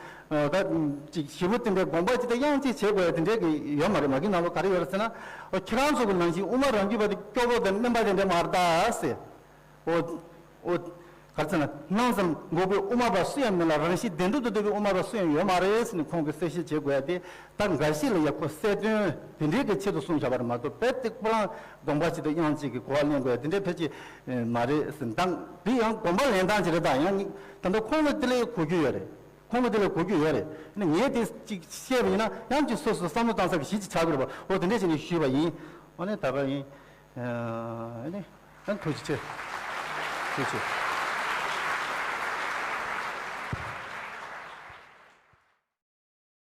ད་ཅིག་ཞེ་པོ་དེ་འདྲའི་དགོངས་པ་ཅིག་དང་དབྱངས་ཅིག་བྱེད་དགོས་ཡ་དེ་འདྲའི་གི་ཡོད་མ་རེད། མ་གི་ནང་ལོ་ག་རེ་ཡོད་རེད་ཟེར་ན། ཨོ་ཁྱེད་རང་ཚོ་གི་ནང་བཞིན་དབུ་མ་རང་རྒྱུད་པ་དེ་སྐྱོ་པོ་དང་དམན་པ་དེ་འདྲ་མ་རེད་ད་ཟེར། ཨོ་ཨོ་ག་རེ་ཟེར་ན་སྣང་ཙམ་འགོག་པའི་དབུ་མ་པ་སུ་ཡང་མིན་ལ་རང་བཞིན་བདེན་གྲུབ་ཏུ་འདོད་པའི་དབུ་མ་པ་སུ་ཡང་ཡོད་མ་རེད་ཟེར་ནས་ཁོང་གིས་གསལ་བཤད་བྱེད་དགོས་ཡ་དེ། ད་འགའ་ཞིག་ལ་ཡ་ཁོ་གསལ་སྟོན་དེ་འདྲའི་གི་ཆེད་དུ་གསུངས་བཞག་པ་རེད་མ་གཏོགས་དཔེ་དེ་ཁོ་རང་དགོངས་པ་གཅིག་དང་དབྱངས་གཅིག་གི་གོ་བ་ལེན་དགོས་ཡ་དེ་འདྲའི་ཕལ་ཆེར་མ་རེད་ཟེར། ད་འདི་ཡང་དགོངས་པ་ལེན་སྟངས་ཅིག་རེད། ད་ཡང་ད་ལྟ་ཁོང་གིས་དེ་ལ་ཡ་གོ་རྒྱུ་ཡོད་རེད། ཁོང་གིས་དེ་ལ་གོ་རྒྱུ་ཡོད་རེད། ཨ་ནི་ངས་དེ་གཅིག་བཤད་པ་ཡིན་ན་ཡང་གཅིག་སོ་སོ་བསམ་བློ་བཏང་ས་གི་གཞི་གཅིག་ཆགས་ཀྱི་རེད་པ། འོ་དེ་འདྲ་བྱས་ནས་ཞུས་པ་ཡིན། འོ་ནས་ད་ག་ཡིན། ཨ་ནི་ཐུགས་རྗེ་ཆེ། ཐུགས་རྗེ་ཆེ།